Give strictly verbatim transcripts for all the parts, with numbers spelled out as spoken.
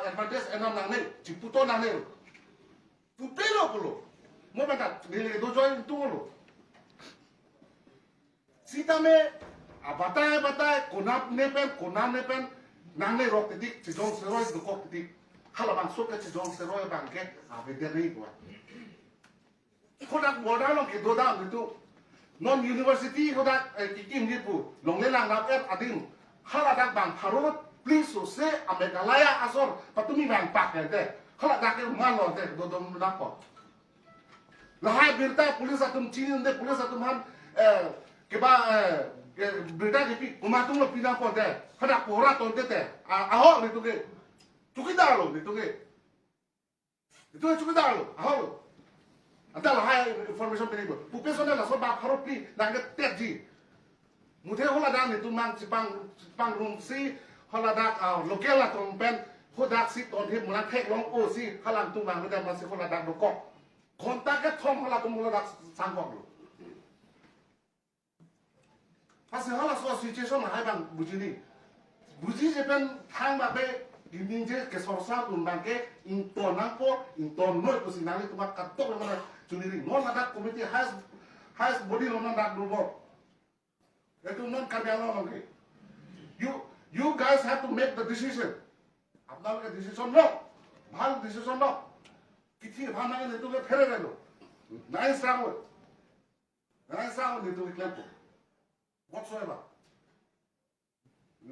advantage enam nangne, chiputo nangne. Pupelo pulo. Mo bangka neli do join tunglo. Sitame abatai batai konat nepen konat nepen nangne rok titik chijong seroi dokok titik. Halabangso ke chijong seroi abangke avedere gua. Kodak border along kedo dam itu. Non university kodak, eh, kikim di pu. Longle lang nap et adim. Haladak bang pharo pli sose a Meghalaya asor patumi bang pak ente. Haladak ke man lo ente dodom nap ko. Lahai birta police atum chini ente police atum han, eh, keba, eh, ke birta kipi komat atum lo pinang ko ente. Hadak pora tonte te. A, ahok nitu ke. Chowkidar lo nitu ke. Nitu chowkidar lo, ahok lo. Anta lahai information pini bo. Pupe sona laso bak pharo pli nangketetji. Muthe haladak nitum mang chipang, chipang rungsi haladak, ah, local atum pen haladak si tonhe mulang theklong-o si halangtum mang haladak masi haladak dokok. Ghonta kethom halatum haladak sangkok lo. Pasi halaso situation hai bang bujini. Bujije pen thang bangke ningje kesorsa atum bangke ington nangpo, ingtonnoi pusi nanglitum kadokave chuniri. Non ladak committee highest, highest body lo non dak dobor. Etum non Karbi Anglong along ke. You, you guys have to make the decision. Apnaloke decision lo. Bhal decision lo. Kithi bhal nange netum ke phere lo. Nice travel. Nice travel netum ke klempo. Whatsoever.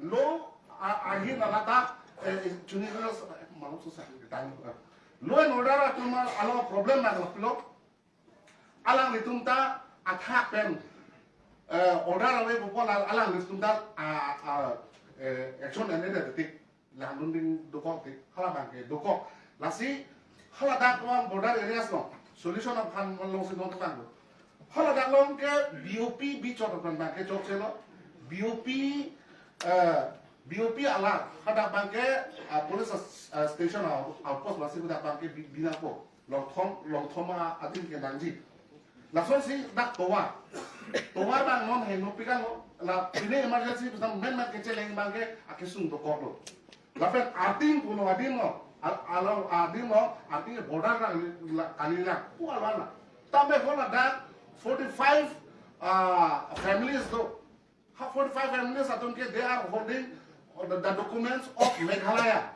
Lo, a, ahin alata, eh, eh, chuniri lo, eh, malu so sa, tang, eh. Law and order atum along problem nang lo. Alanglitum ta athak pen, eh, order ave pupo la, alanglitum ta, a, a, eh, action ene de tik. Langdun ding dokok tik, hala bangke dokok. Lasi, haladak along border areas along, solution aphan alongsi non tukang do. Haladak along ke B O P bichot aphan bangke chokche lo, B O P, eh, B O P alar, hadak bangke, ah, police, ah, station out-, outpost lasi hadak bangke bi-, binangpo. Longthom, longthom a-, adim ke nangji. Lasonsi dak tovar. Tovar bang non heno pikang lo. La pine emergency pusam men men kecheleng bangke akesung dokok lo. Lapen arting pulo adim lo. Al-, alo adim lo, arting border kali la, kali la. Ku alwan la. Tame haladak forty-five, ah, families do. Ha forty-five families atum ke they are holding the, the documents of Meghalaya.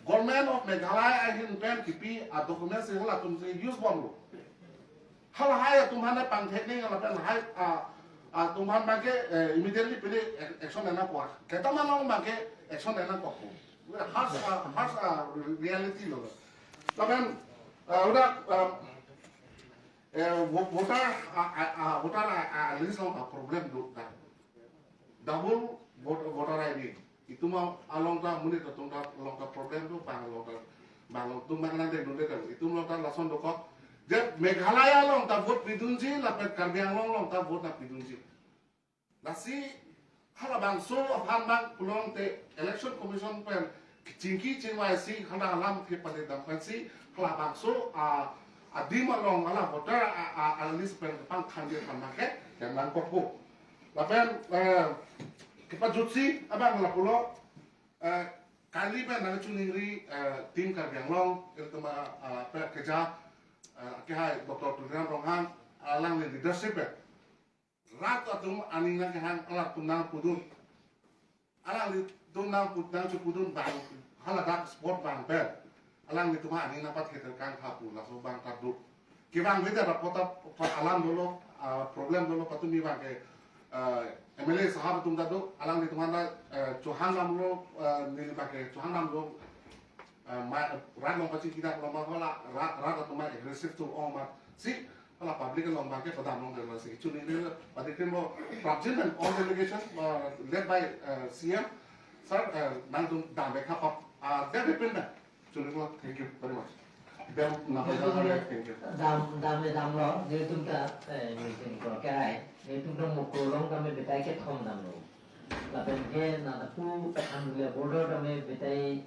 Government of Meghalaya ahin pen kipi a-documents si halatum si use bomlo. Halahai atum aphan pangthek ning lapen lahai, ah, atum aphan bangke, eh, immediately pini ac-, action nangpo. Keta manong bangke action nangpo. Harsh, ah, harsh, ah, reality lo. Lapen, ah, udah, ah, eh, vo-, voter, ah, ah, ah, voter, ah, ah, list along, ah, problem do dak. Double vote, voter I D. Itum along ta monit atum ta along ta problem do, bang along ta, bang along tum bang nang dengdunde ta. Itum along ta lason dokok. Je Meghalaya along ta vote pidunji, lapen Karbi Anglong along ta vote nangpidunji. Lasi halabangso aphan bang pulote Election Commission pen kechingki chingvaisi hala alam ke pale dam pensi halabangso a, adim along hala voter a, a, a list pen pangthangji aphan bangke yang nangkokpo. Lapen, eh, kepajutsi abang lapulo, eh, kali pen nangchuningri, eh, Team Karbi Anglong, ilitum a, a, pe keja, eh, kehai Doctor Tuliram Ronghang, alangli leadership pen rat atum aning nangkehang, alangtum nangpudun. Alanglitum nangpud, nangchepudun bang, haladak spot bang pen. Alanglitum aning nangpatheter kangtha pu, laso bang ta do. Kevang veda rapota pa alam dolo, ah, problem dolo, patumi bangke, ah, M L A sahab atum ta do, alanglitum anta, eh, chohang damlo, eh, neli bangke chohang damlo, eh, ma, rat along pachingki dak along ma hala, rat, rat atum ma aggressive to ong ma. Si, hala public along bangke padam long delo si. Chuningri pati krim lo prapjin and all delegation, uh, led by, uh, C M. Sir, uh, nangtum dam bek ha pap, uh, dam bek pin na. Chuningri lo, thank you very much. Dam na pa dam, thank you. Dam, dam e damlo, netum ta, eh, meeting ko kehai. Netum ta Mukul along ta me betai kethom damlo. Lapen ke na ta pu Amrila border ta me betai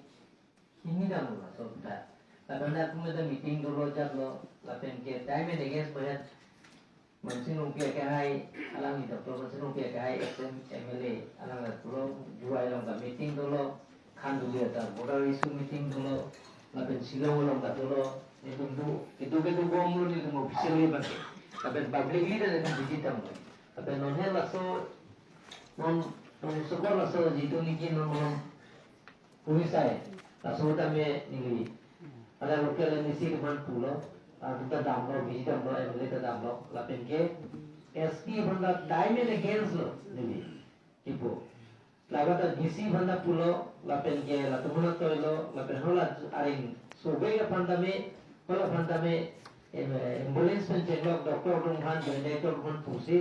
hini damlo laso ta. Lapen dak pu me ta meeting dolo jatlo, lapen ke time and against bayan Mansing Rongpi akehai, alangli Doctor Mansing Rongpi akehai, ex M L A, alangli pulo Juai along ta meeting dolo, Khanduli atum border issue meeting dolo, lapen Shillong along ta dolo, netum do, kedo kedo bomlo netum officially abang ke. Lapen publicly ta netum visit damlo. Lapen non he laso, non, non sokor laso jitu niki non non, police ai, laso tame neli. Ada local M A C atum aphan pulo, ah, atum ta damlo, visit damlo, M L A ta damlo, lapen ke S P aphan ta time and against lo, neli. Kipu. Labata D C aphan ta pulo, lapen ke latum aphan ta toilo, lapen hala aring sobe aphan tame, hala aphan tame, em, ambulance pen chenglok doctor atum aphan, joint doctor atum aphan pusi,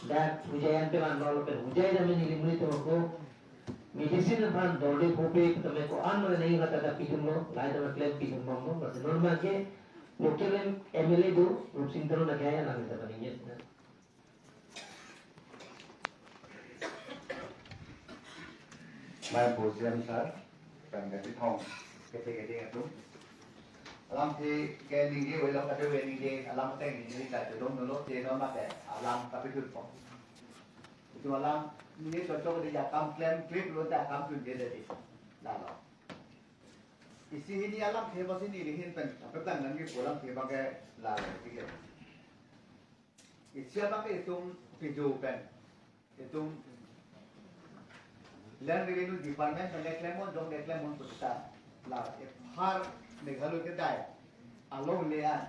dak hujai an pelan lo, lapen hujai tame neli monit atum ako, medicine aphan dorde phope, tame ko-an mane nai kata ta pidunlo, lahai tame klem pidun bomlo, bas normal ke, local M L A do, Rupsing Teron akhai alang kita paning yes. Mai pu C M sir, pen kachethong, kete kete atum. Alamthe ke ningje avelo, kado ke ningje alam ateng ningje ta chodom dolo, che no mate alam kapithu po. Itum alam ningje chokchok di akam klem klip lo ta akam chunje dei. Lalo. Isi hini alamthe bas neli hin pen, apa tang nangji pu alamthe abang ke lalo, tiga. Isi abang ke itum pijo pen. Itum Land Revenue Department pen le klem un, jong le klem un pu seta. La ephar Meghalaya kedai alongle an,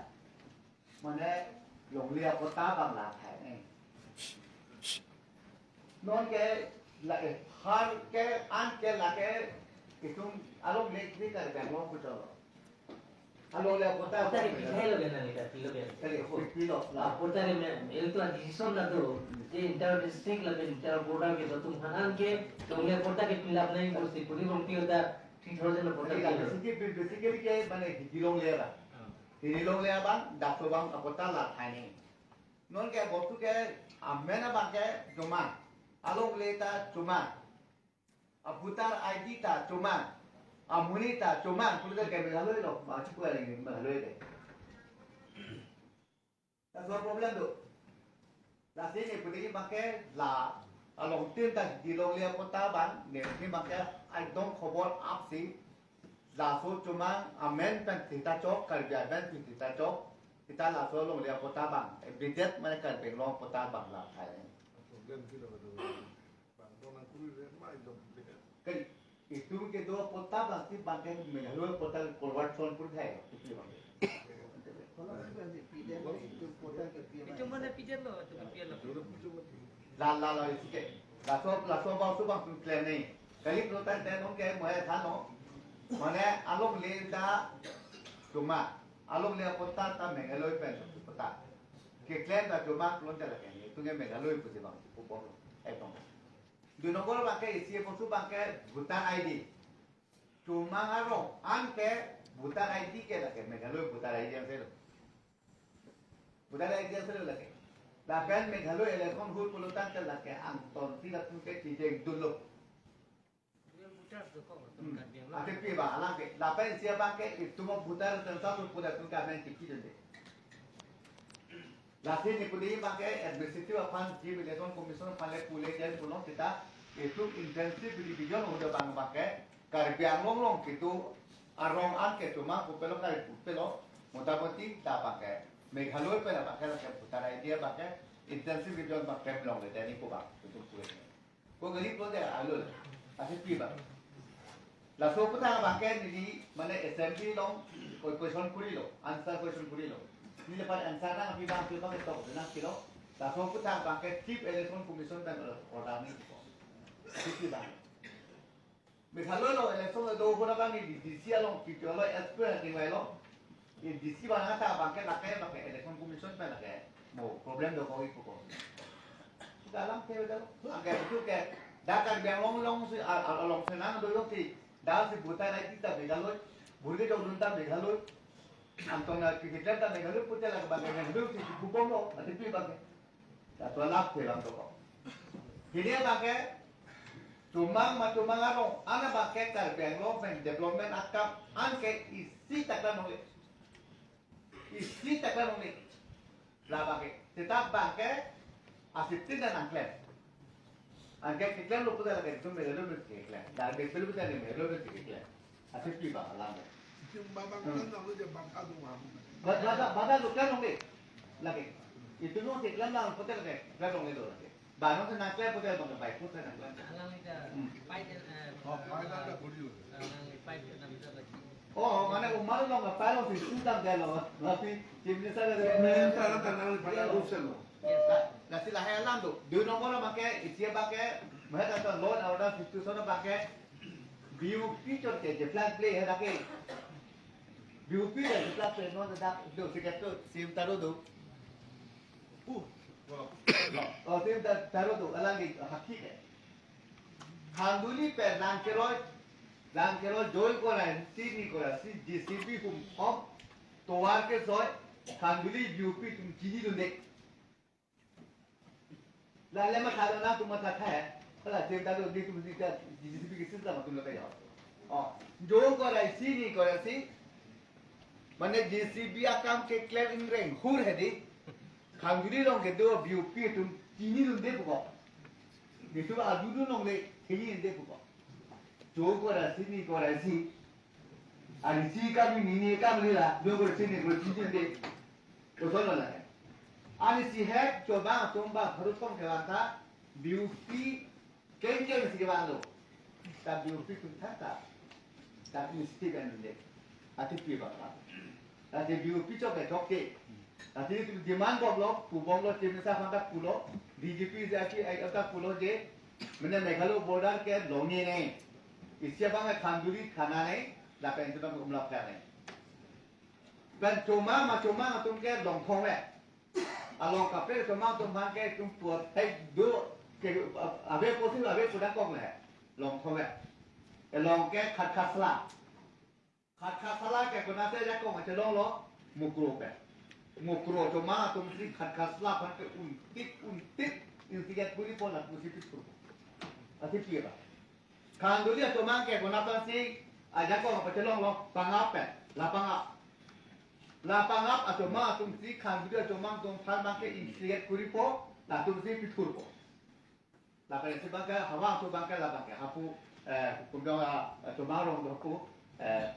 mane longle apatta abang la thai nai. Non ke la ephar ke an ke la ke itum alongle ke Karbi Anglong pu cholo. Alongle apatta. Apatta ke pithai lo ke nang kita pilo ke. Kali, pilo, la. Apatta ke me, itu decision la tu. Di inter district lapen inter border ke tu tum hanan ke, longle apatta ke fill up nai, bosti puri bong pio ta three thousand apatta. Kali, ke. Basically, basically ke mane hidi longle abang. Hmm. Hidi longle abang, dak so abang apatta la thai nai. Non ke bostu ke amen abang ke chomang. Alongle ta chomang. A voter I D ta chomang, amonit ta chomang, pulote ke Meghalaya lo, ma chuku aling Meghalaya de. That's no problem do. Lasi ne putiki abang ke la, along tin ta di longle apatta abang, ne putiki abang ke, I don't khobor apsi, laso chomang, amen pen thita chok, Karbi amen pen thita chok, kita laso longle apatta abang, immediate mane Karbi Anglong apatta abang la thai. Problem silo do. Bang dong nang kuri re, ma dong. Kali, itum kedo apatta abang si abang ke Meghalaya apatta conversion pur thai. Itum mane pidun lo, itum pidun lo. La, la, la, isi ke. Laso, laso abang so abang tum klem nai. Kali pulote non ke mo hai than lo. Mane alongle ta chomang. Alongle apatta ta Meghalaya pen apatta. Keklem ta chomang pulote lake. Itum ke Meghalaya pusi abang si pu bomlo. Ekdom. Dui nombor abang ke isi aposu abang ke voter I D. Chomang arong an ke voter I D ke lake, Meghalaya voter I D angse lo. Voter I D angse lo lake. Lapen Meghalaya election ahut pulo tangte lake angton si latum ke chijeng dunlo. Hmm. Ate pi abang, alang ke. Lapen isi abang ke itum voter census ahut pulo tangte amen tiki dunde. Lasi ne pudi abang ke administrative aphan Chief Election Commission aphan le pule jen pulo seta itum intensive revision ahut abang abang ke Karbi Anglong along kitu arong an ke chomang pu pelo, kali pu pelo, motamoti ta abang ke Meghalaya pen abang ke lake voter I D abang ke intensive revision abang ke longledet nangji pu abang itum pule. Ko gari pulote alo, ase pi abang. Laso aputhak abang ke neli mane assembly along koi question kurilo, answer question kurilo. Neli aphan answer nangpi abang, pi abang ketok nangpilo. Laso aputhak abang ke Chief Election Commission pen order nangpo. Ase pi abang. Meghalaya along election kedo ahut abang neli D C along, P T O along, S P along tingvailo. Di D C abang ata abang ke lake, lake Election Commission pen lake mo problem dokok-ikpo. Dalam ke, dalam ke itu ke, dak Karbi Anglong along si, a, a, along si nang do yok si, dak si voter I D ta Meghalaya, bule do dun ta Meghalaya, angton na ki kita ta Meghalaya pute lake abang Meghalaya si kubom lo, ati pi abang ke. Laso alam ke lang dokok. Hini abang ke, chomang ma chomang arong an abang ke Karbi Anglong pen development akam an ke isi ta klemkle. Isi ta klemkle. La abang ke, seta abang ke, asiptin ta nangklem. Anke keklemlo pute lake itum Meghalaya me keklem. Dak Bengpil pute lake Meghalaya me keklem. Ase pi bang alam. Itum bang bang Hmm. kan nang je bang adu mam. Bada bada bada lo kan longle. Lake. Itum lo keklem lang pute lake. Klem longle lo lake. Bang nang nangklem pute bang bai pute nangklem. Alang ita Hmm. pai ke, eh, Oh, pai lang dah bulu. Alang pai ke nam ita lagi. Oh, mane umar lo ngapai lo si sudam delo. Tapi Chief Minister delo. Chief Minister delo, tenang, pai lo selo. Yes, sir. Lasi lahai alam do. Dui nombor abangke, isi abangke, mahal atau law and order situation abangke, B U P chot ke, je flag play hai lake. B U P je flag play non dak do, sikat to, sim taro do. Uh. Oh, sim ta-, taro do, alang ke, hakhi ke. Khanduli pen lang keroi, lang keroi joi kora, sini kora, si J C B humthom, tovar kesoi, Khanduli B U P atum chinidunde. La le matha do nangtum matha thai. Hala jem ta do di tum di ta J C B ke sila matum lo kayo. Oh, joi kora sini kora si. Mane J C B akam keklem ingreng hur hedi. Khanduli along kedo B U P atum chinidunde puko. Nitum adudun longle chinidunde puko. Joi kora sini kora si. Ani si kami nini kami lila, dua guru sini guru sini de. Betul mana? Ani si hek coba tumba harus pon ke langka, B U P kengkeng si ke bang lo. Ta B U P atum thata. Ta mesti kan de. Ati pi bang. Ati B U P chok ke chok ke. Ati tu demand bomlo, pu bomlo, chimisa phanta pulo, D G P je ati ai ta pulo je, mene Meghalaya border ke longi ne. Isi abang Khanduli thana ne, lapen tu bang umlap ka ne. Pen chomang ma chomang atum ke longthong le. Along kaprek chomang atum bang ke tum puat hai do ke ave posi ave pudak kong le. Longthong le. Elong ke khat khat sla. Khat khat sla ke konat te jakong achelong lo, Mukro ke. Mukro chomang atum si khat khat sla aphan ke untik untik insiget puri pon atum si pithur. Ati pi ba. Khanduli achomang ke konat si ajakong apachelong lo, Pangap pen, la Pangap. La Pangap achomang atum si Khanduli achomang atum aphan bang ke insiget puri po, latum si pithur po. Lapen si bang ke hawa tu bang ke la bang ke hapu, eh, kumdong, ah, chomang arong do hapu, eh,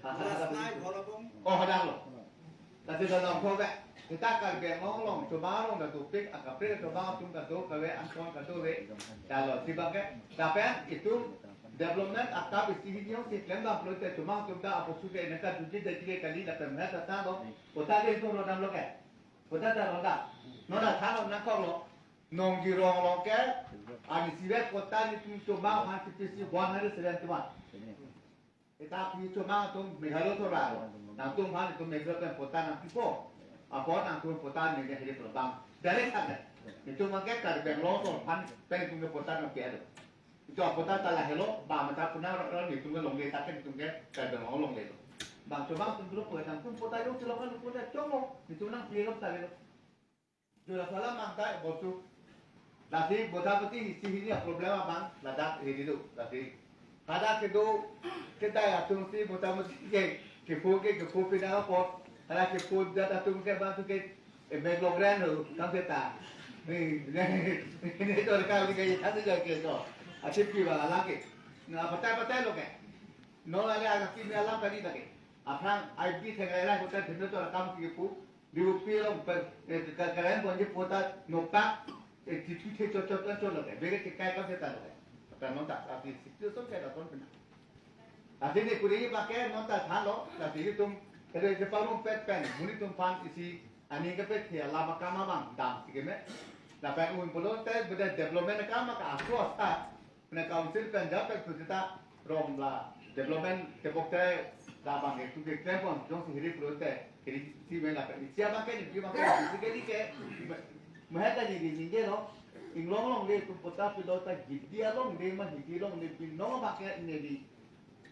ha, ha, ha, Last night, Bholabong. Oh, hadak lo. Lasi dalam ko ke, kita Karbi Anglong along chomang arong kadopik, akaprek chomang atum kado kave, angkon kado ve. Dalo si bang ke, lapen itum development akam isi hini hong si klem dam pulote chomang atum ta aposu ke neka juji dajile kali lapen mena tata lo. Kota ke itum rodam lo ke. Kota ta rodam. Nona than lo nangkok lo. Nongji rong along ke, ani sivet kota nitum chomang aphan T P C one hundred seventy-one. Eta pi chomang atum Meghalaya thora lo. Nangtum aphan itum Meghalaya pen pota nangpipo. Apot nangtum pota nangji hedi pulo bang. Direct saja. Itum bang ke Karbi Anglong atum aphan pen itum ke pota nangpi ado. Itum pota ta lahelo, bang mata puna ro ro nitum ke longle ta ke nitum ke Karbi Anglong longle lo. Bang chomang atum pulo po nangtum pota yo chilok lo pota chomang. Itum nangpi lo ta lo. Jula salam mangta bosu. Lasi bota boti isi hini problem abang ladak hini do. Lasi hadak kedo kedai atum si bota boti ke kepo ke kepo pina apot. Hadak kepo jat atum ke bang tu ke, eh, Meghalaya lo kam seta. Ni ni ni to ka ni ke tadi ja ke to. Asip ki bang lagi. Na patai patai lo ke. No lagi agak kimi alam kali lagi. Aphrang I B thek lai lai hotel thek to kam kepo. Di upi along per, eh, ka, karen bonji pota nopak, eh, titu the chot chot chot chot lagi. Bege kekai kam seta lagi. Kan non ta, tapi situation ke da ton pina. Lasi ni kuri bang ke non ta than lo, lasi itum, kede je parum pet pen, monit atum aphan isi, ani ke pet thia lama kama bang, dam si keme. Lapen un pulote, beda development kama ka asu asa, Pune council pen jap pen tu seta rom la development tebok te la bang ke tu ke klem pon jongsi hiri pulote hiri si me lapen isi abang ke ni bang ke isi ke ni ke maheta ni ni ningje lo inglong longle atum pota pilo ta Hidi alongle ma Hidi alongle binong abang ke ne di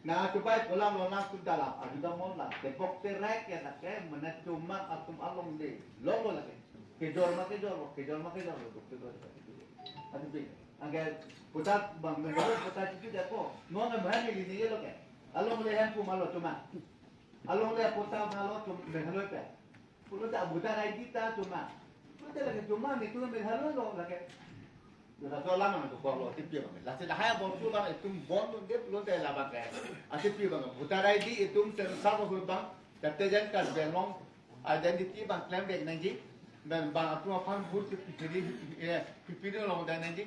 na chupai pulang lo nangtum dalam aju damon la tebok te rek ya ta ke mane chomang atum alongle lo lo lagi kejor ma kejor lo kejor ma kejor lo duk te do adu bin. Anke putat bang Meghalaya putat itu dia ko. Non na bahani ni ni lo ke. Alongle hem pu malo chomang. Alongle putat malo chomang Meghalaya pe. Pulo ta buta rai kita chomang. Pulo ta lagi chomang ni tu Meghalaya lo lagi. Laso alam nangkoklo, tipi abang. Lasi lahai abangphu abang itum bondunde pulote labang ke. Atipi abang. Voter I D itum census ahut abang, jate jan Karbi Anglong identity abang klemvek nangji. Pen bang atum aphan vote pipiri, eh, pipiri longdam nangji.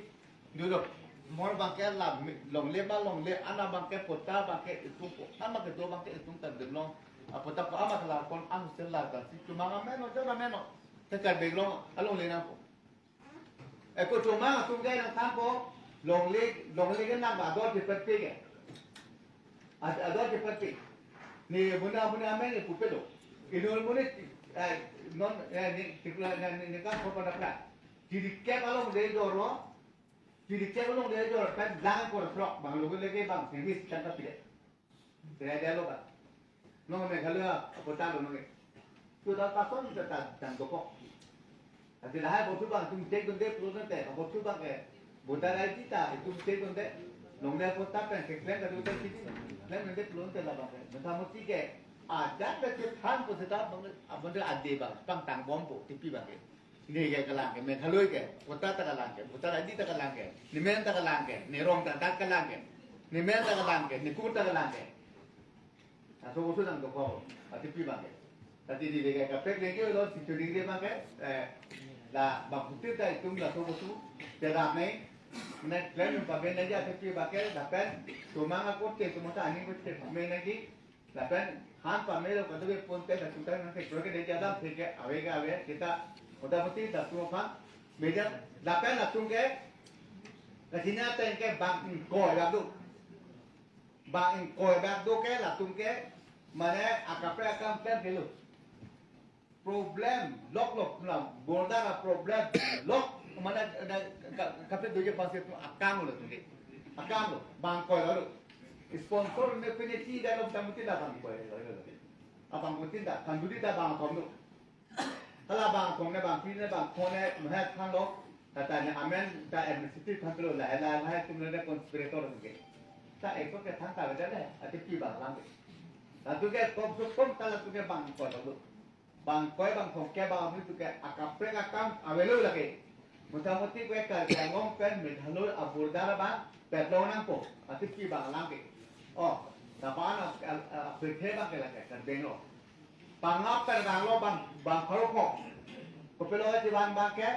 Dolo, mo abang ke la, longle ma longle, an abang ke patta abang ke itum ko, an abang ke do abang ke itum Karbi Anglong. Apatta ko an abang ke la kon an sel la kan si cuma ameno, cuma ameno. Te Karbi Anglong alongle nangpo. Eko cuma atum ke nangthanpo, longle, longle ke nang ador chepatpe ke. Ad-, ador chepatpe. Ne buna buna amen ne pupelo. Inut monit, eh, non, eh, ne, tikla, ne, ne, ne ka khopa dapla. Chirikep alongle dolo. Chirikep alongle dolo, pen lang kor throk, bang longle ke bang, singis kan tapi deh. Saya dia lo, Pak. Nong Meghalaya, apatta lo nong. Sudah pasang kita tang dokok. Ati lahai abangphu abang itum cek dunde pulote, abangphu abang ke. Voter I D ta itum cek dunde. Longle patta pen keklem dunde sini. Klem dunde pulote labang ke. Motamoti ke. Ajat le chethan pusita abang, abang ade abang, pangtang bompo, tipi abang ke. Ne ke kelang ke, Meghalaya ke, patta ta kelang ke, voter I D ta kelang ke, ne men ta kelang ke, ne rong ta dak kelang ke, ne men ta kelang ke, ne kur ta kelang ke. Laso abangphu nangkoklo, atipi abang ke. Tadi di lega kaprek legi lo, si churing dia abang ke, eh, la abangphutin ta itum laso abangphu, tidak nih, ne klem paben aja atipi abang ke, lapen, cuma aku cek, cuma ta ani aku cek, men lagi, lapen han pamelo kado ke pon te da suta nang ke proke de jadam theke ave ke ave kita motamoti latum aphan media lapen latum ke kachina teng ke bang ingkoi abang do. Bang ingkoi abang do ke latum ke mane akaprek akam pen kelo. Problem lok lok na border a problem lok mane na ka-, kaprek doji pasi tu akam lo tu ke. Akam lo, bang ingkoi lo. Sponsor ne pine ti da lo tamuti da bang ingkoi lo. Abangphutin da, kanduri da bang ingkoi lo. Hala bang ingkoi ne bang pine bang ingkoi ne mehat thang lo. Kata ne amen ta M C P thang lo la la la tum ne conspirator ke. Ta ekor ke thang ta da le, ati pi bang lang ke. Latum ke kom so kom ta latum ke bang ingkoi lo. Bang ingkoi bang thomkep bang abri tu ke akaprek akam avelo lake. Motamoti ke Karbi Anglong pen Meghalaya a-border bang petlong nangpo. Atipi bang lang ke. Oh, tapan a, a, a, pethe bang ke lake Karbi Anglong. Pangap pen bang lo bang, bang pharo kho. Kopilo chivan bang ke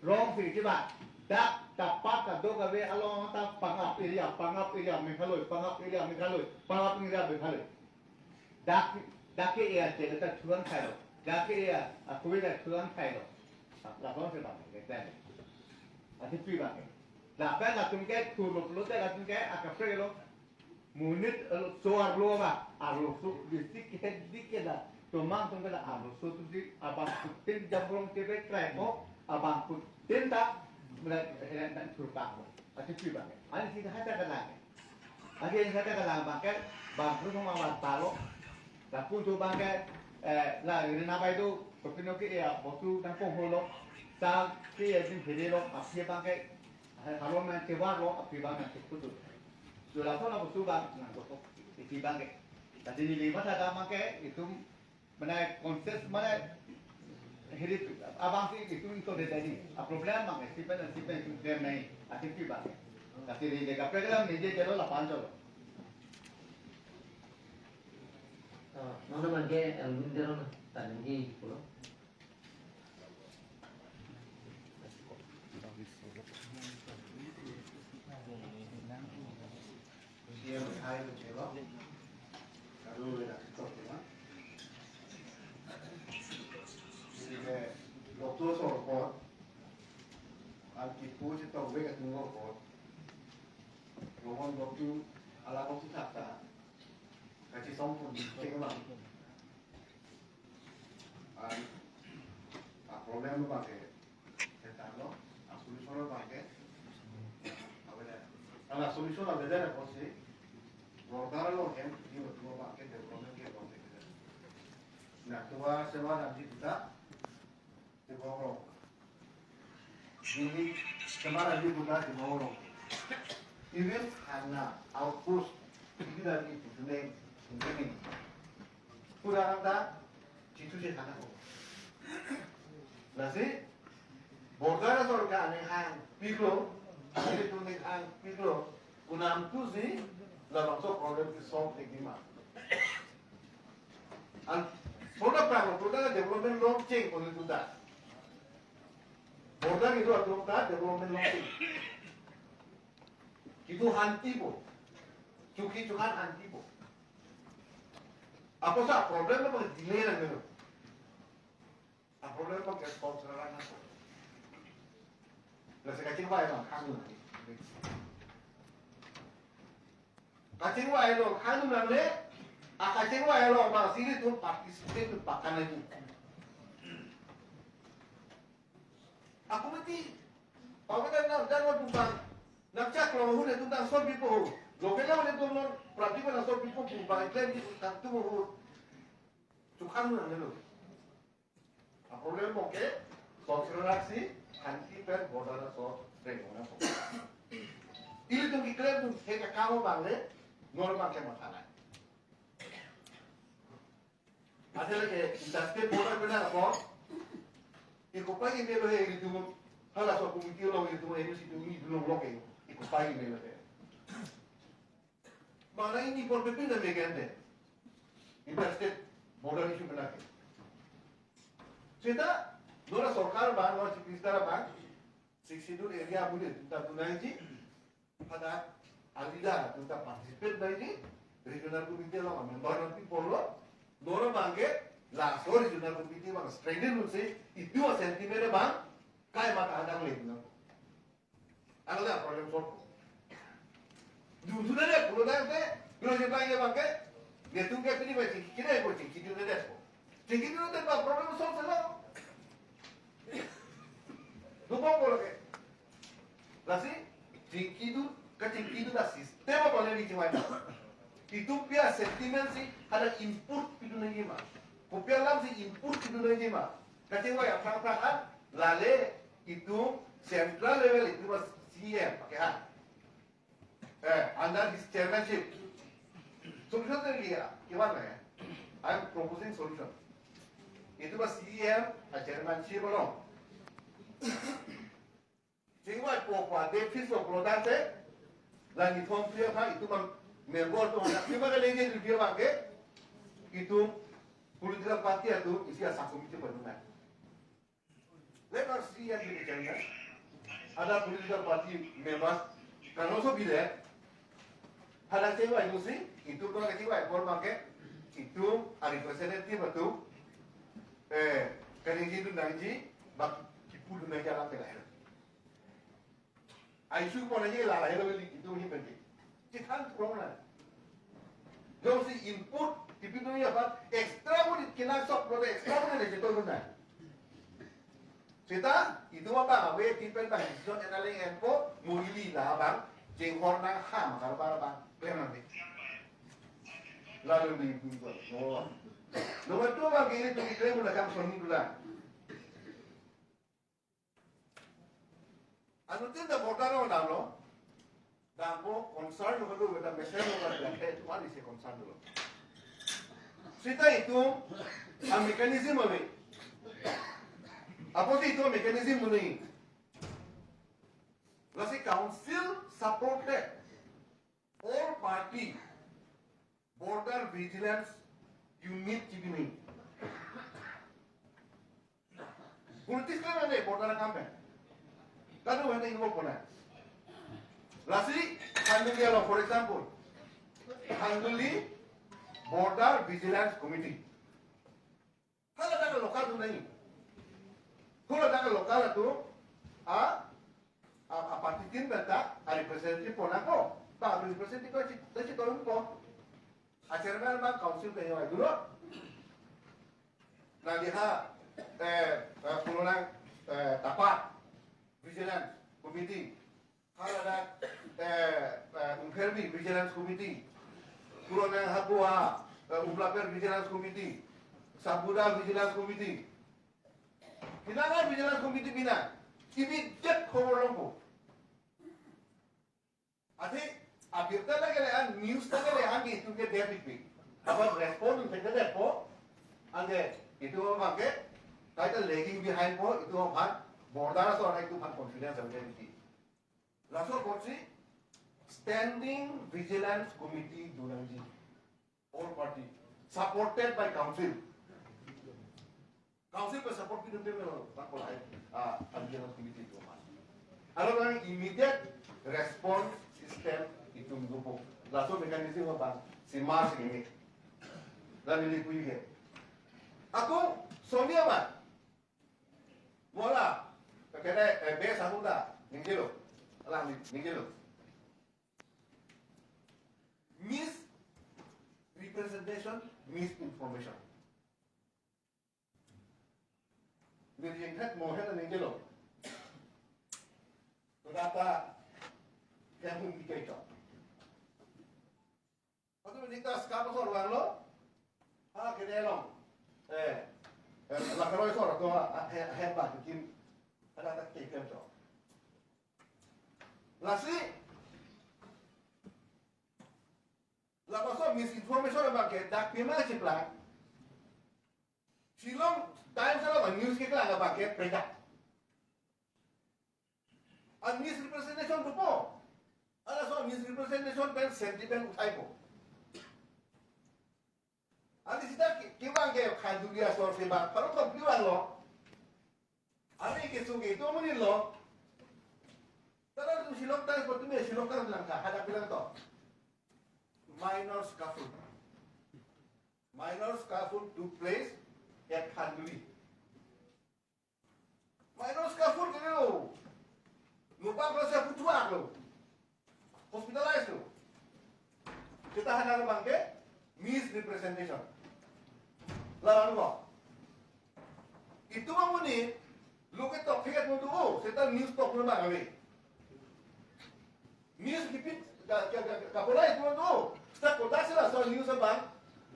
rong si chivan. Dak tapak kadok ave along ta Pangap area, Pangap area Meghalaya, Pangap area Meghalaya, Pangap area Meghalaya. Dak, dak ke iya che ta thuang khai lo. Dak ke iya, a, kuwi ta thuang khai lo. Lapuson si bang ke kan. Atipi bang ke. Lapen latum ke thur lo pulote latum ke akaprek lo. Monit, eh, so arlo ba, arloso bisik ke dik ke da. Tomang tong ke da arloso tu si abangphutin jambrong tebe krai ko, abangphutin ta, mula, eh, dan thur pak ko. Atipi bang ke. Ani si hata ka lang. Ati hata ka lang bang ke, bang phu thong awat palo. Lapu tu bang ke, eh, la rina bai tu, kopilo ke ya, botu nangkong holo. Sa ke ya jin hede lo, aphi bang ke, halo nangkevar lo, aphi bang nangkephutu. Jula so na botu bang nangkokok, iti bang ke. Tadi ni lima sada bang ke, itum mane konses mane hiri abang si itu itu de tadi. A problem bang si pen si pen itu dem nai ati pi bang. Tapi di deka program ni je jalo lapan jalo. Ah, mana man ke Elwin Teron tadi pulo. Dia berhai mencoba. Lalu dia nak ketok dia. Jadi dia doktor sorpot. Alkipu si tong wek atunggo pot. Roman doktor ala doktor thakta. Kachi song pun cek bang. An, a problem lo bang ke. Setan lo, a solution lo bang ke. Aweda. An a solution aweda na kosi. Border lo hem, di lo bang ke development ke bang ke. Na tua sewa dan di kita, di bawah lo. Ini kemana di kita di bawah lo. Even hana outpost, kita di itu neng, neng. Kurang ada, situ sih sana kok. Lasi, border sorkar ne han, Piklo, ilitum ning ang piklo, kunam tu si labangso problem ke solve thekji ma. An, soda prang, soda development long cheng ko ni tuta. Border itu atum ta development long cheng. Itu hanti bo. Chuki chukan hanti bo. Apotsi problem lo pag delay lang dulu. A problem abang ke solve sera nangpo. Lasi kachingvai abang khang nang. Kachingvai lo khang nangne, a kachingvai lo abang si ilitum participate tu pakan lagi. A committee, pawedan nang dan lo bumbang, nang chak lo hu le tum nang solve pipo hu. Local lo le tum non, practical nang solve pipo bumbang, iklan di tang tu hu. Chukhang nangne lo. A problem abang ke, solve sera si, hanti pen border aso reng nangpo. Ilitum keklem atum he akam abang le, non abang ke matha nai. Asal ke, interstate border pen ako, iko pa email he ilitum, halaso committee lo ilitum, ilitum ilitum lo ke, iko pa email he. Mana ini por pepin na megente. Interstate border issue kena ke. Seta, nora sorkar abang, nora Chief Minister abang, Sixth Schedule area abang ta tu nangji, pada alida tu ta participate nangji, regional committee lo member lo pi porlo, nora abang ke, laso regional committee abang strengthen si, itu a sentiment abang, kai mata adang le na. Ang la problem solve. Dun sudah deh, pulo dah deh, pulo si abang ke, dia tunggu ke pini macam kira ko cik itu deh ko. Cik itu deh, problem solve selo. Dukung ko lagi. Lasi, cik itu, ke cik itu dah sistem apa lagi cuman. Itu pia sentiment si ada input itu lagi mah. Kopi alam si input itu lagi mah. Kacingvai aphrang-aphrang an, lale itu central level itu mas C M pakai ha. Eh, under his chairmanship. Solution tu dia, gimana ya? I'm proposing solution. Itu mas C M a chairmanship along. Cingvai po pa de fis lo prodan te, lagi thom priya pha itu mang member tu hana, cingvai ka lady review mang ke, itu political party itu isi a sub committee pen nai. Let us see and be the chairman. Other political party members can also be there. Hala cingvai itu si, itu ko cingvai por mang ke, itu a representative itu, eh, kani ji dun nangji, bak kipu dun nangji alam ke lahir. Ai su pon aja la helo li itu ni penting. Cithan kurang na. Jongsi input, tipin tu ya, extra pun kena sok, extra pun ada jatuh na. Seta, itu apa? Awe tipen bang, decision analysis ko, mo ili la bang, jeng hor nang ham, kalau bang, bang, bang nanti. Lalu di itu, oh. Nomor dua bang, ini tu kita mula kam soni dulu. Anuttin ta border lo damlo. Dampo concern lo, lo, lo, mesen lo, lo, lo, eh, what is a concern lo? Seta itu a mechanism ave. Apotsi itu a mechanism ave. Lasi council supported all party border vigilance unit chibini. Politics kan ane border akam pen. Kado hene involve kona. Lasi Khanduli along, for example, Khanduli Border Vigilance Committee. Hala dak local tu nahi. Hala dak local tu a a, a party tin benta a representative pon ako. Ba representative ko si, si tolong po. A chairman ma council ke yo dulu. Nang di ha, eh, eh, pulo nang, eh, Tapat Vigilance Committee. Hala dak, eh, eh, Ungkherbi Vigilance Committee. Pulo nang ha Boha, eh, Umlaper Vigilance Committee. Sabuda Vigilance Committee. Pinangan Vigilance Committee pinang. Immediate khobor longpo. Athe, abirta lake le an, news lake le an, itum ke depikpik. Amat respond thekthepo, anke itum abang ke, kaita lagging behind po, itum aphan, border aso arai itum aphan confidence ave nangji. Laso apotsi Standing Vigilance Committee do nangji. All party. Supported by council. Council pen support pidun pen lo, bang kolai, ah, vigilance committee do ma. Alangli immediate response system itum dopo. Laso mechanism abang si March ini. Lalu ni kui ke. Ako, Sonia ma. Mola, kene, eh, base aku ta, ningjelo. Alangli, ningjelo. Misrepresentation, misinformation. Nirjinghet mohen ningjelo. Data yang hum dikaichok. Patu nikas kamu sor wanglo. Ah, kene long. Eh, eh, lakaroi sor to, ah, he, he ba kin. Ada tak kaichok. Lasi, lapuson misinformation abang ke dak pima chiplang. Shillong Times along news keklang abang ke predak. An misrepresentation dopo. Halaso misrepresentation pen sentiment uthaipo. Ani sita ki, kevang ke Khanduli asor si bang, parong kok kevanglo. Ani keso ke itu amonit lo. Tara tu Shillong Times, patumi Shillong Times lang ka, hadak bilang to. Minor scuffle. Minor scuffle took place at Khanduli. Minor scuffle ke lo. Nubak lo, saya putuak lo. Hospitalized lo. Kita hana abang ke misrepresentation. Lalu ko. Itu amonit, lo ke tok tiket mo tu, oh, seta news tok mo bang kami. News kipit, ka, ka, ka, kapolai mo tu, seta kodak sila so news abang,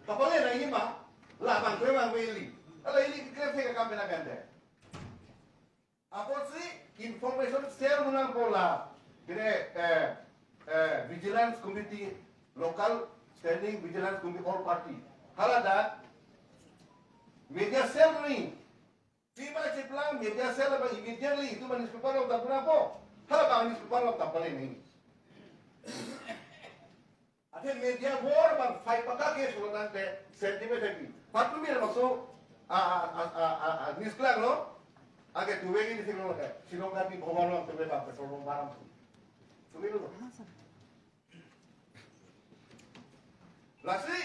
kapolai na ima, labang kre bang ili. Ala ili kre fe ka kampen akan de. Apotsi information share nangpo la. Kene, eh, eh, Vigilance Committee, Local Standing Vigilance Committee, all party. Hala dak media cell ni. Pima chiplang media cell abang immediately itu newspaper along tampun nangpo. Hala bang newspaper along tampun ni. Athe media war bang fight paka ke surat nangte sentiment happy. Patumi laso a, a, a, a, a, a, news klanglo. Ake tuwe ini sing lo ke. Shillong Gandhi Bhavan lo tuwe bang petrol bang barang. Tumi lo. Lasi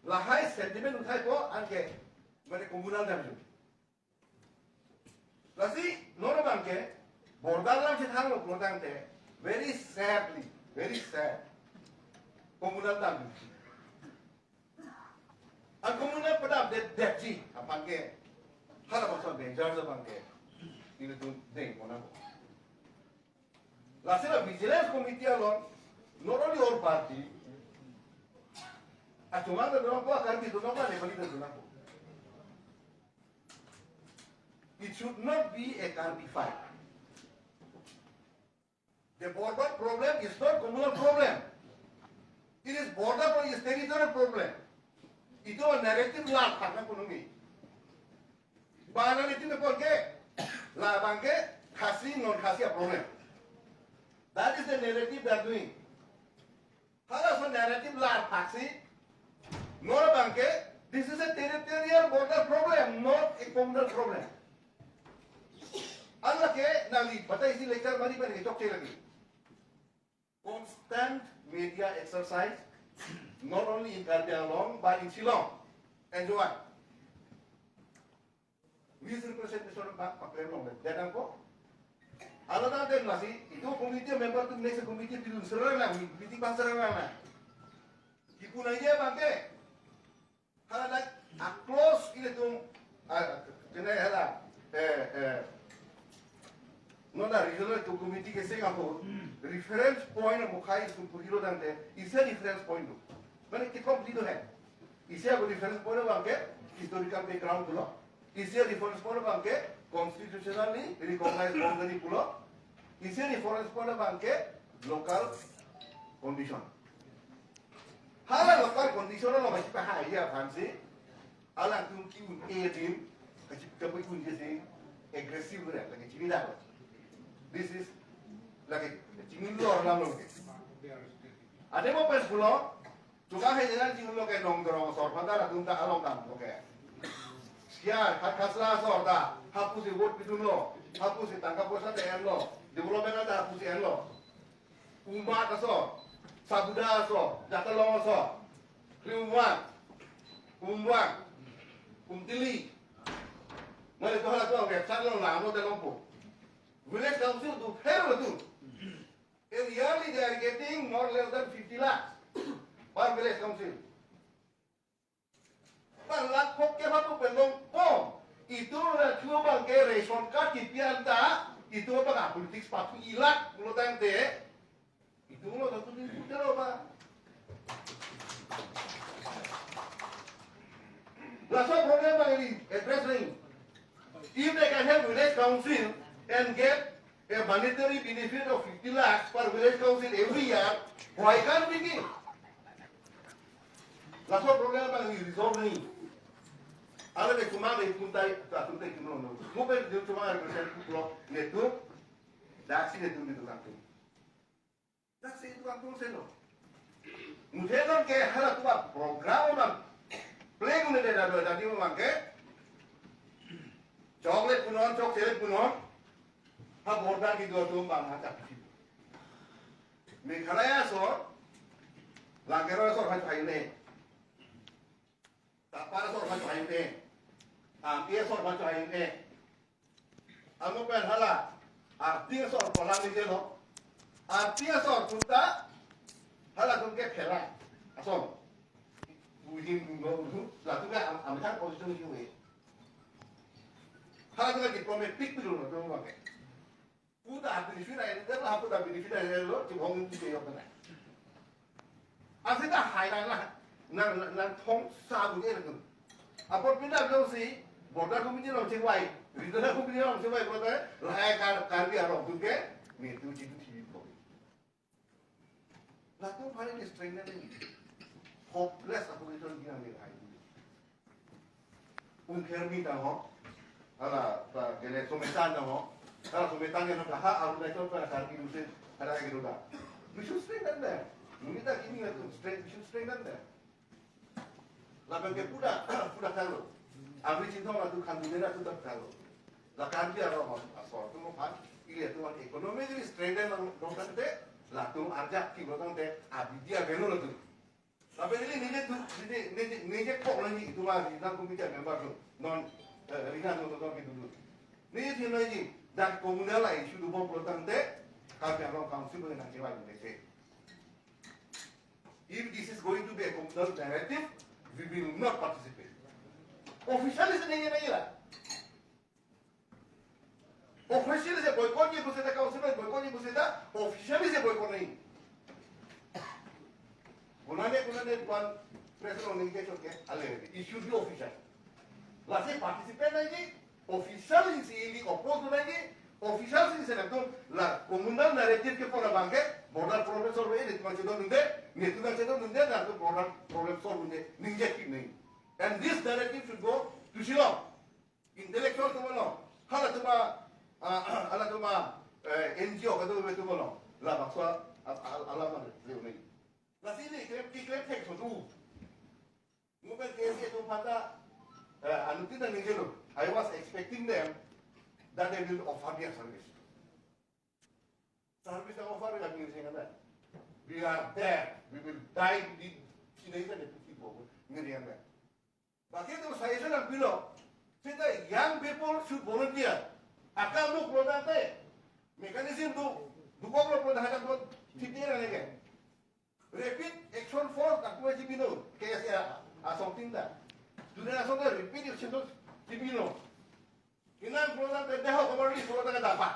lahai sentiment uthaipo anke mane communal damju. Lasi, non abang ke, border alam si thanglo pulotangte, very sadly, very sad. Communal dam. A communal padam det detji, abang ke, hala bangso danger abang ke, ilitum dengpon nangpo. Lasi la Vigilance Committee along, not only all party, a Chomang ta do nangpo, a Karbi do nangpo, a Nepali ta do nangpo. It should not be a Karbi fight. The border problem is not communal problem. It is border problem, is territorial problem. Itu narrative la phak nangkok numi. Ba narrative apot ke, labang ke, Khasi, non Khasi a problem. That is the narrative they are doing. Halaso narrative la phaksi, non abang ke, this is a territorial border problem, not a communal problem. Hala ke nangli batai si lecture mari pen kechokche lagi. Constant media exercise, not only in Karbi Anglong, but in Shillong and Jowai. Misrepresentation abang paklem longdet nangkok. Alangtum lasi, itu committee member atum next committee pidun serang nang, meeting bang serang nang. Kipu nangji abang ke. Hala dak a close ilitum, ah, kene hala, eh, eh, non a regional to committee ke sing ako, reference point amukhai itum pu hilo tangte, isi a reference point do. Mane kikom di do hai. Isi a reference point abang ke historical background pulo. Isi a reference point abang ke constitutionally recognized boundary pulo. Isi a reference point abang ke local condition. Hala local condition lo masih pahaya fansi. Alangtum ki-un-e adim, kachi-, kabu un-e si aggressive re, lagi chini dah. This is Lake, chinilo alam lo ke. Ade mo pen pulo, tukang hai jalan chinilo ke Nongkrong asor aphanta latum ta along dam lo ke. Sia, Khat Kharsang asor ta, hapusi vote pidunlo, hapusi tangka poisa ta enlo, development ta hapusi enlo. Umbat asor, Sabuda asor, Jatalong asor, Kriumwang, Umwang, Umtili. Mane to hala to website along langno te longpo. Village council do hero do. And yearly they are getting more or less than fifty lakhs per village council. Pan lakh phok ke hapu pen longpo. Itum la thu abang ke ration card kipi anta, itum abang a politics pathu ilak pulo tangte, itum lo satu ribu tero ba. Laso problem abang ini address nangji. If they can have village council and get a monetary benefit of fifty lakhs per village council every year, why can't we give? Laso problem abang resolve nangji. Ala de kumang de puntai ta tuntai kimlo no. Mo pe de kumang represent block netum. Daksi netum di tukang tum. Daksi tukang tum seno. Muthe non ke hala tua program abang. Play kune de dado dadi mo abang ke. Chocolate punon, chocolate punon. Ha border kedo atum abang ha chak. Meghalaya asor, Langkeron asor ha chai ne. Tapar asor ha chai ne. Ampi asor ha chai ne. Amo pen hala, Arting asor kolang ni jelo. Arting asor atum ta, hala atum ke phela asor. Bujin bungo udu, latum ke am-, amethang position si we. Hala atum ke diploma pik pilu latum abang ke. Puta benefit ai, dia lah puta benefit ai lo, cuma hong di yok na. Asita hai lang lah, nang, nang thong sa bu ni latum. Apot pindah dong si, border committee along chingvai, regional committee along chingvai, border, lahai Kar-, Karbi arong atum ke, netum chidu thibi ko. Latum aphan ini strength nangji. Hopeless apo itu lagi nang nilai. Ungker mi tang ho. Hala, pa, gele sometan tang ho. Hala sometan yang dah ha, aku dah coba Karbi Musin, ada lagi dah. We should strengthen them. Mungkin tak ini lah tu, strength, we should strengthen them. Lapen ke puda, puda kalo. Amri Chinthong latum khandun latum ta kalo. La Karbi arong asor atum aphan, ili atum aphan economically strengthen nang dong tangte, latum arjak ki dong tangte, abidi avelo latum. Lapen ili nije tu, nije, nije, nije kok lagi, itum a regional committee member tu, non, eh, regional non, non, non, non. Nije thin lagi, dak communal issue dubom pulo tangte, Karbi Anglong Council boleh nang kewai boleh ke. If this is going to be a communal narrative, we will not participate. Officially si nangji nangji la. Officially si boycott ji pusita, council boycott ji pusita, officially si boycott nangji. Konane, konane one press along nangji ke, ale, it should be official. Lasi participate nangji, official isi ili oppose nangji, official isi latum la communal narrative kepon abang ke, border problem solve ini, teman chedondunde, netum chedondunde, latum border problem solve dunde, ningje kip nangji. And this narrative should go to Shillong. Intellectual atum along, hala atum a, ah, hala atum a, eh, N G O kedo atum along, labangso a, a, a, alam nangji. Lasi ili klem, keklem thek sodu. Mo pen K S A atum aphan ta, eh, anuttin ta ningjelo. I was expecting them that they will offer their service. Service ta offer nangji ningje nang. We are there. We will die with the, sida ita de puti bo. Ningje nang. Baki atum suggestion nangpilo. Sita young people should volunteer. Akam nuk lo tangte. Mechanism tu, dukok lo pulo dah akan buat siti nang lagi. Rapid Action Force, aku masih bino, K S A, asong tinda. Dunia asong ke Rapid Action Force, si bino. Inan pulo tangte deho kamar li pulo tangte dapat.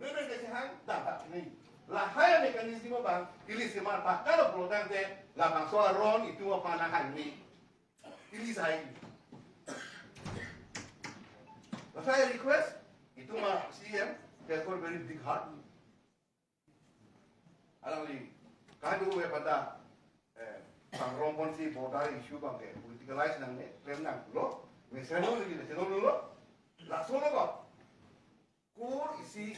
Meme ke sihang dapat ni. Lahai mechanism abang, ili simar pakar pulo tangte, labangso aron itum aphan nang hai ni. Ili sai. That's why I request, itum a C M, they have got very big heart. Alangli, kado we pada, eh, pangrong ponsi border issue abang ke politicalize nangne, klem nanglo, meseno lagi, meseno lo, laso lo ko. Core isi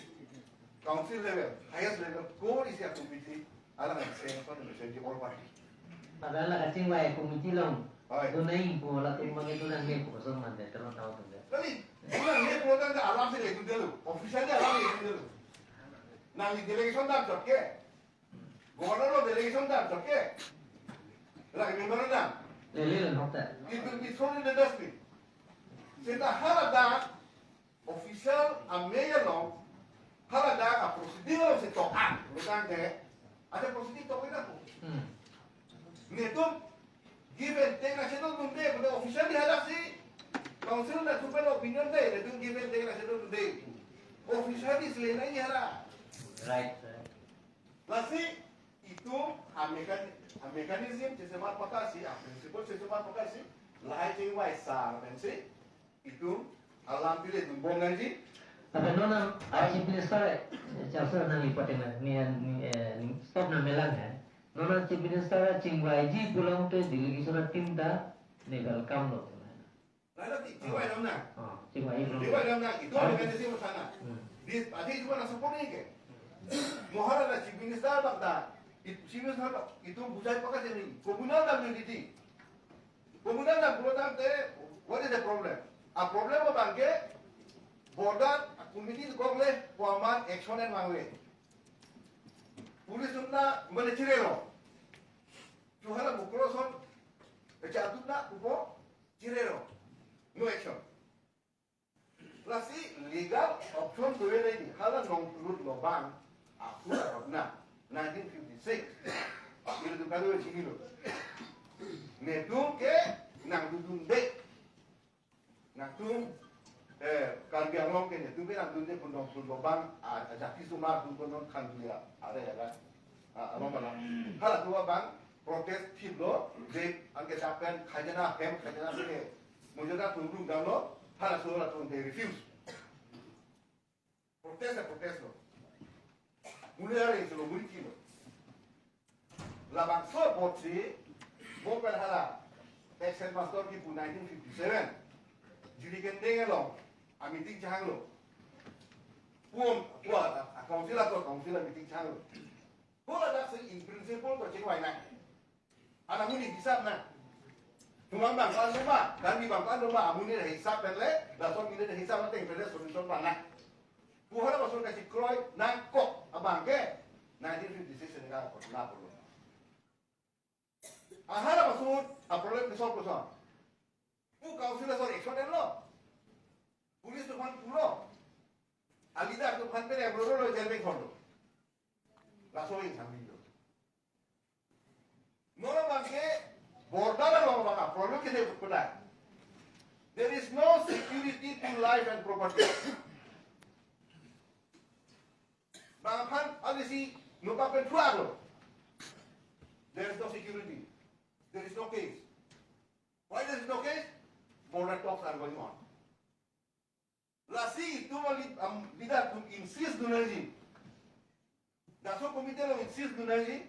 council level, highest level, core isi a committee, alang sanction mesen di all party. Padahal la kachingvai committee along. Oi. Dunai pu latum bang itu nang ne pu kosong mande, terus tahu tu ya. Kali, bulan ne program ke alam si le dun delo, official ke alam le dun delo. Nangli delegation dam chot ke, governor lo delegation dam chot ke, lagi member dam. Lele lo nokta. It will be thrown in the dustbin. Seta hala dam, official a mayor along, hala dam a procedure along si tok an, bukan ke, ada procedure tok itu. Hmm. Netum give and take na chedodun de, bukan official di hadak si, council na super opinion de, netum give and take na chedodun de. Official di selain ini hala. Right, right. Lasi itum a mechan-, a mechanism chesemar pakasi, a principle chesemar pakasi, lahai chingvai sar pensi itum alam pile dumbom nangji. Apa nona a Chief Minister, eh, chapsa nang ipatin na, ni, ni, eh, ni stop na melang hai. Nona Chief Minister chingvaiji pulote delegation ateam ta ne welcome lo. Lalu di, chingvai dam nang. Ah, chingvai lo. Chingvai dam nang, itu ada kan sih sana. Hmm. Di, adi itu na support ni ke. Mohara na Chief Minister bang ta, it-, Chief Minister bang, itum bujai pakasi ni. Communal dam ni di. Communal dam pulo tangte, what is the problem? A problem abang ke, border committee kok le, pu amat action en mangve. Police atum na mane chirelo. Chuhala bukro son, echa atum na upo chirelo. No action. Lasi legal option do ele ni, hala nong tulut lo bang, aku arap na, nineteen fifty-six. Ini tu kado chini lo. Netum ke nangdundunde. Nangtum, eh, Karbi Anglong ke netum ke nangdunde pundong pundong bang, a, a, jati sumar pundong khanduya, are ya kan? A, along bang. Hala tu bang, protest thip lo, de, anke dapen khajana, hem khajana sini. Mujana tum rum dam lo, hala so hala tum de refuse. Protest na protest lo. Muli are isi lo, muli kilo. Labangso apotsi, bo pen hala, ex headmaster kipu nineteen fifty-seven. Jiri kendeng along, a meeting chehang lo. Pum, pua, a council ato, council a meeting chehang lo. Ko ladak si in principle ko chingvai nang. Ana muni hisap nang. Tumang bang pan rumah, kami bang pan rumah, amuni dah hisap pen le, lason mini dah hisap nang teng pen le solution pan nang. Puhara basur kasi kroi nangkok abang ke nineteen fifty-six ini kan pernah perlu. Ahara basur a problem ke solve ke solve. Pu council asor action en lo. Police atum aphan pulo. A leader atum aphan pen lo lo jail pen kondo. Laso ingsambi lo. Non abang ke border along abang a problem ke de putang. There is no security to life and property. Bang aphan alisi nupa pen thua lo. There is no security. There is no case. Why there is no case? Border talks are going on. Lasi itum a lead-, um, leader atum insist dun nangji. Laso committee along insist dun nangji.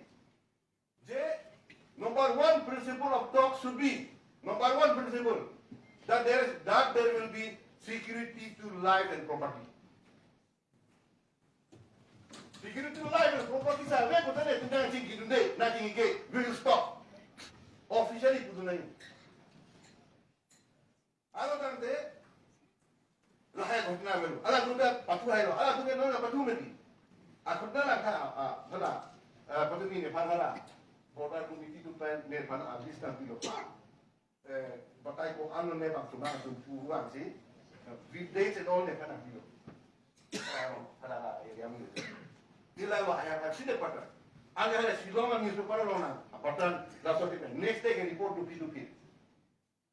Je number one principle of talk should be, number one principle, that there is, that there will be security to life and property. Security to life and property sa ve kota ne tindang chingki dunde, na chingki ke, we will stop. Officially pu dun nangji. Alo tangte, lahai ghotona avelo. Ala ghotona pathu hailo. Ala ghotona nona pathu meti. A ghotona lang tha, a, hala, a, pathu mene phan hala. Border committee atum pen nephan a list nangpilo. Eh, batai ko ano ne bang cuma atum pu vangsi. With dates and all nephan nangpilo. Hala, hala, area mi. Nila wa haya ka sine pattern. Anga hala Shillong a newspaper along nang. A pattern, laso tipe. Next day ke report dupi dupi.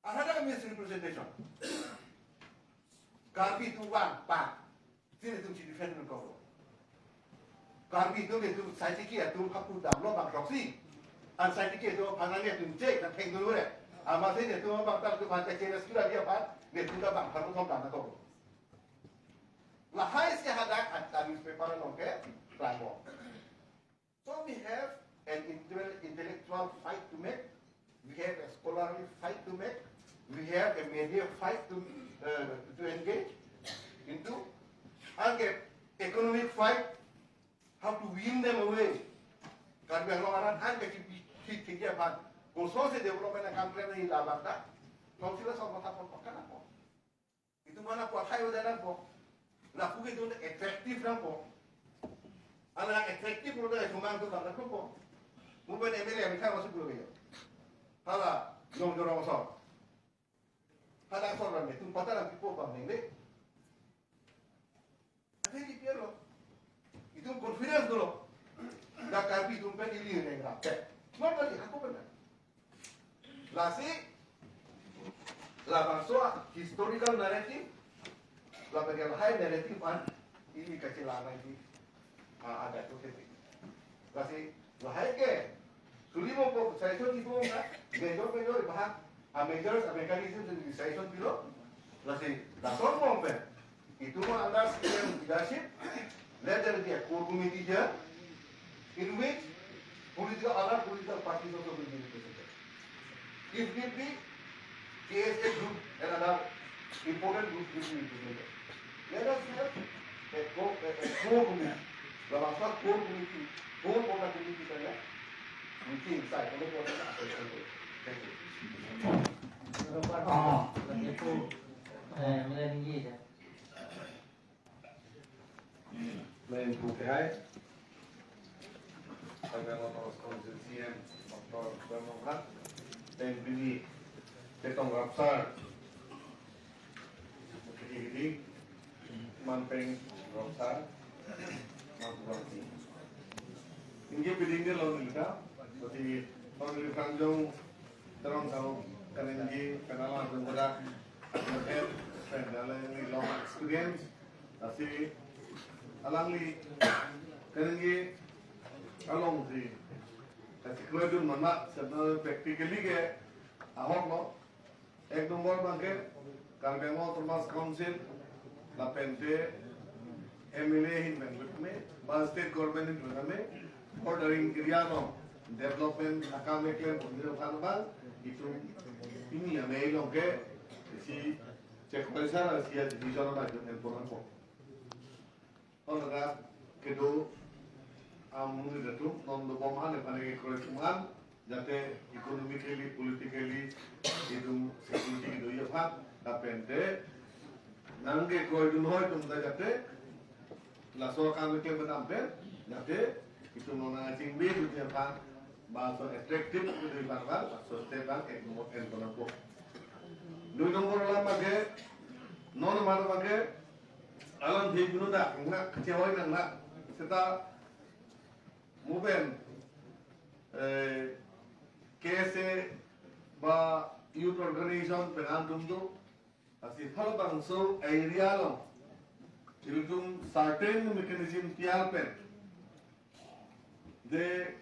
Ahada misrepresentation. Karbi atum vang, pa. Sini atum si defend nangkok. Karbi atum, atum sai tiki atum hapu damlo bang proxy. An sai tiki atum aphan netum chek na thengdun ure. Amatsi netum bang tam atum aphan ke challenge kira dia aphan, netum ta bang phan thom dam nangkok. Lahai si hadak an ta newspaper along ke, klanglo. So we have an intel-, intellectual fight to make, we have a scholarly fight to make, we have a media fight to, uh, to engage into. Anke Economic fight, how to win them away. Karbi Anglong arat an kachibi thik thik ya ban. Kosonsi development akam klem nangji labang ta. Council asong matha pon pakan ako. Itum mana ko athai udah nangpo. Lapu ke itum attractive nangpo. Ala attractive udah itum mang tu bang nangpo. Mungkin M L A yang bisa masuk dulu ya. Hala, jong jorong asong. Hala asong ram itum patah ram pipo bang neng deh. Ada di piero. Itum confidence dolo. Dak Karbi itum pen ili neng rap. Not only aku pernah. Lasi, labangso historical narrative, lapen ke lahai narrative an, ili kachelang lagi, ah, ada tu keti. Lasi, lahai ke, suli mo po, suggestion ipo na, major, major, bahag, a measures, a mechanism, and suggestion pilo. Lasi, lason mo pen. Itum under C M leadership, let there be a core committee here, in which political, other political parties also will be represented. If need be, K S A group and other important groups will be represented. Let us have a core, a, a core committee. Labangso core committee, core conduct committee, we think, side, thank you. Oh, lagi tu, eh, mula tinggi je. Main putihai, Karbi Anglong Autonomous Council C M, Doctor Tuliram Ronghang, dan pini Chetong Rapsar, Kiti Kiti, Manpeng Rapsar, Manpeng. Ingke piding dia lawan kita, seperti Bang Ri Franjong, terang tahu, karena ini kenal langsung pada, pen, pen, dalam ini long experience, Lasi alangli kaningje alongsi kachekroi dun mama, seta practically ke ahok lo. Ek number abangke Karbi Anglong Autonomous Council lapen te M L A ahin pen kutme, ba state government ahin pen kutme, bordering area along development akam keklem ponji aphan abang itum pini amei along ke isi chekroi sar, isi a-division abang itum enpon nangpo. Hon ladak kedo amonit atum non dobom an ephan kekroi atum an, jate economically, politically itum security kedoji aphan, lapen te nangkekroi dun hoi atum ta jate laso akam keklem kedam pen jate itum non nangchingbe dun aphan, ba laso attractive kedoji aphan, ba laso step abang ek number enpon nangpo. Dui number alam abangke, non amat abangke, alam thik pinu dak, nang kachehoi nang nang. Seta mo pen, eh, K S A ba youth organization pen an atum do, lasi halabangso area along ilitum certain mechanism tiyar pen, de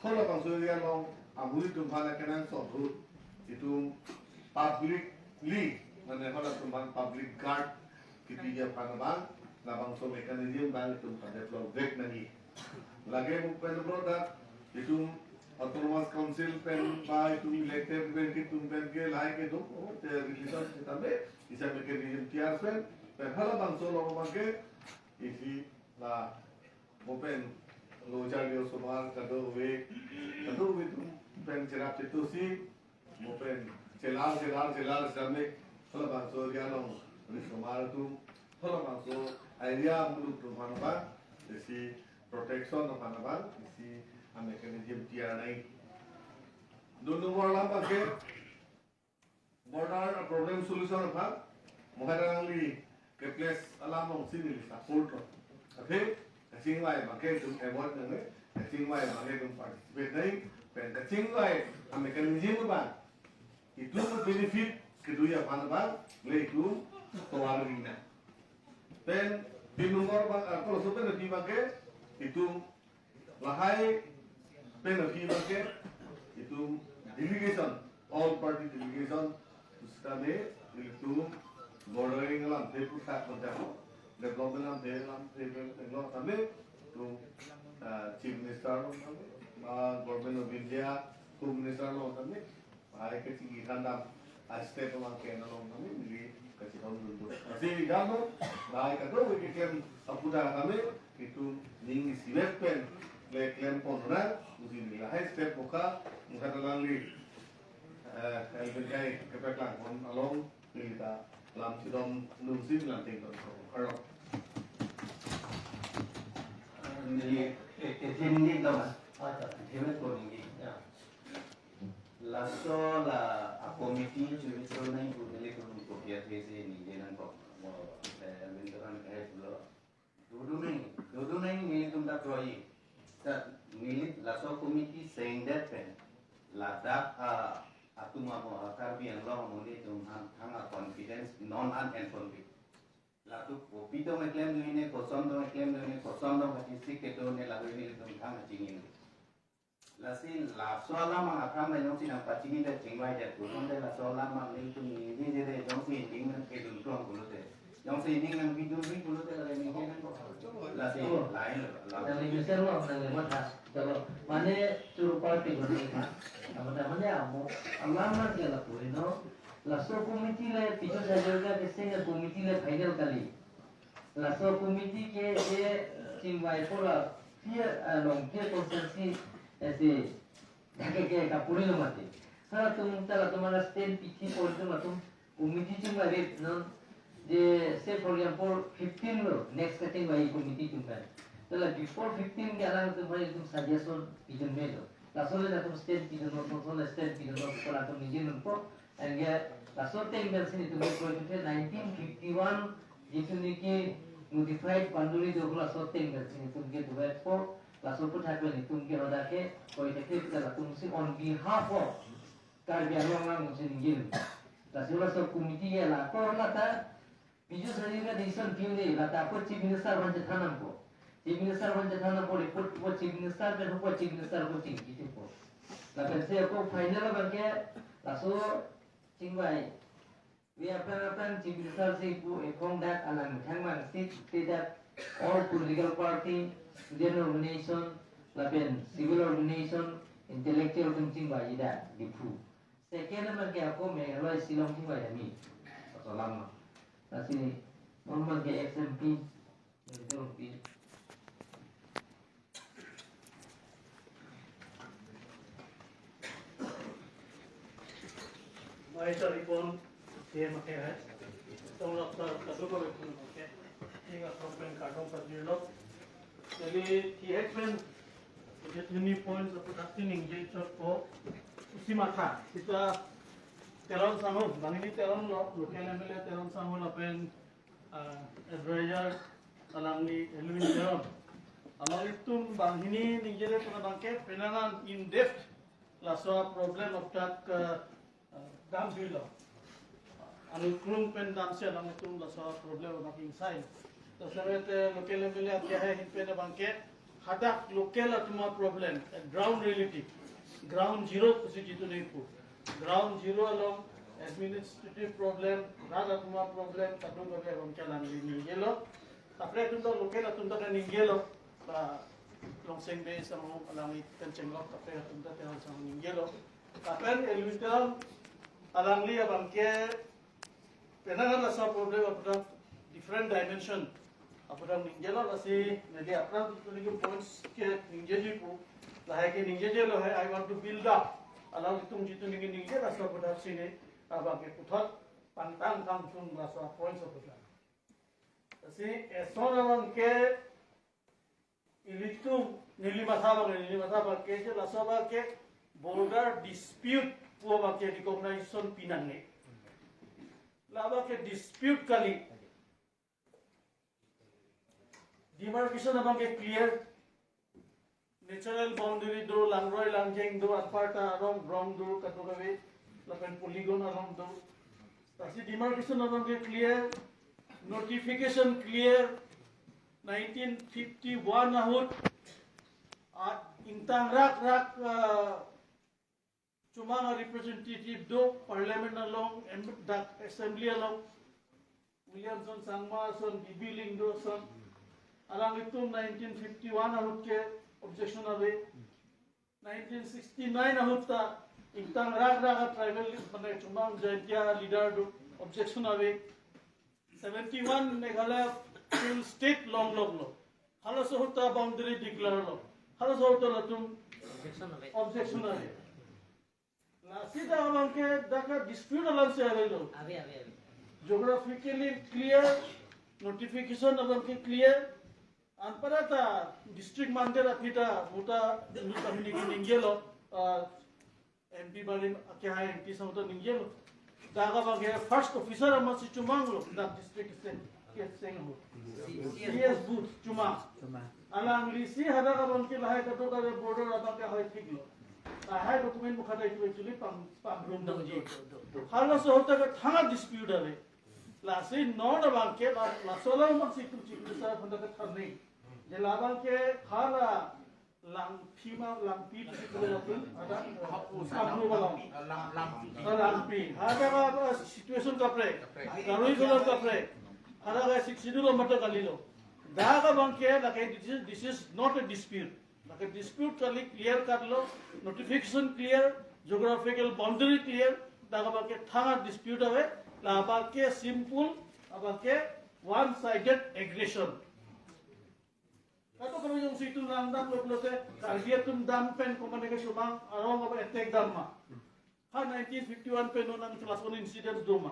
halabangso area along amonit atum aphan kenangsot ahut itum publicly, mane halatum aphan public guard kipiji aphan abang labangso mechanism abang itum ka-develop vek nangji. Lake mo pen abroad dak itum Autonomous Council pen ba itum elected pen ke itum pen ke lahai kedo, oh, te relation sitame, isi mechanism tiyar pen, pen halabangso along abangke isi la mo pen lo charli osomar kadokave, kadokave atum pen cherap chetusi, mo pen chelar, chelar, chelar sitame halabangso area along osomar atum, halabangso area muluk atum aphan abang isi protection aphan abang isi a-mechanism tiyar nangji. Dui number alam abangke border problem solution aphan, mo hai alangli ke-place alam alongsi neli support lo. Athe kachingvai abangke itum avoid nangne, kachingvai abangke itum participate nangji, pen kachingvai a-mechanism abang itum benefit kedoji aphan abang le itum tovar ri nang. Pen tin number abang, ah, koloso pen aphi abangke itum lahai pen aphi abangke itum delegation, all party delegation, sitame itum bordering alamthe puthak kontak, development alamthe, alamthe pen lo tame itum, ah, Chief Minister lo tame, ah, Government of India, Home Minister lo tame, ah, kachingki thandam a-step abang ke nalong kami neli kachetongdun. Lasi jalo, lahai kadokave keklem aputhak kami, itum ning isivet pen le klempon ra, uji neli lahai step boka, mungkhat alangli, eh, Elwin Teron kepaklangpon along, neli ta lam chedondunsi lam tington. Arlo. Neli, eh, eh, neli dong, ah. Acha, neli ko neli, ya. Laso la a-committee churi churi nangji pu nelitum kopi athesi ningje nangkok. Mo, eh, Elwin Teron kahai pulo. Dodunang, dodunang nelitum ta kroi. Ta neli laso committee sengdet pen ladak a, atum amo a-Karbi Anglong amonit atum thang, thang a-confidence non an enponpi. Latum kopi tong eklem do-un-e, koson tong eklem do-un-e, koson tong kachesik kedo-un-e, lahai nelitum thang kachingki. Lasi laso alam aphan nang jongsi nangpachini ta chingvai jat pu, sonte laso alam nelitum ningje jere jongsi ning nangkedun tong pulote. Jongsi ning nangpidun ri pulote lake ningje nangkok. Lasi lain lo, lain. Nangli bisa lo, nangli matha. Chalo. Mane churu party ko ni ha. Apa namanya amo? Alam nang ke lapu ino. Laso committee le picture saja ke sehingga committee le final kali. Laso committee ke je chingvai pura pia, ah, Longkir constituency ase dak ke ke kapuri lo mati. Halatum ta latum ara stand pithi pon tum atum committee chingvai vet non je, say for example fifteen lo next kachingvai committee atum kan. Tala before fifteen ke alangtum hari tum suggestion pidun melo. Laso le latum stand pidun non, laso le stand pidun non, latum ningje nangpo. Anke laso ateng pensi nelitum ke nineteen fifty-one jitu niki notified boundary do, laso ateng pensi nelitum ke duet po, laso aputhak pen nelitum ke hadak ke koi thekthek ta latumsi on behalf of Karbi Anglong alangsi ningje. Lasi laso committee ke la kor lata Biju Sangma decision pim de, lata ako Chief Minister aphan chethan nangpo. Chief Minister aphan chethan nangpo, report po Chief Minister pen, hapu Chief Minister ako chingki thupo. Lapensi ako final abang ke laso chingvai. We aphrang aphrang Chief Minister si pu ephong dak alang thang vangsit te dak all political party, student organization, lapen civil organization, intellectual atum chingvai ida Diphu. Second abang ke ako Meghalaya Shillong chingvai ami. Laso alam. Lasi non abang ke ex M P, Rongpi. Mai sa ripon, siya makihay. Tong lak sa, kadokave pun makihay. Inga problem kadong pajirlo. Jadi, T H pen, jadi ini points aputhak si ningje chot ko. Usi matha, sita Teron Sangho, banghini Teron lo, local M L A Teron Sangho lapen ah, advisor alangli Elwin Teron. Alanglitum banghini ningjedet pen abang ke penang an in depth laso problem aputhak, ah, damjuilo. Anukrung pen damsi alanglitum laso problem abang ingsai. Laso seme te local M L A akhei ahin pen abang ke hadak local atum aproblem, eh, ground reality, ground zero pusi jitu nangpu. Ground zero along administrative problem, rat atum aproblem, kadokave abang ke alangli ningjelo. Kaprek atum ta local atum ta ningjelo. Ba Longsing Bey Sangho alangli kan chenglok, kaprek atum ta Teron Sangho ningjelo. Kaprek Elwin Teron alangli abang ke penang an laso problem aputhak different dimension aputhak ningjelo, lasi neli aphrang jitu neli points ke ningjeji pu, lahai ke ningjejelo hai, I want to build up. Alanglitum jitu neli ningje laso aputhak si ne abang ke puthot pangtang kangtung laso points aputhak. Lasi eson abang ke ilitum neli matha abang, neli matha abang ke je laso abang ke border dispute pu abang ke recognition pinangne. La abang ke dispute kali. Demarcation abang ke clear. Natural boundary do, langroi langjeng do, anparta arong brong do, kadokave, lapen polygon arong do. Lasi demarcation abang ke clear, notification clear, nineteen fifty-one ahut, ah, ingtang rak rak, ah, chomang a-representative do, parliament along, em-, dak assembly along, Williamson Sangma ason, B B Lyngdoh ason, alanglitum nineteen fifty-one ahut ke objection ave. Nineteen sixty-nine ahut ta Ingtang rak rak tribal, mane, chomang Jaintia leader do objection ave. Seventy-one Meghalaya full state longloklo. Halaso ahut ta boundary declare lo. Halaso ahut ta latum objection ave. Objection ave. Lasi dak abangke dak adispute alam si avelo. Ave, ave, ave. Geographically clear, notification abangke clear. Anparta district manager aphi ta, mo ta, mo ta hini hini ningjelo, ah, M P barim akehai M P sangta ningjelo. Dak abangke first officer amatsi chomanglo, dak district seng, ke seng ho. C-, C S booth. C S booth chomang. Chomang. Alanglisi hadak abangke lahai kadokave border abangke hoi thiklo. Lahai document mukha ta itu actually pam, pam room. Do, dongji. Do, do, do, do. Halaso ahut ta kathang adispute ave. Lasi non abangke la, laso alam amatsi itum Chief Minister aphan ta kethan nang. Je labangke hala Langphi ma, Langphi pusi pulo latum, ada Kamrup along. Lam-, Langphi. Ah, Langphi. Hadak, ah, situation kaprek. Kaprek. Karui Khulam kaprek. Hadak, ah, Sixth Schedule matter kalilo. Dak abangke lake this is, this is not a dispute. Lake dispute kali, clear cut lo, notification clear, geographical boundary clear, dak abangke thang adispute ave, labangke simple, abangke one sided aggression. Kadokave jongsi itum langdamlo pulote, Karbi atum dam pen komatne ke chomang arong aba attack dam ma. Ha nineteen fifty-one pen non an class one incidents do ma.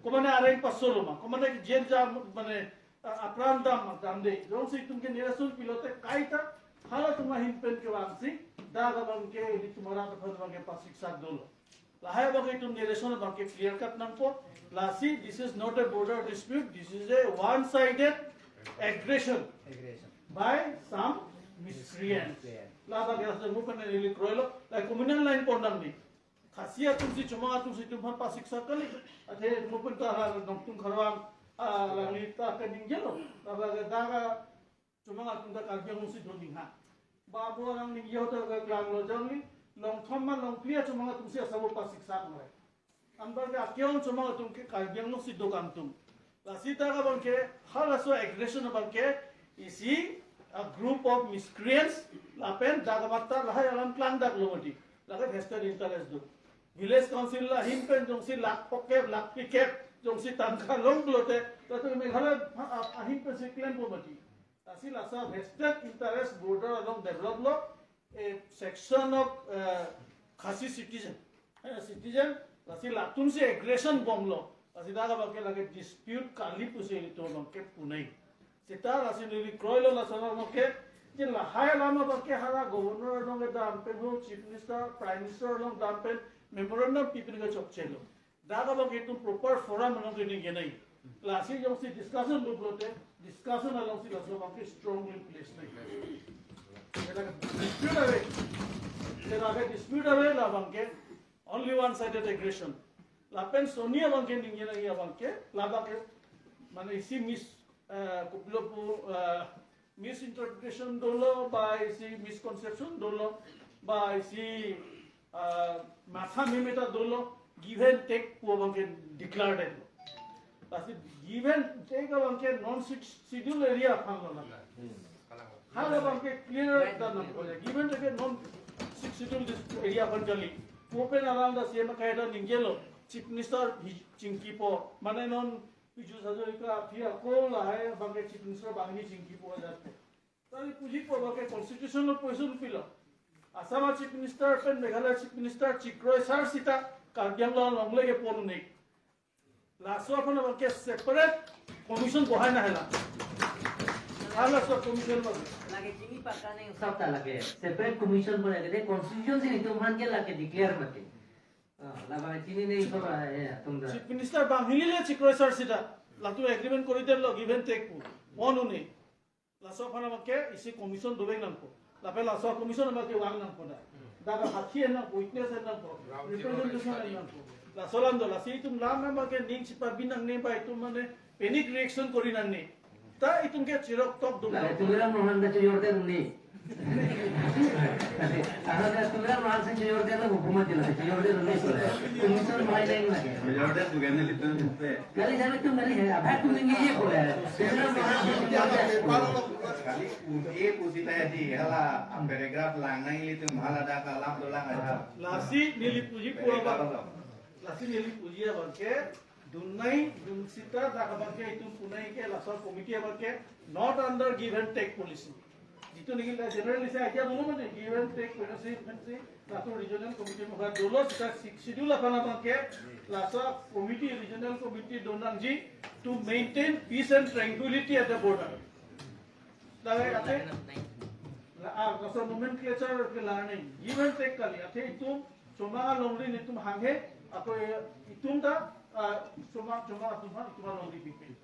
Komatne areng paso lo ma. Komatne ke jen jam, mane, a-, apran dam ma, damde. Jongsi itum ke narration pilote kaita, halatum ahin pen kevangsi, dak abangke ilitum arat aphan abangke pasiksak dolo. Lahai abangke itum narration abangke clear cut nangpo. Lasi, this is not a border dispute, this is a one-sided aggression. Aggression. By some miscreants. Miscreants. Labangke laso mo pen neli kroilo, la communal line pon damji. Khasi atumsi, chomang atumsi itum aphan pasiksak kali. Athe mo pen ta ha Nongtung Kharvang, ah, alangli ta keningjelo. Labangke dak chomang atum ta Karbi Anglong si do ning ha. Ba bo alang ningje ahut ta keklanglo, jongsi longthom ma longphli achomang atumsi asabo pasiksak nang. Anparke akeong chomang atum ke Karbi Anglong si do kangtung. Lasi dak abangke halaso aggression abangke isi a group of miscreants lapen dak amat ta lahai alam klangdaklo mati. Lake vested interest do. Village Council ahin pen jongsi lakh phokep, lakh phlikep jongsi tangka long pulote, latum Meghalaya a-, a-, ahin pensi klempo mati. Lasi laso vested interest border along develop lo, a section of, eh, Khasi citizen. Eh, citizen, lasi latumsi aggression bomlo. Lasi dak abangke lake dispute kali pusi ilitum abangke punai. Seta lasi neli kroilo laso abangke, je lahai alam abangke hala governor along kedam pen ho, chief minister, prime minister along dam pen memorandum pi pen kechokchelo. Dak abangke itum proper forum along kening kenai. Lasi jongsi discussion do pulote, discussion alongsi laso abangke strongly place nang. Jela ke dispute ave. Jela ke dispute ave, labangke only one sided aggression. Lapen soni abangke ningje nangji abangke, labangke, mane isi mis, eh, kopilo pu, eh, misinterpretation dolo, ba isi misconception dolo, ba isi, ah, matha meme ta dolo, give and take pu abangke declare detlo. Lasi give and take abangke non Sixth Schedule area aphan lo na. Hala abangke clear dam nangpo, give and take non Sixth Schedule dis-, area aphan kali. Mo pen alang ta C M akehai ta ningjelo, Chief Minister hi chingkipo, mane non Piyush Hazarika aphi ako lahai abangke Chief Minister banghini chingkipo ajat. Tari puji po abangke constitution lo position pilo. Assam Chief Minister pen Meghalaya Chief Minister chikroi sar sita Karbi Anglong longle kepon un-e. Laso aphan abangke separate commission bohai nangji la. Halaso commission abang. Lake chini pakka nang sab ta lake. Separate commission bohai lake constitution si itum aphan ke lake declare mati. Ah, labang chinine itum, ah, eh, atum ta. Chief Minister banghini le chikroi sar sita. Latum agreement kori detlo give and take pu. Pon un-e. Laso aphan abangke isi commission dovek nangpo. Lapen laso commission abangke vang nangpo da. Dak ke sakhi en nangpo, witness en nangpo, representation en nangpo. Laso alam do, lasi itum lam abangke ning chipabin nangne ba itum mane panic reaction kori nangne. Ta itum ke chirok tok dum. Lale Tuliram Ronghang ta chojor det ni. Ahora tú le vas a señor de la hukumat de la señor de la mesa. Commission mai nahi lage. Majority bukan itu, pe. Kali jana tu kali hai, abah tu ninggi ye ko hai. Señor, kali un-e pusi ta di, hala paragraph lang nahi itu, hala dak alam tu lang aja. Lasi neli puji pu abang. Lasi neli puji abang ke, dun nai, dun sita dak abang ke itum pu nai ke laso committee abang ke not under give and take policy. Jitu ninggi la general isi idea dolo mane give and take policy pensi laso regional committee mukha dolo sita Sixth Schedule aphan abang ke laso committee, regional committee donangji to maintain peace and tranquility at the border. Dak athe la, ah, laso nomenclature ke learning. Give and take kali. Athe itum chomang alongri nelitum hanghe, ako itum ta, ah, chomang, chomang atum ha, itum alongri pipe.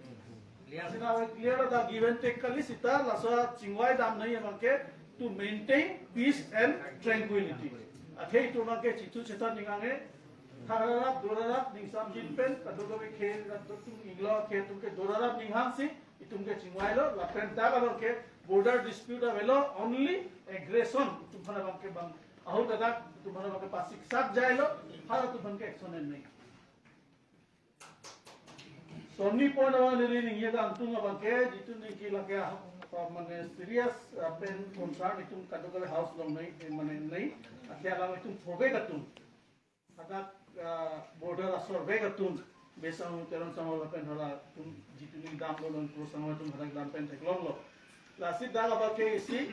Clear. Sina ave clear ta give and take kali sita laso chingvai dam nai abang ke to maintain peace and tranquility. Athe itum abang ke chithu chethan ning hanghe, thakrarap, dorarap, ningsam jin pen, kadokave khei, kadokave inglo khei atum ke dorarap ning hangsi, itum ke chingvailo, lapen dak abang ke border dispute avelo, only aggression itum aphan abang ke bang, ahut adak itum aphan abang ke pasiksak jailo, halatum aphan ke action en nai. Sonni point abang neli ningje dam tung abang ke, jitu ningki lake, ah, mane serious, ah, pen concern itum kadokave house along nai, eh, mane nai, athe alam itum provek atum. Hadak, ah, border asor vek atum, Bey Sangho, Teron Sangho lapen halatum jitu ningdamlo non Kro Sangho atum hadak dam pen theklonglo. Lasi dak abang ke isi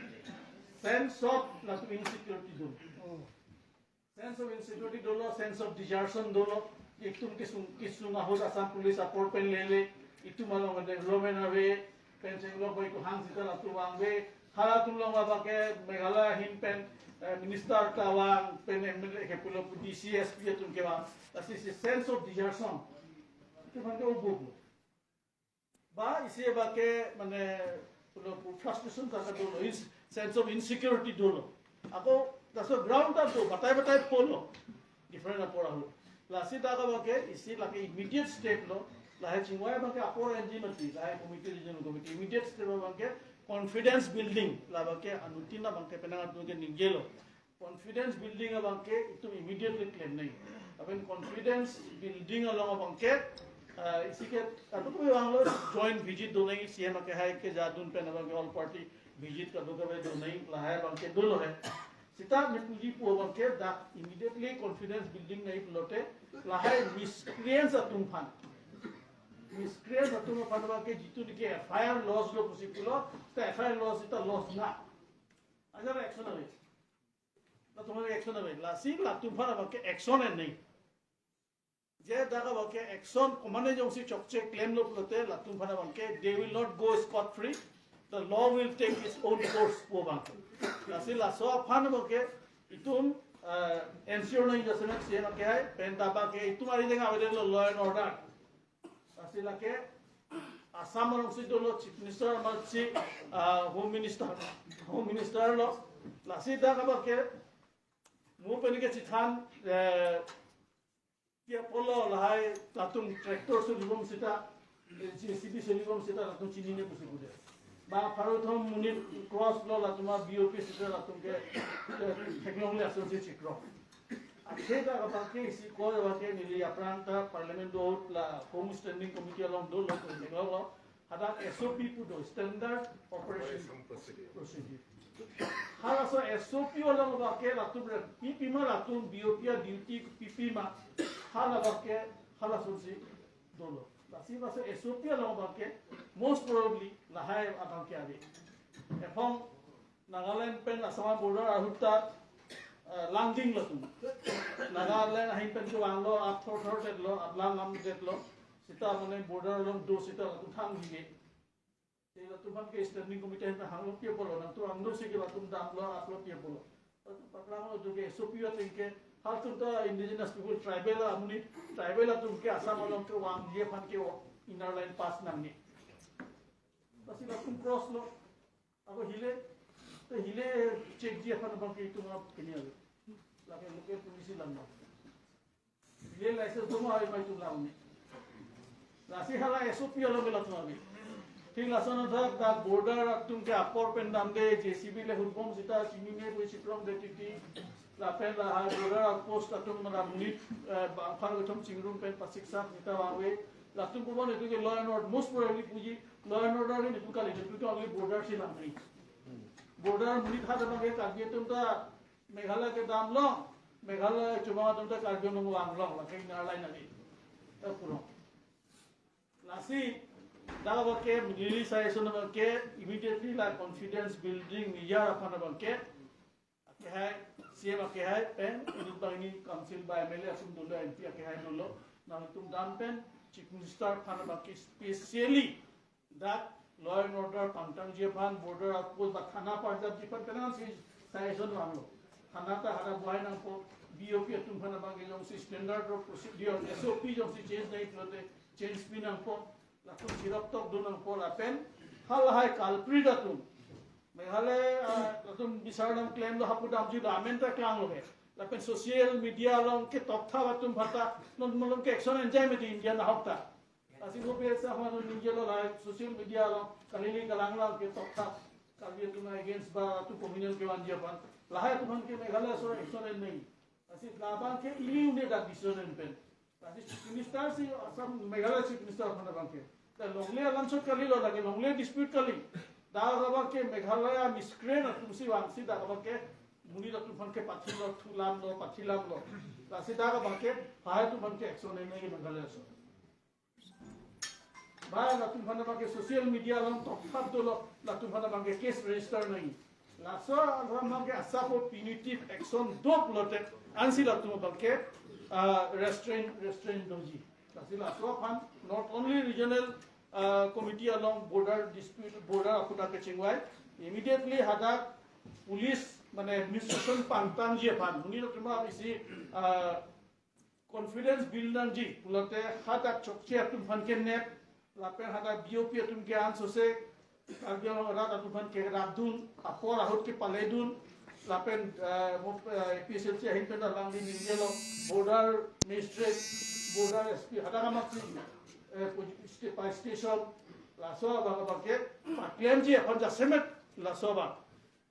sense of latum insecurity dun. Sense of insecurity dolo, sense of desertion dolo. Itum kesung, kesung ahut Assam Police apor pen lele, itum along development ave, pen chenglo boi ko hang sita latum vangve. Halatum along abang ke Meghalaya ahin pen, eh, minister ta vang, pen M L A ke pulo pu D C, S P atum ke vang. Lasi si sense of desertion. Itum aphan ke ubuk lo. Ba isi abang ke mane pulo pu frustration ta dolo, ins-, sense of insecurity dolo. Ako laso ground ta do, batai batai pulo. Different apor ahut. Lasi dak abang ke isi lake immediate step lo, lahai chingvai abang ke apor enji mati, lahai committee, regional committee, immediate step abang ke confidence building, la abang ke anuttin abang ke penang atum ke ningjelo. Confidence building abang ke itum immediately klem nai. Lapen confidence building along abang ke, ah, isi ke, kadokave vanglo joint visit do nai, C M akehai kejadun pen abang ke all party visit kadokave do nai, lahai abang ke dolo hai. Sita neli puji pu abang ke dak immediately confidence building nai pulote, lahai miscreants atum aphan. Miscreants atum aphan abang ke jitu ningki F I R lodge lo pusi pulo, sita F I R lodge sita lodge na. Ajat action ave. Latum aphan action ave. Lasi latum aphan abang ke action en nai. Je dak abang ke action komatne jongsi chokche klemlo pulote latum aphan abang ke they will not go scot free. The law will take its own course pu abang ke. Lasi laso aphan abang ke itum, eh, ensure nai jasemet C M akehai, pen ta abang ke itum ari deng avedetlo law and order. Lasi lake Assam alongsi dolo Chief Minister amat si, ah, Home Minister, Home Minister lo. Lasi dak abang ke mo pen ke chethan, eh, pi apotlo lahai latum tractor solibom sita, eh, J C B solibom sita latum chinine pusi kude. Ba pharo thom minute cross lo latum a B O P sita latum ke, eh, theklongle asonsi chikro. Athe dak abang ke isi ko abang ke neli aphrang ta Parliament do ahut la Home Standing Committee along dolo, theklonglo. Hadak S O P pu do, Standard Operation Procedure. Halaso S O P along abang ke latum re pipima, latum B O P a duty pipima, hala abang ke halasonsi dolo. Lasi laso S O P along abang ke most probably lahai abang ke ave. Ephong Nagaland pen Assam border ahut ta, eh, langding latum. Nagaland ahin pen kevanglo, ap thor thor detlo, ap lang lam detlo. Sita mane border along do sita latum thang hinge. Sita latum aphan ke Standing Committee ahin pen hanglo pi apotlo, nangtum angnosi ke latum damlo, aplo pi apotlo. Latum paklanglo, jo ke S O P ateng ke, halatum ta indigenous people, tribal amonit, tribal atum ke Assam along kevangji aphan ke inner line pass nangne. Lasi latum cross lo. Ako hile, to hile checkji aphan abang ke itum ap kini ave. Lake local police lang ma. Hile license do ma ave ma itum lang ni. Lasi hala S O P along ke latum ave. Thik lason athak dak border atum ke apor pen damde, J C B le hutbom sita chinine pu chiprong de titi. Lapen lahai border outpost atum mara monit, eh, bangphar kethom chingrum pen pasiksap sita vangve. Latum pu bon itum ke law and order, most probably puji law and order ni itum kali, itum ke only border si langri. Border monit hat abang ke Karbi atum ta Meghalaya kedam long, Meghalaya chomang atum ta Karbi Anglong vang long, lake Inner Line ave. Ta purong. Lasi, dak abang ke, neli suggestion abang ke, immediately la confidence building measure aphan abang ke, akehai, C M akehai pen, inut banghini council ba M L A atum dolo, M P akehai dolo, nangtum dam pen, Chief Minister aphan abang ke specially dak law and order pangtangji aphan, border outpost ba thana parjapji aphan penang si suggestion vanglo. Thana ta hadak bohai nangpo, B O P atum aphan abang ke jongsi standard of procedure, S O P jongsi change nai pulote change pi nangpo, latum chirap tok dun nangpo lapen halahai culprit atum. Meghalaya, ah, latum bisar nam claim lo hapu damji lo amen ta klanglo he. Lapen social media along ke tokthap atum aphan ta non malom ke action enjoy mati India nahok ta. Lasi ko biasa hama ningje lo la social media along kalili kalanglang ke tokthap Karbi atum against ba atum communal kevanji aphan. Lahai atum aphan ke Meghalaya so action en nai. Lasi labang ke ili une dak decision en pen. Lasi Chief Minister si Assam Meghalaya Chief Minister aphan abang ke. Ta longle alam so kali lo lagi longle dispute kali. Dak abang ke Meghalaya miscreant atum si vangsi dak abang ke monit atum aphan ke pathilo thulam lo pathilam lo. Lasi dak abang ke lahai atum aphan ke action en nai Meghalaya so. Ba latum aphan abang ke social media along tokthap dolo, latum aphan abang ke case register nai. Laso abang ke asap punitive action do pulote ansi latum abang ke, ah, restrain, restrain doji. Lasi laso aphan not only regional, ah, committee along border dispute, border aphuthak kechingvai, immediately hadak police mane administration pangtangji aphan, monit atum isi, ah, confidence build nangji pulote hadak chokche atum aphan ke nep, lapen hadak B O P atum ke ansose, Karbi Anglong arat atum aphan ke rapdun, apor ahut ke paledun, lapen, eh, mo-, eh, A P H L C ahin pen alangli ningjelo, border magistrate, border S P, hadak amatsi, eh, poli-, sta-, police station, laso abang abang ke paklemji aphan jasemet, laso abang.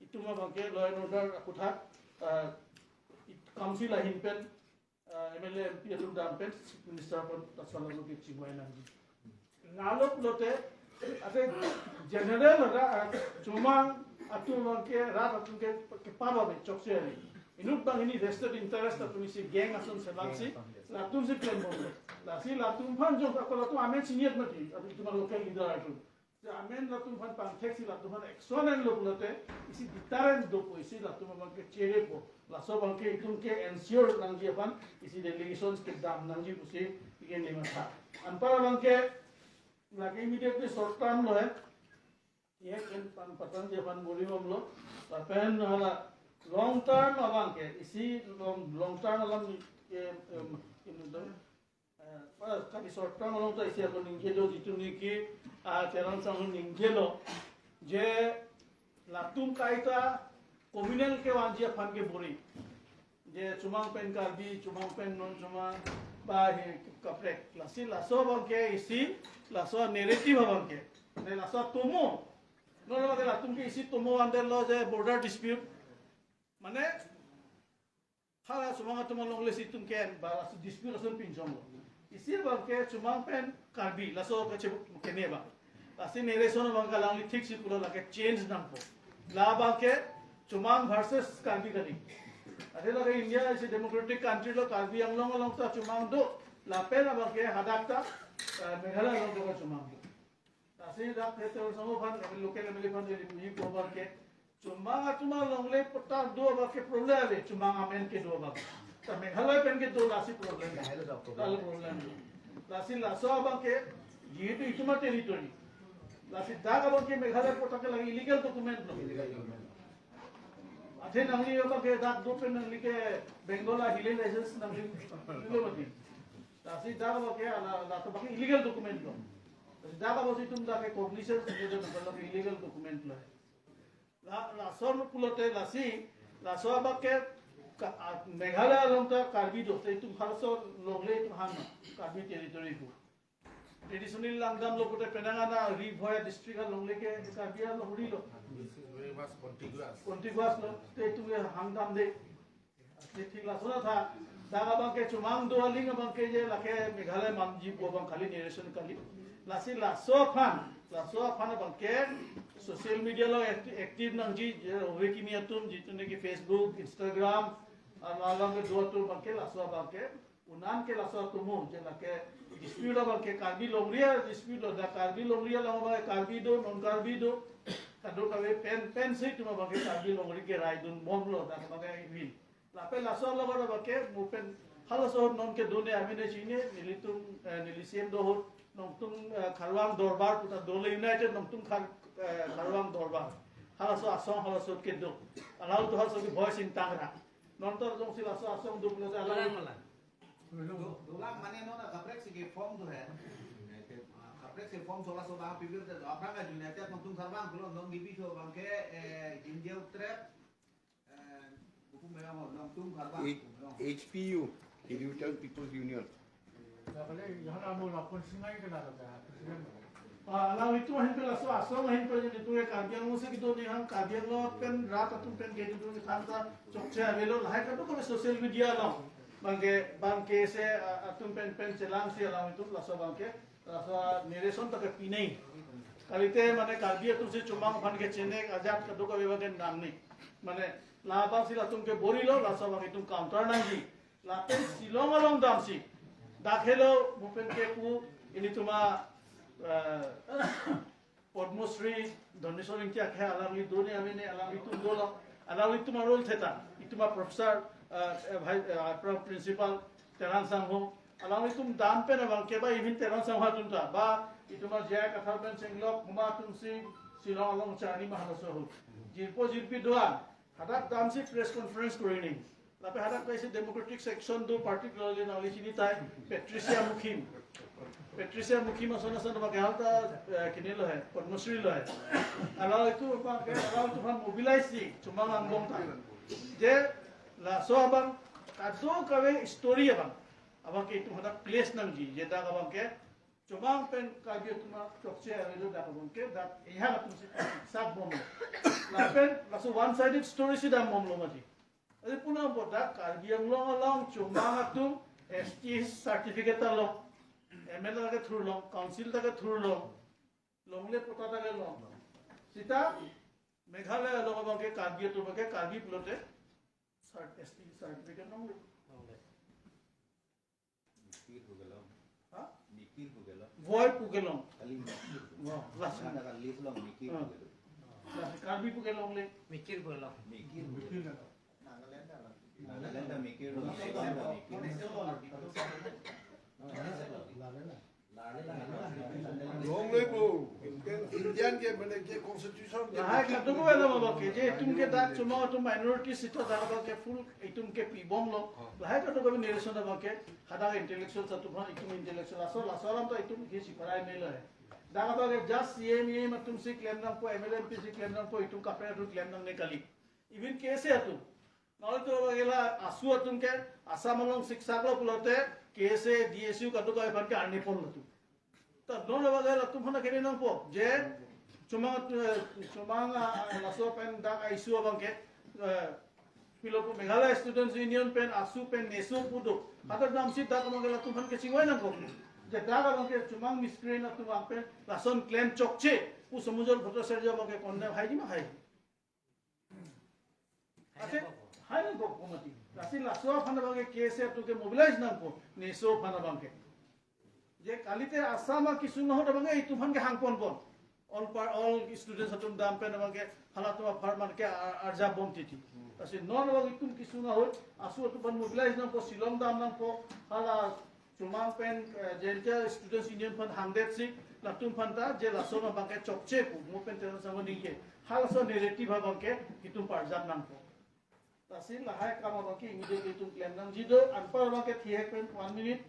Itum abang ke law and order aphuthak, eh, it-, council ahin pen, ah, M L A, M P atum dam pen, Chief Minister aphan ta sala lo ke chingvai nangji. Lalo pulote, ate general ra, ah, chomang atum abang ke, rat atum ke, kepaba be, chokche ari. Inut banghini vested interest atum isi gang ason selang si, latum si klembom. Lasi latum aphan jong, ako latum amen si niat mati, atum itum local leader atum. Si amen latum aphan pangthek si latum aphan action enlo pulote isi deterrent dopo, isi latum abang ke cherepo. Laso abang ke itum ke ensure nangji aphan isi delegations kedam nangji pusi ike nematha. Anpar abang ke lake immediately short term lo he. Ye ken pan patangji aphan bori bomlo. Lapen hala long term abang ke isi long, long term alam ke, em, ini dong. Eh, pas kami short term along ta isi ako ningje do, jitu niki, ah, Teron Sangho ningjelo, je latum kaita communal kevanji aphan ke bori. Je chomang pen Karbi, chomang pen non chomang, ba he kaprek. Lasi laso abang ke isi, laso narrative abang ke. Ne laso atomo. Non abang ke latum ke isi tomo vandet lo je border dispute. Mane, hala chomang atum along le si itum ke-en ba laso dispute ason pinchonglo. Isi abang ke chomang pen Karbi, laso kachebuk kene abang. Lasi narration abang ke alangli thik si pulo, lake change nangpo. La abang ke chomang versus Karbi kali. Ate lake India isi democratic country lo Karbi Anglong along ta chomang do. Lapen abang ke hadak ta, eh, Meghalaya along ta chomang do. Lasi dak Teron Sangho aphan, kami local M L A aphan jadi puji ko abang ke. Chomang atum along le patta do abang ke problem ave, chomang amen kedo abang. Ta Meghalaya pen kedo lasi problem. Lahai lo dak problem. Lahai lo problem. Lasi laso abang ke, jihetu itum a-territory. Lasi dak abang ke Meghalaya patta ke lake illegal document lo. Illegal document. Athe nangli abang ke dak do pen nangli ke Bengal a-hilly license nangli lo mati. Lasi dak abang ke ala, la to abang ke illegal document lo. Lasi dak abang si itum dak ke cognizance ke do, la illegal document lo. La, lason pulote lasi, laso abang ke ka, a, Meghalaya along ta Karbi do, te itum halaso longle itum han Karbi territory pu. traditionally langdamlo pute penang ana ri Bhoi district alongle ke Karbi along ri lo. It was contiguous. Contiguous lo, te itum ke hangdam de. Te thik laso na tha, dak abang ke chomang do aling abang ke je lake Meghalaya manji pu abang kali, narration kali. Lasi laso aphan, laso aphan abang ke social media along acti-, active nangji, je ove kimi atum, jitu ne ki Facebook, Instagram, along ke do atum abang ke laso abang ke unan ke laso atomo, je lake dispute abang ke Karbi longri a-dispute lo, dak Karbi longri along abang ke Karbi do, non Karbi do, kadokave pen, pensi itum abang ke Karbi longri ke raidun bomlo, dak abang ke ivin. Lapen laso along abang ke, mo pen halaso ahut non kedo ne amen ne chini, nelitum, eh, neli C M do ahut, nongtum, eh, Kharwang Dorbar puta dole united nongtum Khar-, eh, Kharwang Dorbar. Halaso asong halaso kedo. Alau tu halaso ke Bhoi Singtang ra. Non tor jongsi laso asong do pulo alau. Malang, malang. Do-, dolang mane non kaprek si ke form do hai. Ah, kaprek si form sola sola pibir te do. Aphrang ka united nongtum Kharwang pulo non gibi so abang ke, eh, Jinjau Trep, eh, hukum ya mo nongtum Kharwang. H-, H P U, Hindu People's Union. Ah, alang itum ahin pe laso asong ahin pe jeni tu ya Karbi Anglong si kedo ne ham Karbi Anglong pen rat atum pen kedo ne than ta chokche avelo lahai kadokave social media along. Abang ke, abang ke se, ah, atum pen pen chelang si alang itum laso abang ke, laso narration ta ke pinei. Kalite mane Karbi atum si chomang aphan ke chene ajat kadokave abang ke nangne. Mane labang si latum ke bor-ilo, laso abang itum counter nangji. Lapen Shillong along damsi. Dak helo mo pen ke pu ilitum a, eh, Padma Shri Dhaneswar Ingti akhei alangli do ne amen ne alanglitum dolo. Alanglitum a-role theta. Itum a-professor, eh, eh, bhai, eh, pro-, principal Teron Sangho. Alanglitum dam pen abang ke ba even Teron Sangho atum ta. Ba itum a J I Kathar pen chenglok huma atum si Shillong along charni ma halaso ahut. Jirpo jirpi do-an. Hadak damsi press conference kori nang. Lapen hadak kaisi Democratic Section do party lo le nangli chini tai Patricia Mukhim. Patricia Mukhim ason ason abang ke halta, eh, kini lo hai, Padma Shri lo hai. Alanglitum abang ke, alanglitum aphan mobilize si, chomang angbong ta. Je laso abang kadokave story abang. Abang ke itum hadak place nangji, je dak abang ke chomang pen Karbi atum a chokche avelo dak abang ke dak ehang atum si sak bomlo. Lapen laso one sided story si dam bomlo mati. Adi punang bodak Karbi Anglong along chomang atum S T certificate ta long, M L A ta ke thurlong, council ta ke thurlong, longle patta ta ke long. Seta Meghalaya along abang ke Karbi atum abang ke Karbi pulote cert-, S T certificate longle. Mikir pu kelong. Ha? Mikir pu kelong. Voi pu kelong. Kali mikir. Wah, las. Nang kali pulang mikir pu kelong. Las Karbi pu kelong le. Mikir pu kelong. Mikir pu kelong. Nagaland ta mikir, Nagaland ta mikir. Long le pu. Indian ke mane ke constitution ke. Lahai kadokave abang ke je itum ke dak chomang atum minority seta dak abang ke full itum ke pibomlo. Lahai kadokave narration abang ke hadak intellectual atum aphan itum intellectual aso laso alam ta itum ke siparai melo hai. Dak abang ke just C M, E M atum si klem nangpo, M L A, M P si klem nangpo, itum kaprek atum klem nangne kali. Even K S A atum. Nangli tu abang ke la ASU atum ke Assam along siksak lo pulote K S A, D S U kadokave aphan ke arni pon lo tu. Ta non abang ke latum aphan kene nangpo. Je chomang, eh, chomang, ah, laso pen dak a-issue abang ke, eh, pilo pu Meghalaya Students Union pen ASU pen NESO pu do. Hadak damsi dak abang ke latum aphan kechingvai nangkok. Je dak abang ke chomang miscreant atum abang pen lason klem chokche pu Somujol Bhattacharya abang ke condemn haiji ma hai. Ase, hai nangkok komati. Lasi laso aphan abang ke K S A atum ke mobilize nangpo, NESO aphan abang ke. Je kalite Assam akesung ahut abang ke itum aphan ke hang ponpon. All par-, all students atum dam pen abang ke halatum apharman ke ar-, arjap bom titi. Lasi non abang itum kesung ahut, ASU atum aphan mobilize nangpo, Shillong dam nangpo, hala chomang pen, eh, Jaintia Students Union aphan hangdetsi, latum aphan ta, je laso abang ke chokche pu, mo pen Teron Sangho ningje. Halaso narrative abang ke, itum parjap nangpo. Lasi lahai akam abang ke immediately itum klem nangji do, anpar abang ke thihek pen one minute,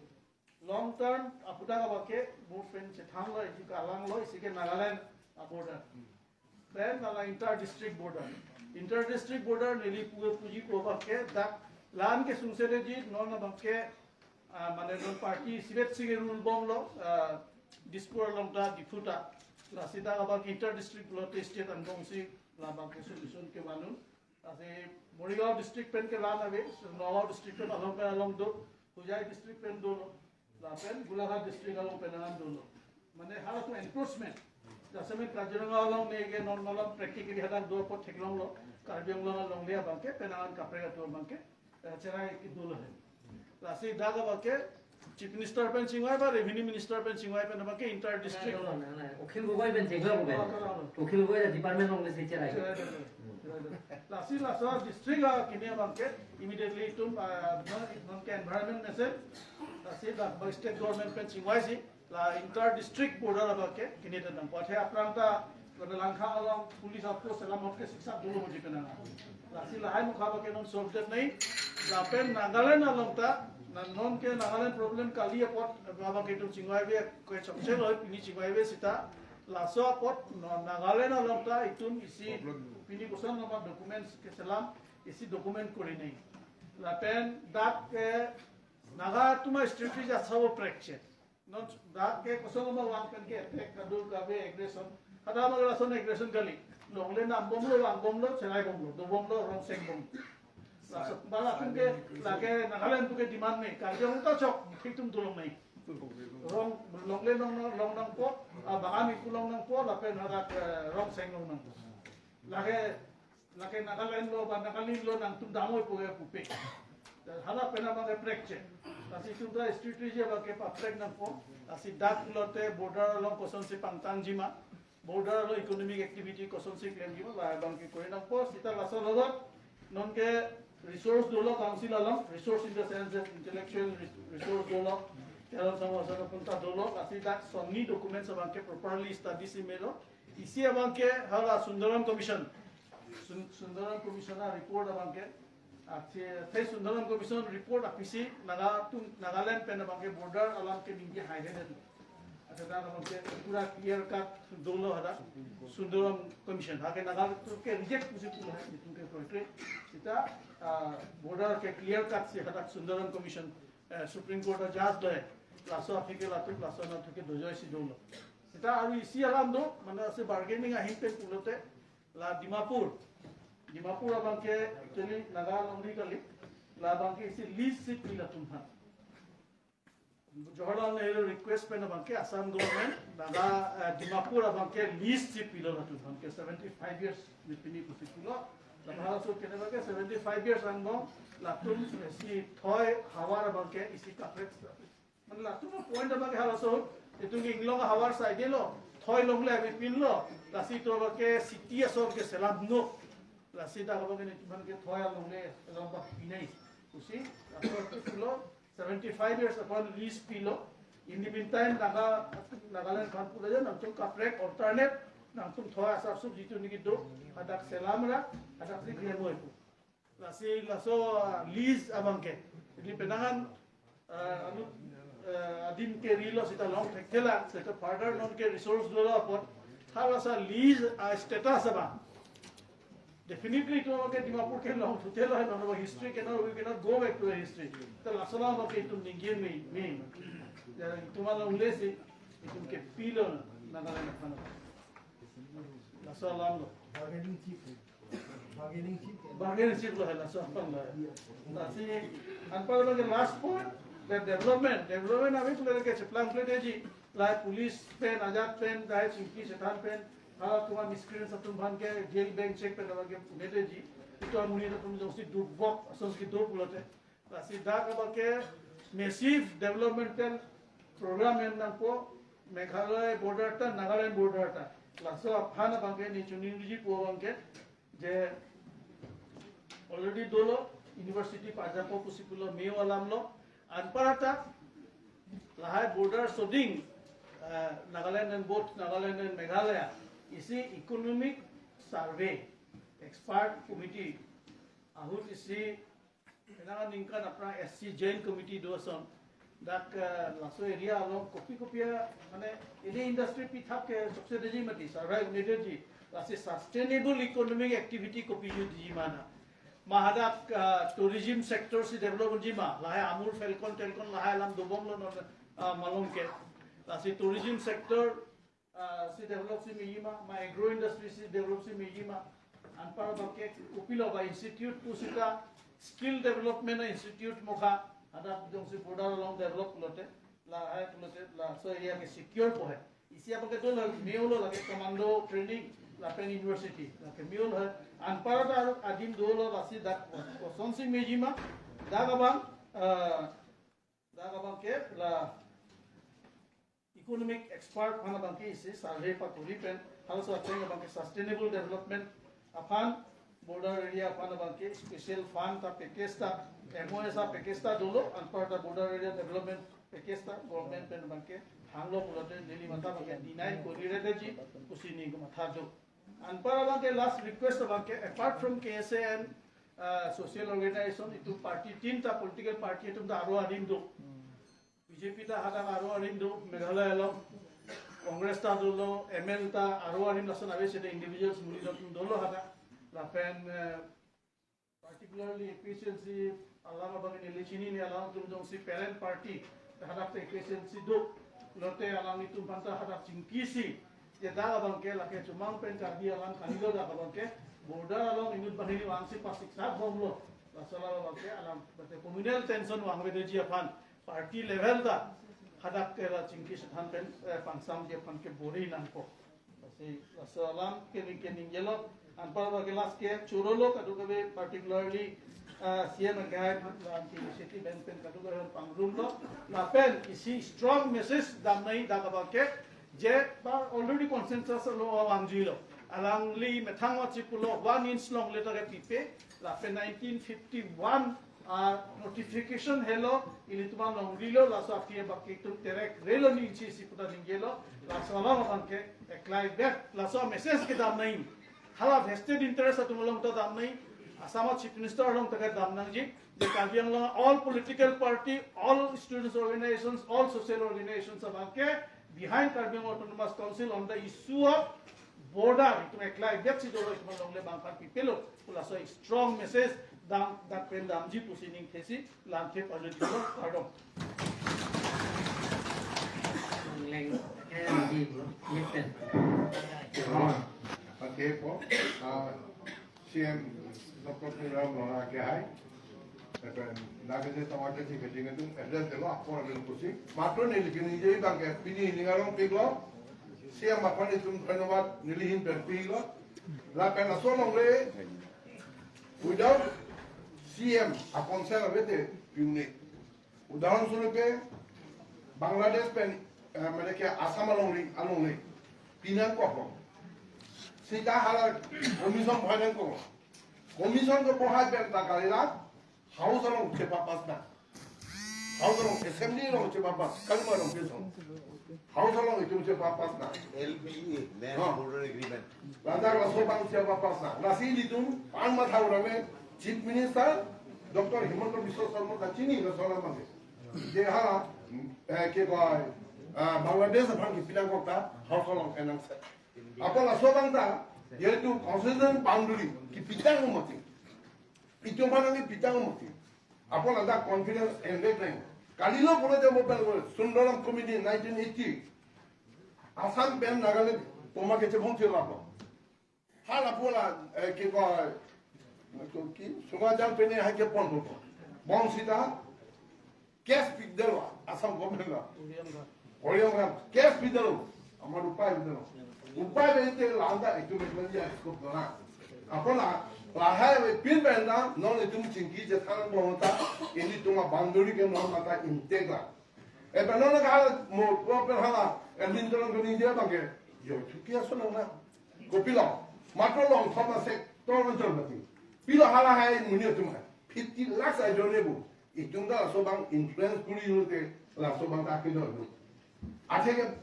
long term, apudak abang ke, mo pen chethang lo, isi ke alang lo, isi ke Nagaland, a-border. Then hala inter district border. Inter district border neli pu-, puji pu abang ke dak la-an kesungse detji non abang ke, ah, mane non party isivet si ke rule bomlo, ah, Dispur along ta, Diphu ta. Lasi dak abang inter district pulote state angbong si labang ke solution kevan un. Lasi Morigaon district pen ke la-an ave, Nagaon district pen along pen along do, Hojai district pen dolo, lapen Golaghat district along pen angan dolo. Mane halatum encroachment. Jasemet Kaziranga along ne ke non malam practically hadak do apot theklonglo, Karbi Anglong alongle abang ke penang an kaprek atum abang ke eh, cherai kedo lo he. Lasi dak abang ke Chief Minister pen chingvai ba Revenue Minister pen chingvai pen abang ke inter district. Akhil Gogoi pen chingvai. Oh, kalang lo. Akhil Gogoi department along si cherai. Cherai, cherai, cherai. Lasi laso district akimi abang ke immediately itum, ah, non, non ke environment mesen. Lasi dak abang state government pen chingvaisi la inter district border abang ke kini dan nang. Pathe aphrang ta Langkha along police outpost selam hot ke siksa dolo mo jipenang. Lasi lahai mukha abang ke non solve det nai. Lapen Nagaland along ta, na non ke Nagaland problem kali apot abang ke itum chingvai ave ke chokche lo, pini chingvai ave sita. Laso apot non Nagaland along ta itum isi pini koson nama documents keselam, isi document kori nai. Lapen dak ke Naga atum a-strategy asabo prekche. Non dak ke koson ma vang pen ke attack kadokave aggression. Kada ma lason aggression kali. Longle nam bomlo, vang bomlo, cherai bomlo, do bomlo, rong seng bomlo. Laso bala atum ke lake Nagaland atum ke demand nai. Karbi Anglong ta chok, thik atum dolo nai. Rong, longle long, long nangpo, ah, Bagan Iku long nangpo, lapen hadak, eh, rong seng long nangpo. Lake lake Nagaland lo ba Nagaland lo nangtum damoi po ya pupe. Hala pen abang ke prekche. Lasi itum ta strategy abang ke paprek nangpo. Lasi dak lote border along kosonsi pangtangji ma, border along economic activity kosonsi klemji ma, la abang ke kori nangpo. Sita laso logot non ke resource dolo council along, resource in the sense that intellectual res-, resource dolo, Kerala Samaj Sana pun ta dolo. Lasi dak sonni documents abang ke properly study si melo. Isi abang ke hala Sundaram Commission. Sun-, Sundaram Commission a-report abang ke. Athe, athe Sundaram Commission report aphi si Naga atum, Nagaland pen abang ke border alam ke ningje hai hai. Athe dak abang ke pura clear cut dolo hadak Sundaram Commission. Hake Naga atum ke reject pusi pu hai, itum ke poetry. Sita, ah, border ke clear cut si hadak Sundaram Commission, eh, Supreme Court a-judge lo. Laso aphi ke latum, laso anatthu ke dojoi si dolo. Sita aru isi alam do, mane ase bargaining ahin pen pulote, la Dimapur. Dimapur abang ke actually Naga alongri kali. La abang ke isi lease si pi latum aphan. Jawaharlal Nehru request pen abang ke Assam government, Naga, eh, Dimapur abang ke lease si pilo latum aphan ke seventy-five years ni pini pusi pulo. Lapen halaso kene abang ke seventy-five years angbong, latum, eh, si thoi havar abang ke isi kaprek. Mane latum a-point abang ke halaso, itum ke inglong havar side lo, thoi longle avepinlo, lasi itum abang ke city asor ke selam no. Lasi dak abang ke itum aphan ke thoi alongle selam ba pinai. Pusi, laso pulo, seventy-five years aphan lease pilo. In the meantime, Naga, Nagaland aphan pulo je, nangtum kaprek alternate, nangtum thoi asap sup jitu niki do, hadak selam ra, hadak si klemoi pu. Lasi laso, ah, lease abang ke. Jadi penang an, ah, anu, ah, adim ke rilo sita long thekthela, sita further non ke resource dolo apot. Halasa lease a-status abang. Definitely itum ke Dimapur ke long thutelo, no, no, history cannot, we cannot go back to the history. Ta laso alam ke itum ningje me, me. Ya, itum alongle si, itum ke pilo Nagaland aphan. Laso alam lo. Bargaining chip. Bargaining chip. Bargaining chip lo hai laso aphan lo. Lasi, anpar abang ke last point, the development. Development abang ke cheplang kledetji. Lahai police pen, ajat pen, lahai chingki chethan pen, halatum a-miscreants atum aphan ke jail beng chek pen abang ke punedetji. Itum amonit atum jongsi dukvok asonsi do pulote. Lasi dak abang ke massive developmental program en nangpo, Meghalaya border ta, Nagaland border ta. Laso aphan abang ke ne choningripo abang ke, je already dolo, university pajapo pusi pulo, me-o alam lo, anparta lahai border soding, eh, Nagaland and both Nagaland and Meghalaya, isi economic survey expert committee ahut isi, penang aningkan aphrang S C Jain committee do ason. Dak, eh, laso area along kopi kopi a, mane, ini industry pithap ke chokchedetji mati, survive nedetji. Lasi sustainable economic activity kopi jutji ma na. Ma hadak, eh, tourism sector si develop ji ma. Lahai Amur Falcon, Telcon lahai alam dobomlo non, eh, malom ke. Lasi tourism sector, ah, si develop si mejima, ma agro industry si develop si mejima. Anpar abangke kopilo ba institute pusita skill development institute mokha, hadak jongsi border along develop lote, lahai lote, laso area ke secure po hai. Isi abangke dolo, meulo lake commando training, lapen university, lake meulo hai. Anpar ta adim dolo lasi dak kosonsi mejima, dak abang, ah, dak abangke la economic expert aphan abangke isi survey pakuri pen, halaso ateng abangke sustainable development aphan, border area aphan abangke special fund ta package ta, M O S a package ta dolo, anpar ta border area development package ta government pen abangke hanglo pulote neli matha abangke deny kori redeji pusi ning matha do. Anpar abangke last request abangke, apart from K S A and, uh, social organization, itum party, tinta political party atum ta aro adim do. B J P ta hadak aro adim do, Meghalaya along. Congress ta dolo, M L ta aro adim lason ave seta individuals muri atum dolo hadak. Lapen, eh, particularly A P H L C alam abang neli chinine, alangtum jongsi parent party, hadak ta A P H L C do, lote alanglitum aphanta hadak chingkisi, je dak abangke lake chomang pen Karbi alam kalilo, dak abangke border along inut banghini vangsi pasiksak bomlo. Laso alam abangke alam bate communal tension vangvedeji aphan party level ta hadak ke la chingki sethan pen, eh, pangsamji aphan ke bor-i nangkok. Lasi laso alam ke ning, ke ningjelo, anpar abangke last ke chorolo kadokave, particularly, ah, C M agai, la anti city bank pen kadokave pangrumlo, lapen isi strong message damnoi dak abangke, je ba already consensus lo vangjuilo. Alangli methang vangji pulo one inch longle ta ke pipe, lapen nineteen fifty-one, ah, notification helo, ilitum alonglilo, laso aphi abangke itum terek relo ningji isi puta ningjelo, laso alam abangke eklai bet, laso message ke damnoi. Hala vested interest atum along ta damnoi, Assam Chief Minister along ta ke damnangji, je Karbi Anglong all political party, all students organizations, all social organizations abangke behind Karbi Anglong Autonomous Council on the issue of border, itum eklai bet si dolo, itum alongle bang aphan pipelo pu laso strong message dam, dak pen damji pusi ning thesi lamthe pajutlo, kardom. Leng, eh, di, di pen. Ah, okay po. Ah, C M Doctor Tuliram Ronghang ke hai. Lapen lake je tomato si kejing itu address delo, apor delo pusi. Matro neli kini je abangke pini ning arong piklo. C M aphan itum dhanyobad neli ahin pen piklo. Lapen laso alongle without C M a consent avete pi-un-e. Udahoron swarupe Bangladesh pen, eh, mane ke Assam alongle, alongle pinangkoklo. Seta hala commission bohai nangkok. Commission ke bohai pen ta kalila House along chepa-pass nang. House along, Assembly along chepa-pass, kalima along pinso. House along itum chepa-pass nang. L B A, Land, ha, Border Agreement. Ladak laso abang chepa-pass nang. Lasi ilitum an matha ura me Chief Minister Doctor Himanta Biswa Sarma ta chini laso alam abangke. Je ha, eh, ke koi, ah, Bangladesh aphan kipi nangkok ta House along enang se. Apot laso abang ta, yaitu constitutional boundary kipi tang mati. Itum aphan nangkipi tang mati. Apot ladak confidence endet nang. Kalilo pura jamo pen Sundaram Committee nineteen eighty. Assam pen Nagaland poma kechebong chilaplo. Hala pura, eh, ke koi, ke ki, Sumajang pen hai kepon po. Bong seta case pidetlo, Assam government lo. Oriang ram, case pidetlo. Amat upai pidetlo. Upai pidete landa itum eklan ya scope dona. Apot la, lahai pinpen ta, non itum chingki chethan bonta, ilitum a-boundary ke non mata intact lo. E pen non ka mo, mo pen hala, e min tolong ke ningje abangke. Yo, chuki aso nang na. Kopilo, matro long thoma se, tolong jol mati. Pilo halahai monit atum hai. Fifty lakhs ajoine bo. Itum ta laso abang influence kuri lote laso abang ta kejor bo. Athe ke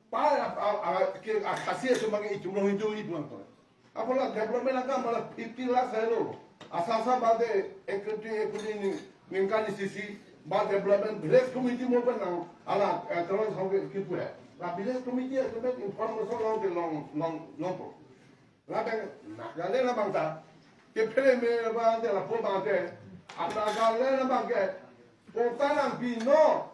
pa a, a, a, ke a khasi aso abang itum long Hindu itum ang to. Apot la development akam la fifty lakhs helo. Asa asa bade equity, equity ni, ningkan ni sisi ba development village committee mo pen nang hala, eh, terus hong ke kipu hai. La village committee atum pen information long ke long, long, long po. Lapen Nagaland abang ta, kephere me abang te lapu abang te, a Nagaland abangke, kota nangpi non,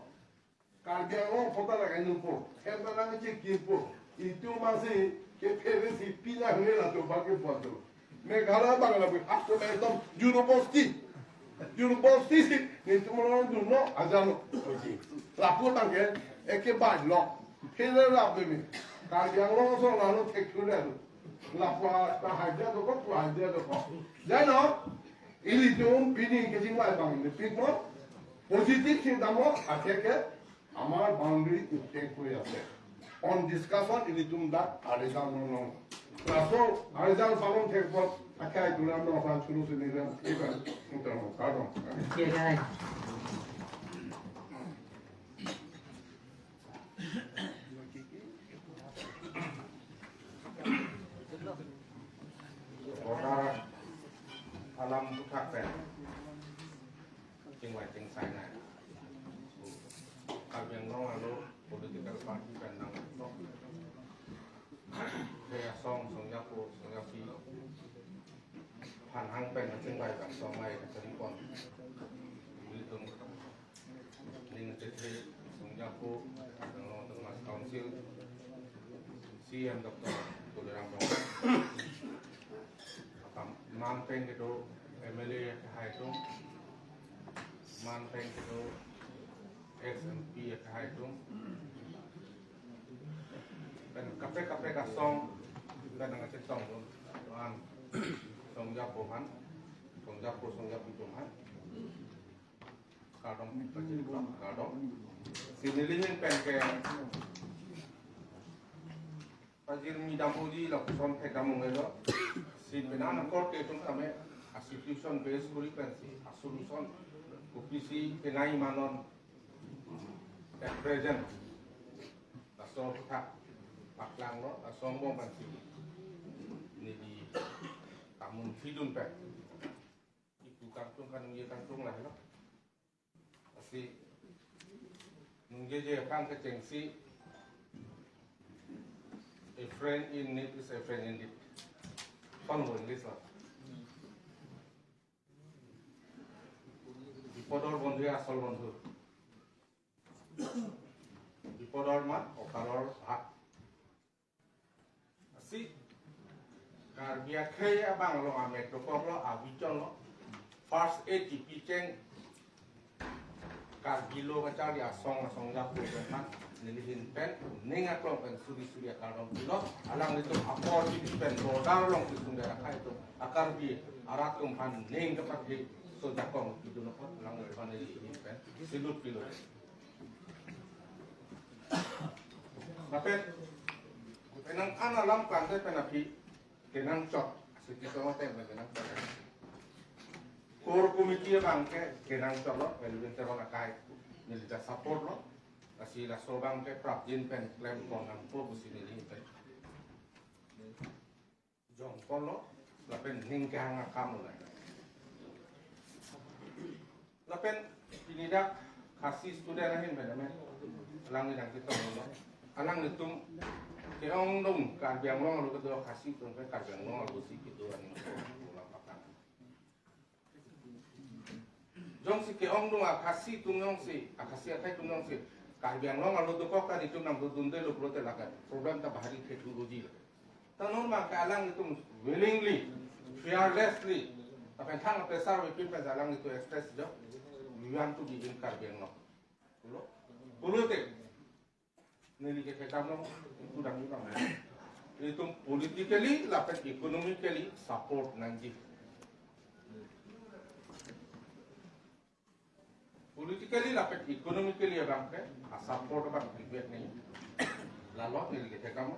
Karbi Anglong aphuthak lake nungpo, hem ta nangchekimpo. Itum masi kephere si pinang ne latum bagi puan tu. Meghalaya abang lapu, atum ekdom Juro bosti. Juro bosti si, netum along dunlo, ajan lo. Oji. Lapu abang ke, eke bai lo. Phere lapu me. Karbi Anglong ason lalo thek thule lo. Lapu ta haja dokok, pu haja dokok. Jai no, ilitum pini kechingvai abang ni pik mo. Positive thing tamo, akhir ke, আমাৰ বাউণ্ডেৰী উত্তেক হৈ আছে। On discussion, ilitum dak arizal nonong. Laso arizal palong thekpot, akhai duram no san chulu sini ram, ikan, utang, kardom. Border alam aphuthak pen chingvai chingsai nai. Karbi Anglong arlo political party pen nangtok. Kaya song, song japo, song japi. Phan hang pen chingvai pen song mai kachari pon. Ilitum ning chethe song japo, Karbi Anglong Autonomous Council, C E M Doctor Tuliram Ronghang. Apam man pen kedo M L A akehai atum, man pen kedo ex M P akehai atum. Pen kaprek kaprek asong, pen nangkachetong dun, an song japo aphan, song japo, song japi atum aphan. Kardom, kardom. Si neli ahin pen ke pajirmi damji lapuson thek dam ong-elo. Si penang akor ke itum tame a situation base kuri pensi a solution kopisi kenai ma non at present. Laso aphuthak paklanglo, laso angbong pensi neli ta munthi dun pen. Ipu kangtung kaningje kangtung lahelo. Lasi ningjeje aphan kechengsi, a friend in need is a friend indeed. Pon bo English lo. Bipodor bondhu asol bondhu. Bipodor ma okaror bhag. Lasi Karbi akhei abang along amek dokoklo, abichonlo. First aid kipi cheng Karbi lo kacharli asong asong japo pen neli ahin pen ning aklong pen suri suri akardom pilo. Alanglitum apor kipi pen border along kisung dera khai atum a Karbi arat atum aphan ning kepathi so jakong pidun apot alanglitum aphan neli ahin pen salute pilo. Lapen penang an alam kante pen aphi kenangchot, si kisong ateng pen kenangchot. Core committee abang ke kenangchotlo, Elwin Teron akai, neli ta support lo. Lasi laso abang ke prapjin pen klem pon nangpo pusi neli pen jongpon lo, lapen ning kehang akam lo. Lapen pini dak Khasi student ahin pen amen alangli nangchetong lo. Alanglitum ke-ongdung Karbi Anglong arlo kedo Khasi atum ke Karbi Anglong arlo si kedo aning ko ulang pakan. Jongsi ke-ongdung a Khasi atum jongsi, a Khasi akhei atum jongsi Karbi Anglong arlo dokok ta itum nangdodunde lo pulote lake problem ta bahari theklongji lake. Ta non abang ke alanglitum willingly, fearlessly, lapen thang pressure wepin pen alanglitum express jo, we want to be in Karbi Anglong. Pulo, pulote neli kethekdam lo, itum dam itum dam. Itum politically lapen economically support nangji. Politically lapen economically abang ke a support abang private nangji. Lalo neli kethekdam lo.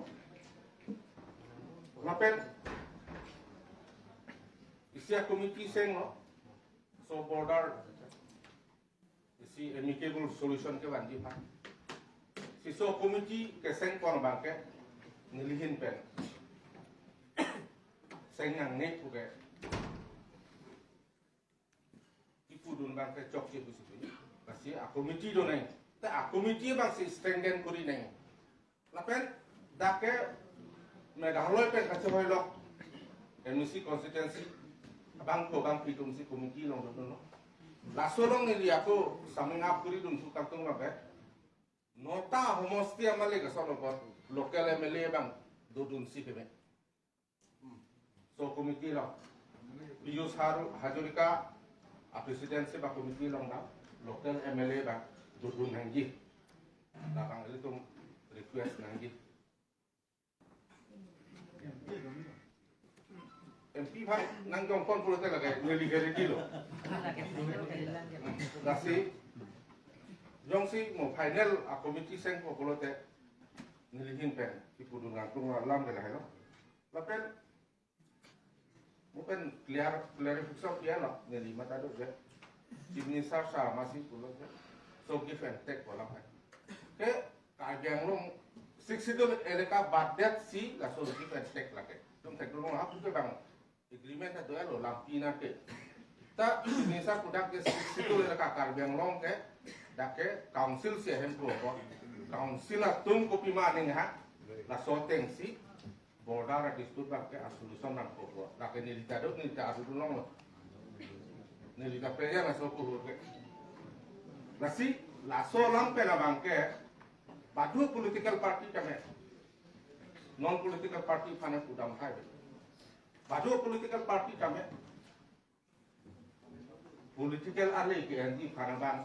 Lapen isi a committee senglo, so border isi amicable solution kevanji aphan. Si so committee keseng pon abang ke neli ahin pen seng nangne pu ke kipudun abang ke chokche pusi pu. Lasi a committee do nang. Ta a committee abang si strengthen kori nang. Lapen dak ke Meghalaya pen kachehoi lok M A C constituency abang ko abang pitum si committee along dun lo. Laso along neli ako summing up kori dun su kangtung abang ke. Nota homosti amalik asolo bot local M L A abang dodunsi peme. So committee along Piyush Haru- Hazarika a presidency ba committee along na local M L A abang dodun nangji. Labang ilitum request nangji. M P aphan nangjongpon pulote lake neli ke ready lo. Lasi jongsi mo final a committee sengpo pulote neli ahin pen kipudun nangtung alam ke lahelo. Lapen mo pen clear, clarification clear lo, neli matha do je. Chief Minister sir masi pulo je. So give and take bola hai. Ke Karbi Anglong Sixth Schedule elaka bad det si laso give and take lake. Tum thek dulu hap ke bang agreement ta do lo lampi na ke. Ta Chief Minister pu dak ke Sixth Schedule elaka Karbi Anglong ke dak ke council si ahem ko ko. Council atum kopima aning ha. Laso atengsi border dispute abang ke a solution nangkok. Lake neli ta do, neli ta adu long lo. Neli ta peja laso ko ho ke. Lasi laso alam pen abang ke badu political party tame, non political party aphan pudam hai. Badu political party tame political arle ke anti aphan abang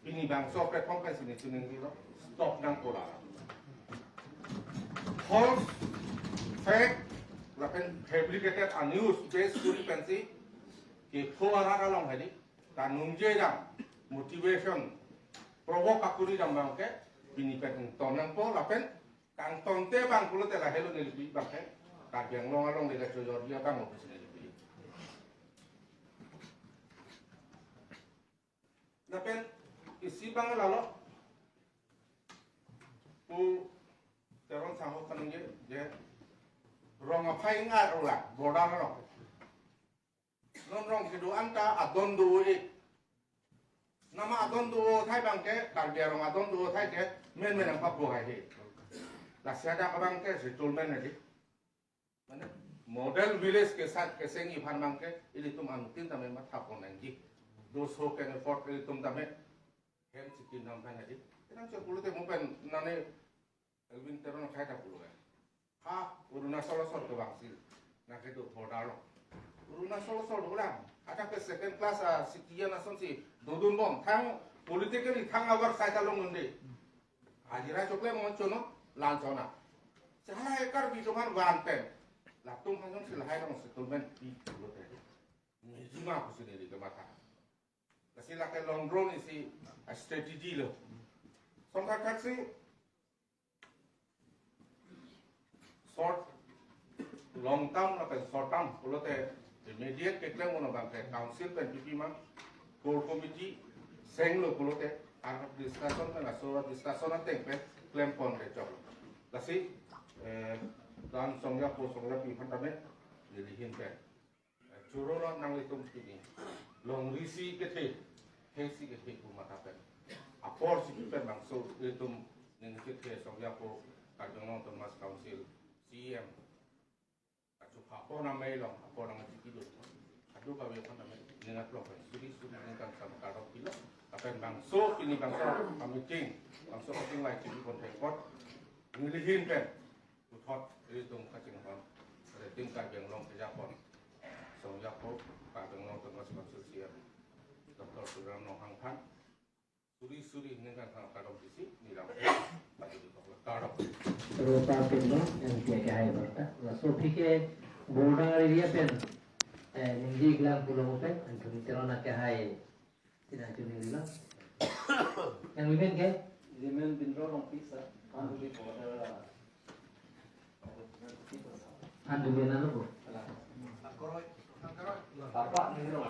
pini bangso platform pen si neli chiningri lo, stop nangpo la. False, fake, lapen fabricated a news base kuri pensi kepho arat along hedi kangningje dam, motivation, provoke akuri dam abang ke pini pen ton nangpo lapen kangtonte abang pulote lahelo neli pi abang ke Karbi Anglong along le kachojor dia abang mo pusi neli pi. Lapen isi abang lalo pu Teron sangho kaningje je rong aphai ngar ula border along. Non rong kedo anta adon do-e. Nama adon do-o thai abang ke, Karbi arong adon do-o thai ke, men men nangpapo hai he. Lasi hadak abang ke settlement nadi. Mane model village kesat kesengji aphan abang ke, ilitum anuttin tame mathapon nangji. Those who can afford ilitum tame hem chikin nam aphan nadi. Kenang chok pulote mo pen nane Elwin Teron akhai ta pulo ya. Ha, Arunachal asor ke bangsi. Nangkedo border along. Arunachal asor dolang. Ada ke second class a citizen asonsi dodun bom. Thang politically thang abar sai ta long undi. Hajira chokle mo chono, lan chona. Sehala ekar bi doman van pen. Latum hanjong si lahai long settlement pi pulote. Nijima pusi neli kematha. Lasi lake long run isi a strategy lo. Songkar khaksi short, long term lapen short term pulote immediate keklem uno abang ke council pen pipi ma, core committee senglo pulote ar discussion pen aso discussion ateng pen klempon ke chok. Lasi, eh, dan songjapo songjapi aphan tame neli ahin pen choro lo nanglitum pini. Longri si kethe, hei si kethe pu matha pen. Apor si pen bangso ilitum ning kethe songjapo Karbi Anglong Autonomous Council C E M. Achu apor namai long, apor nang chiki do. Adu kave aphan namai ningat long pen. Suri suri ningkan sama kardom pilo. Lapen bangso pini bangso meeting, bangso meeting lai chiki pon thekpot. Neli ahin pen puthot ilitum kachinghon, ilitum Karbi Anglong kejapon songjapo Karbi Anglong Autonomous Council C E M Doctor Tuliram Ronghang aphan suri suri ningkan thang kardom pisi neli lam pajuli kok kardom. Ropa pen lo, yang dia ke hai berta. Laso aphi ke border area pen, eh, ningje iklang pulo pen, antum Teron ke hai. Tidak curi lilo. Yang women ke? Women Binro Rongpi sa. Kan di border, ah, Andu bena lo ko? Alah. Tapak ni lo.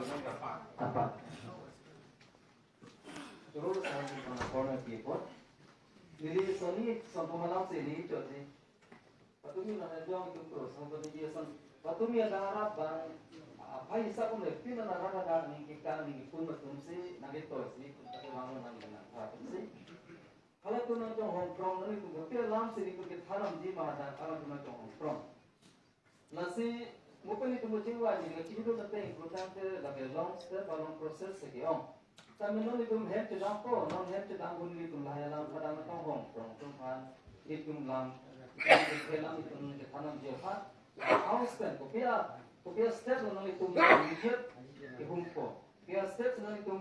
Tapak. Terus, ah, di mana corner di pot? Jadi, Sony, sampai malam sini, cuci. Patumi nang jong itum terus, sampai di dia san. Patumi ada harap bang, apa isa pun le, pina na rara da ning kikan ning pun matum si, nang ito si, tapi wangun nang nang harap si. Kalau tu nang jong hongkrong, nang itum betul lam si itum kita haram di mahadang, kalau tu nang jong hongkrong. Lasi, mungkin itum jingwa ni, nang kihidup na teng, kutang te, lagi long step, long process, segi ong. Sami non itum hem chedampo, non hem chedam pon itum lahai alam padang atong hong, prong tum phan, itum lam, itum lam itum kethan nangji aphan, house pen, kopi a, kopi a step lo non itum immediate kehumpo. Kopi a step lo non itum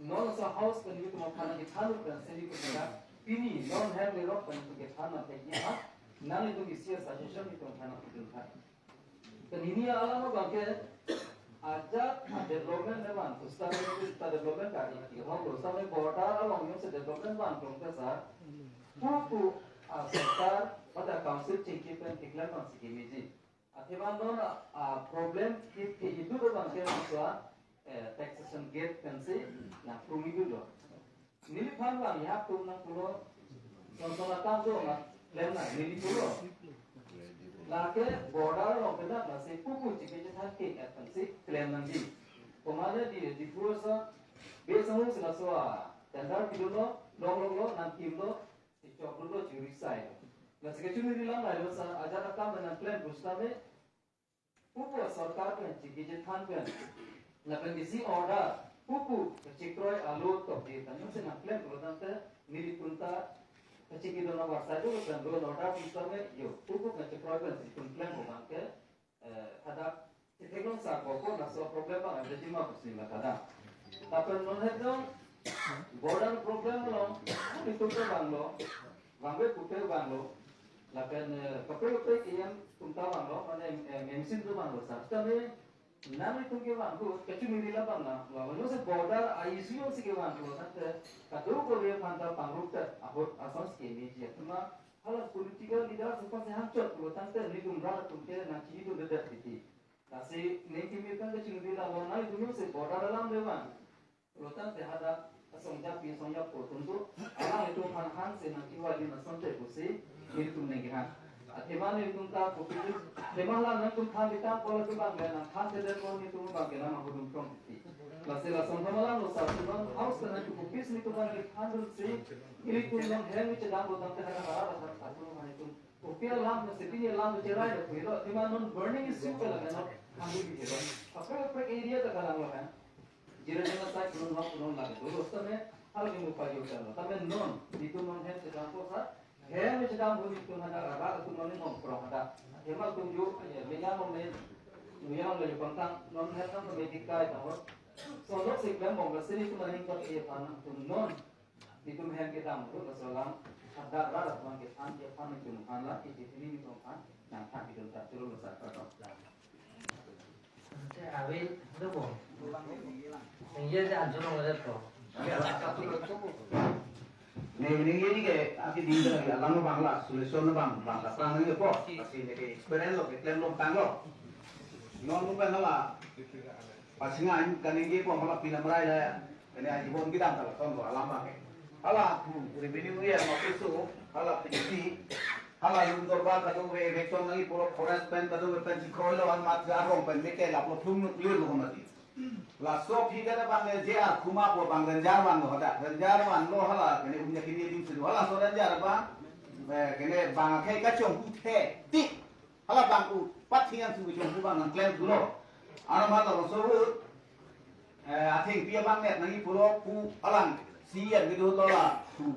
non laso house pen itum aphan kethan pen seni itum ka, pini non hem lerok pen itum kethan nangji aphan, nang itum isi a suggestion itum aphan itum aphan. Kan hini alam abang ke ajat a development devan, pusitame ta development kari, kihong pusitame border along jongsi development van tong ke sa, pupu a sorkar pada council chingki pen keklem nangsi kemeji. Athema non a, a problem ke, ke itum abang ke masua, eh, taxation gate pensi nangkrung itum lo. Neliphan vang ya tum nangpulo, son son atam do ma klem nang neli pulo. Lake border along pen nangsi pupu chingki chethan ke pensi klem nangji. Komane di, di pulo sa, be sangu sila so a tender pidunlo, longloklo, nangkimlo, si choklo, churi sai. Lasi kechuniri lam lailo sa, ajat akam nangklem pusitame, pupu sorkar pen chingki chethan pen, lapen isi order, pupu kachekroi alo tokdi, tanyung si nangklem pulo tangte, nelitum ta kachingki dun avarsai do pen law and order pusitame, yo, pupu kachekroi pen si itum klem abang ke, eh, hadak, si theklong sa ko ko laso problem abang ada jima pusi ma kada. Lapen non het dong, border problem lo, itum ke vanglo, vangve pupe vanglo, lapen, eh, kaprek kaprek E M atum ta vanglo, mane, eh, M C atum vanglo, sa. Tame, nang itum kevang ahut, kechuniri labang na, lalu si border a issue si kevang ahut, tangte, kadokave aphan ta pangrup ta, ahut asonsi kemeji, athema, hala political leaders aphan si hangchot pulo tangte, nelitum rat atum ke nangchini dundedet titi. Lasi, ningkimi pen kechuniri lalo, nang itum si border alam le vang. Pulo tangte hadak asong japi asong japo atum do, alanglitum aphan hang si nangkivai dun asonte pusi, nelitum ningkehang. Athema nelitum ta kopi, athema hala nangtum than ditang pulo tu abang ke nangthan thedet lo nelitum abang ke nang ahudum prong titi. Lasi lason thom alam lo sa, itum house pen nangtum kopisi nelitum abang kethan dunsi, nelitum non hem chedam lo tangte hadak hadak hadak atum aphan itum kopi alam lo, sitini alam lo cherai lo pulo, athema non burning issue ke lake non hangdun bihilo. Kaprek kaprek area ta kalang lo kan. Jira jira sai punon hok punon lake dolo, tame hal ke mupa jo kan lo. Tame non, itum non hem chedampo sa, hem chedam ahut itum hadak rat atum non hong prong hadak. Hem atum jo, ya, meyang lo me, meyang lo yo pangtang, non hem nang me dikai tang lo. So, lo si klem bom, lasi itum aning kot e pan atum non. Itum hem kedam ahut laso alam, hadak rat aphan kethan, kethan itum aphan la, isi hini itum aphan, nangthan itum ta chulu lo sa kato. Te awil, do bo. Ningje te anjulong le to. Ne, ningje ni ke, aki di ke, alam abang la, solution abang, abang la, tang ni po, lasi ne ke experience lo, keklem lo, tang lo. Non mo pen la, pasingan, kaningje po, hala pilam rai la, Kene aji bon kedam ta lason lo alam abang ke. Hala pu revenue area ma piso, hala pisi, hala lun dorbar kadokave eviction nangji pulo forest pen kadokave pen si kroilo an mat arong pen meke lapulo thum nuk lir lo mati. Laso aphi ke abang le J R Khuma pu abang ranger vanlo hadak. Ranger vanlo hala kene umnya kini ding si do. Hala so ranger abang, eh, kene abang ke kachonghu the ti. Hala abang u, pathingan su kachonghu abang nangklem thulo. Ano mat laso ahut, eh, athengpi abang net nangji pulo pu alang, C E M kedo lo la, pu,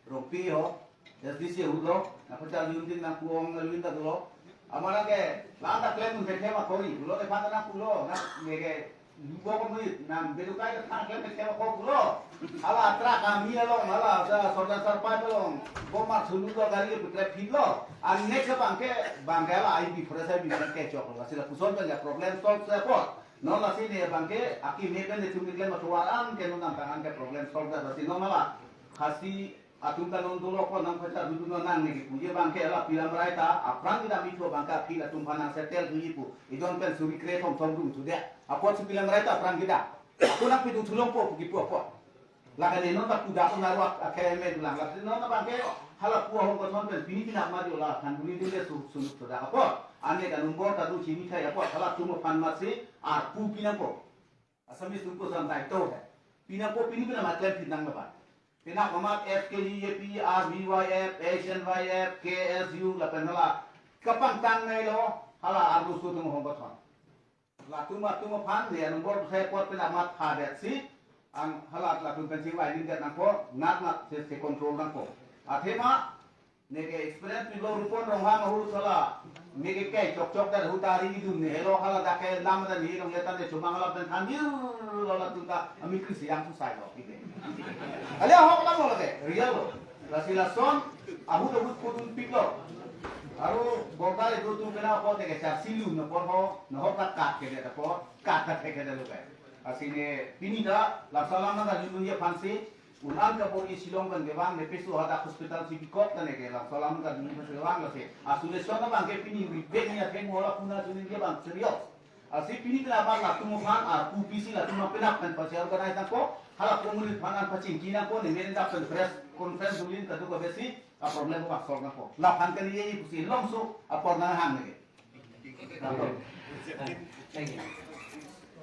Rongpi ho, S D C ahut lo, nangpachal yun tin nangpu ong na yun ta dolo. Amat nang ke, la ta klem un the ma kori, pulo nephan nangpulo, nang neke, Lubo ko mui, nang bedu kai ka thang klem ke ko pulo. Hala truck ami along, hala sa sorda sarpai along. Bomar sulu ko gari ke putre phit lo. An next abang ke, abang ke hala I B forest I B ke chok lo. Sila puson kan ya problem solve sa po. Non lasi ne abang ke, aki me kan ne tum klem atuar an ke non nang tangan ke problem solve sa lasi non hala. Khasi atum ta non dolo ko nang phacha dudu non nang ne kipu. Ye abang ke la pilam rai ta, aphrang kedam ipu abang ke aphi latum aphan nang settle tu ipu. Idon pen suri kre thom thom dum tu de. Apot si pilam rai ta aphrang kedam. Ako nang pidu thulong po, pu kipu apot. Lake ne non ta puda ko narwak akhai me dulang. Lake non abang ke hala pu ahong ko thon pen pini pina ma di ola than duri duri su su su da apot. Ane ka number ta du chini khai apot hala tum aphan ma si arpu pinang po. Assamese tum ko san tai to hai. Pinang po pini pina ma klem pinang na ba. Pina komat F K G A P, R V Y F, H N Y F, K S U, lapen hala kapangtang nai lo, hala arloso atum ahong pathon. Latum atum aphan, ne number sai apot pina mat pha det si, Ang hala latum pen chingvai ning det nangpo, nat nat se, se control nangpo. Athema, neke experience pilo Rupon Ronghang ahut hala, neke kai chok chok det ahut ta ri idun ne helo hala dak ke lam ta ni rong le ta de chomang hala pen than diu lo latum ta, ami krisi yang susai lo, ike. Kali ahok bang lo ke, real lo. Lasi lason, ahut ahut podun pik lo. Aru border itu tu kena apa te ke char silu na por ho, na ho kat kat ke de ta por, kat kat ke de lo ke. Lasi ne pini ta, laso alam nangkadun un-e aphansi, un-an kapori Shillong pen kevang, ne peso hadak hospital si bikok ta neke, laso alam nangkadun un-e aphansi kevang lasi. Isolation abang ke pini ribet ni athe mola puna sunin ke bang serious. Lasi pini kena abang latum aphan, arpu pisi latum aphan penap pen pasi organize nangpo, hala komunit aphan an pachingki nangpo, ne meren dak pen press conference ulin kadu ka besi, a problem ko solve nangpo. Laphan kali ye pusi longso, apor nanghang neke. Thank you.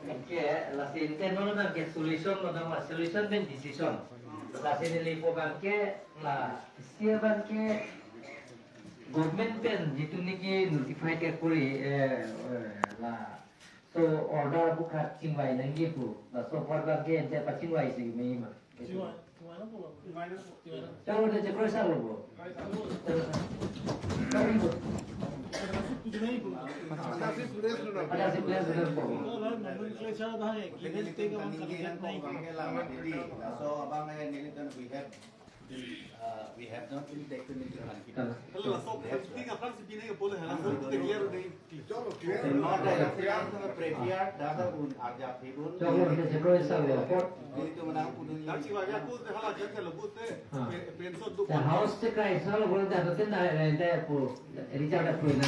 Thank you. Lasi ante non abang ke solution lo dong, solution pen decision. Lasi neli po abang ke, la, isi abang ke government pen jitu neke notified ke kori, eh, eh, la, so order bukat chingvai nangji pu. Laso apor abang ke ante pachingvai si me ma. Choklo te chekroi sanglo bo. Ada si place sudah po. So abang eh nelitum we have, uh, we have not been taken into consideration. Hello, so, thing aphrang si bine ke bole hala, so, kita clear udah. Prepared, dada un arjap hibun. Choklo te chekroi sanglo apor. Jadi tu menang pudun. Tapi wajah aku teh hala jangan kalau but teh. Ah. Pe-, penso tu. The house te kai sanglo apor dah tu na ente pu Richard pu na.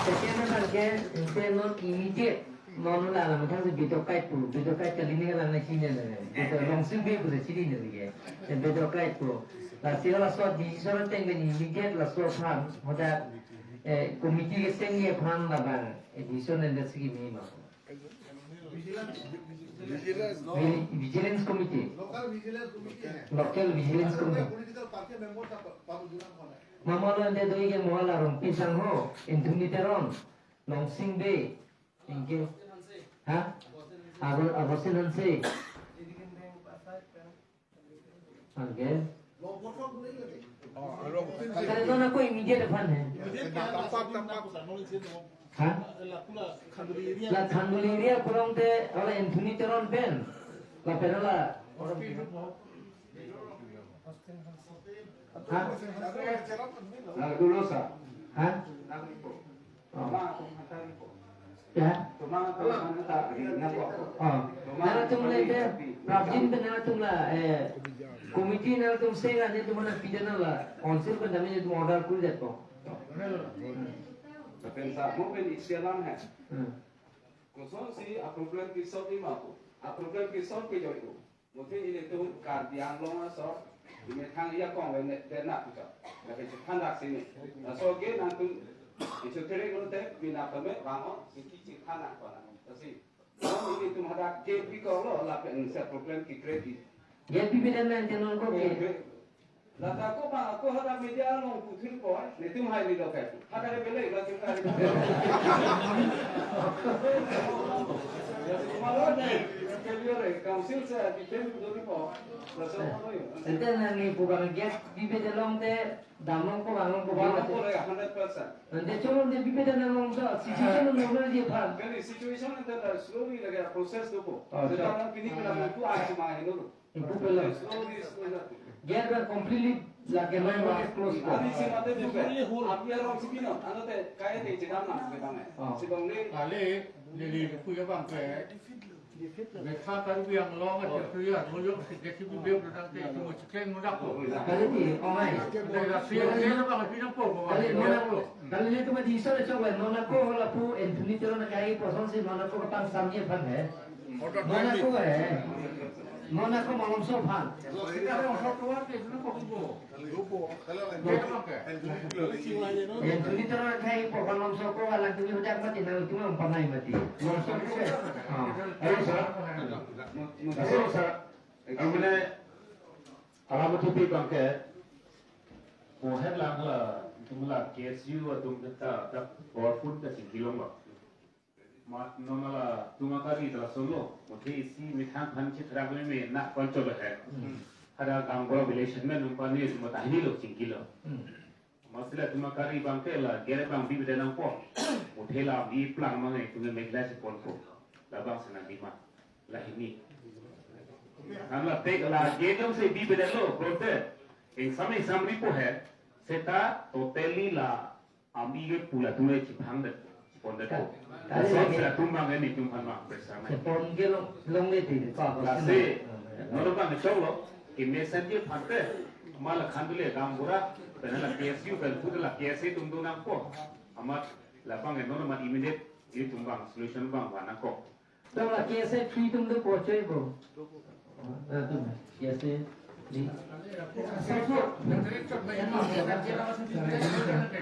Second abang ke, ente non immediate non la la mathang si bidok kai pu, bidok kai kali ni la na sini na. Bidok Longsing Bey pu sini na ke. Bidok kai pu. Lasi laso decision ateng pen immediate laso aphan hadak, eh, committee kesengji aphan labang, eh, decision ende si kimi ma. Vigilance, Vigilance. Vigil-, Vigilance Committee. Local Vigilance Committee hai. Local Vigilance Committee. Political party member ta pa-, pa-, juna kona. Mama lo ende doi ke mola Rongpi Sangho, Anthony Teron, Longsing Bey, Anke? Ha? Ago-, Augustine Hanse. Anke? Kali non ako immediate aphan hai. Ha? La Khanduli area kurang te, ola Anthony Teron pen. Lapen ola. Ha? Lalu lo sa. Ha? Oh. Ya. Oh. Nangtum le te, prapjin pen nangtum la, eh, committee nangtum sega netum aphan pidana la, council pen dami netum order kuri det po. Lapen sa, mo pen isi alam hai. Hmm. Kosonsi a problem ke solve ma ko. A problem ke solve ke joi ko. Mungkin ilitum Karbi Anglong aso, imethang iya kong le ne, dena puja. Lapen chethan dak sini. Laso ke nangtum, isu tere kono te, bina pame, bango, siki chethan nak kona. Lasi, nang ilitum hadak ke bikok lo, lapen se problem ke create. Ye pi bina nang tenon ko ke. Lata ko bang, ako hadak media along puthir ko, netum hai ni dokai. Hadak bele, lasi ka. Lasi kumalo ne, failure, council se defend dori ko. Lasi kumalo yo. Ente nangli pu bang gate bibe dalong te, damlong ko bang ko bang. Damlong ko le hundred percent. Ente cholo de bibe dalong so, situation normal ji phan. Kali situation ente la slowly lagi process do ko. Oh, seta so. Nang pini kena mampu aja mah ini lo. Improve lo. Gate ba completely lake main ba close ko. Ani si mate tu pe. Api arong si pino. Ano te kaya te chedam na ke bang eh. Oh. Si bang ni. Kali, neli puya bang pe. Betha Karbi Anglong ke puya, mo yo si ke si be be tang te mo chikleng mo dak ko. Kali ti, oh mai. Neli la si ke na bang pino po ko. Kali mo na ko. Kali ni tu ma di so le chok le, mo na ko la pu Anthony Teron kai po son si mo na ko pang sam ye phan hai. Monaco eh. Monaco Malomso aphan. Anthony Teron kai po Malomso ko alang tumi hudak mati na tumi umpanai mati. Malomso ko eh. Ah. Ayo sa. Ayo sa. Amune alam tupi bangke. Mohet lang la tumla K S U atum ta ta powerful ta singkilong ba. Mat non latum akari ta lasonlo, muthe isi methang aphan chitrak meme na koncholo he. Hmm. Ada gaonbura village chairman atum aphan ne mata hinilo chingkilo. Hmm. Amatsi latum akari abangke la gere abang bibe nangpo. Muthe la bi plang mang itum meghla si ponpo. Labang sena dima. La hini. Kan la pek la gere jongsi bibe lo, brote. Ingsam ingsam ripo he. Seta totally la Ami ke pula tule chiphang det, chipon det. Ta-, ta-, so ta-, sera tum abang ke netum aphan abang pressure mai. Chipon ke long, longle ti, pa, pa, Lasi, hmm. Nono abang choklo, ke messenger aphan te, mala khandule gaonbura, pen la K S U, pen pute la K S A atum do nangpo. Amat labang ke nono amat immediate, itum abang solution abang van nangkok. Tong la K S A three atum do pochoi bo. Ah, atum K S A three.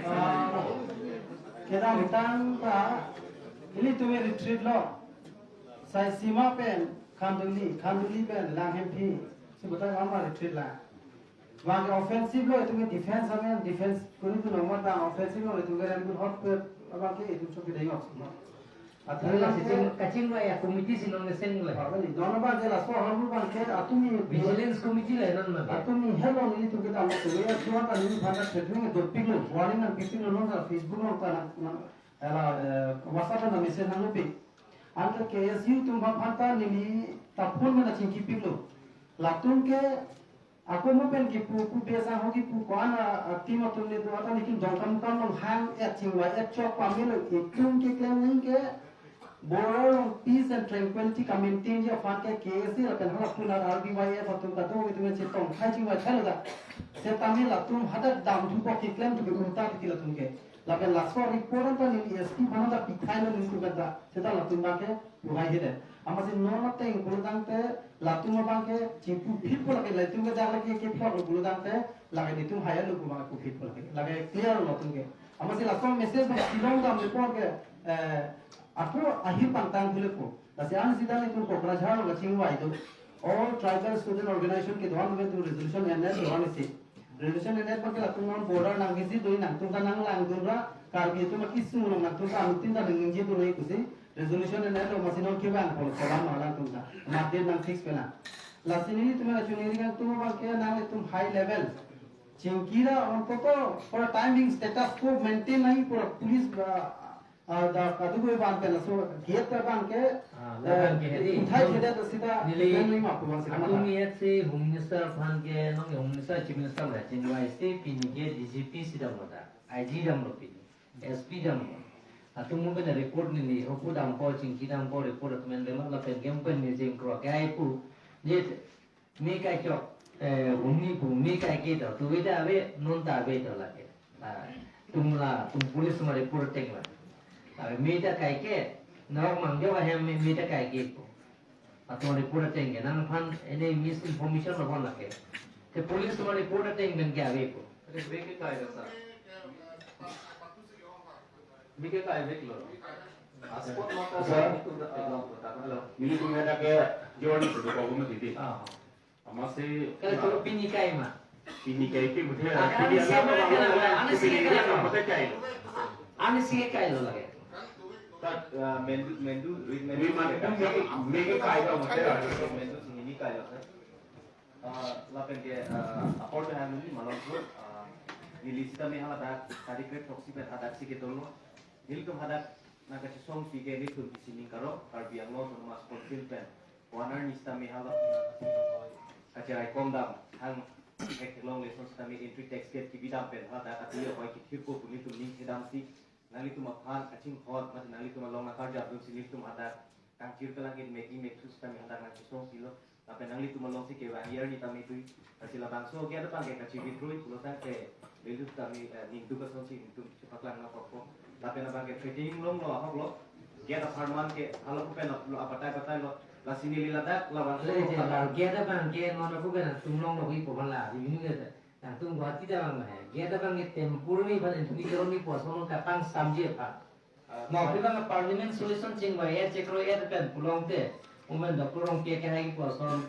Ah, kedamtang ta, ili atum retreat lo. Saisima pen, Khanduli, Khanduli pen, Langhemphi. Si botang ama retreat la. Abang offensive lo, itum ke defense amen, defense kuni tu nomor ta offensive lo, itum ke rem hot pe, abang ke itum chok ke dengok. Athe Athe la la si sitting, kachingvai a committee si non seng le. Abang ni, non abang ke laso ahormu abang ke atum ni Vigilance committee le non ma. Atum ni hello ni itum ke ta lo, ya, tuan ta ni phana threatening dopik lo, warning nangpipik lo, non ta Facebook non ta nang, nang, ala, eh, WhatsApp ta message nangpik. Anke K S U atum aphan ta neli ta phone mena chingkipik lo. Latum ke ako mo pen kipu, ku besa ho kipu ko-an a, a team atum le do ata nikin Dongkamukam along hang et chingvai et chok pamelo itum keklem ning ke border along peace and tranquility ka-maintain ji aphan ke K S A lapen hala punar R B Y F atum ta do itum chetong khai chingvai khai lo ta. Setame latum hadak damthupo keklem tu ke unta kiti latum ke. Lapen laso report anta neli S P aphan ta pithailo nelitum ta. Seta latum abang ke puhai hede. Amatsi non ateng pulotangte latum abang ke chingpuphitpo lake, latum ke dak lake kephloklo pulotangte lake netum haya lo pu abang puphitpo lake. Lake clear lo latum ke. Amatsi laso message abang Shillong dam report ke, eh, ako ahir pangtang pule po. Lasi an sida netum Kokrajhar lo kachingvai do. All Tribal Student Organization kedo-an atum resolution endet do-an isi. Resolution endet abang ke latum non border nang visit do nangtum ta nanglangdun ra Karbi atum akisung along nangtum ta anuttin ta ningje do nai pusi. Resolution endet lo amatsi non kevang polo selam ma nangtum ta. Matdet nang fix pena. Lasi nelitum la chuniri nangtum abang ke nanglitum high level. Chingkira ontoto for time being status quo maintain nai pura police, ah, Ah, dak kadokave abang ke laso gate abang ke, Ah, eh, labang ke hedi. Uthai thedet sita neli, neli ma pulang sita atum mata. Yet si Home Minister aphan ke, non Home Minister, Chief Minister la chingvai si pini ke D G P si damlo ta, I G damlo pini, S P damlo. Atum mo pen report neli, hopu dampo, chingki dampo, report atum en dema lapen ke mo pen neli jengkro ke ai pu. Yet Me kai chok, eh, huni pu, me kai ke to, tu ave, non ta ave to lake. Ah, tum la, tum police ma report ateng la. Ah, me ta kai ke, nok mang jo ahem me, me ta kai ke ko. Atum report ateng ke, nangphan any misinformation lo pon lake. Te police ma report ateng pen ke ave ko. Abe me ke kai lo, sir. Me ke kai vek lo. Aspot mata sir. Itu dah pegang kota kan. Hello. Nelitum ke dak ke journey itu kau mesti di. Ah. Amatsi. Kalau tu pini kai ma. Pini kai ke mesti. Ah, pini ani si anak apa, anak, anak si pini kai kai ma. Mesti kai. Ani si kai lo lake. Tak, ah, mendu, mendu, mendu. Mendu, mendu, mendu kai lo mesti. Mendu sini kai lo. Ah, lapen ke, ah, apor pen hang neli malom pu, ah, neli sitame haladak, tarik kre throksi pen hadak si kedo lo. Nelitum hadak nangkachesongsi ke nelitum isi ning karo, Karbi Anglong Autonomous Council pen. One hour ni sitame hala kacherai kom dam, hang ek long lesson sitame entry tax gate kebi dam pen hadak ati yo koi kithir ko pu nelitum ning kedam si. Nanglitum aphan kachinghon, mate nanglitum along nangkarjap dunsi nelitum hadak kangchir kelang ke meki mekthu sitame hadak nangchesongsi lo. Lapen nanglitum alongsi kevang er ni tame tui. Lasi labangso gate abang ke kachivitrui pulotangte nelitum tame, eh, ningduk asonsi nelitum chepaklang nangkokpo. Lapen abang ke threatening longlo ahok lo. Gate apharman ke hala pu pen lo abatai batai lo. Lasi neli ladak labangso. Le je lo la gate abang ke non apu ke nangtum longlo wi pu man la, revenue gate. Nangtum Guwahati ta abang he. Gate abang ke temporary aphan entry Teron ni puason kapangsamji aphan. Ah, mo pi abang Parliament solution chingvai ya chekro ya pen pulongte. Umen Doctor Rongpi ke hai puason,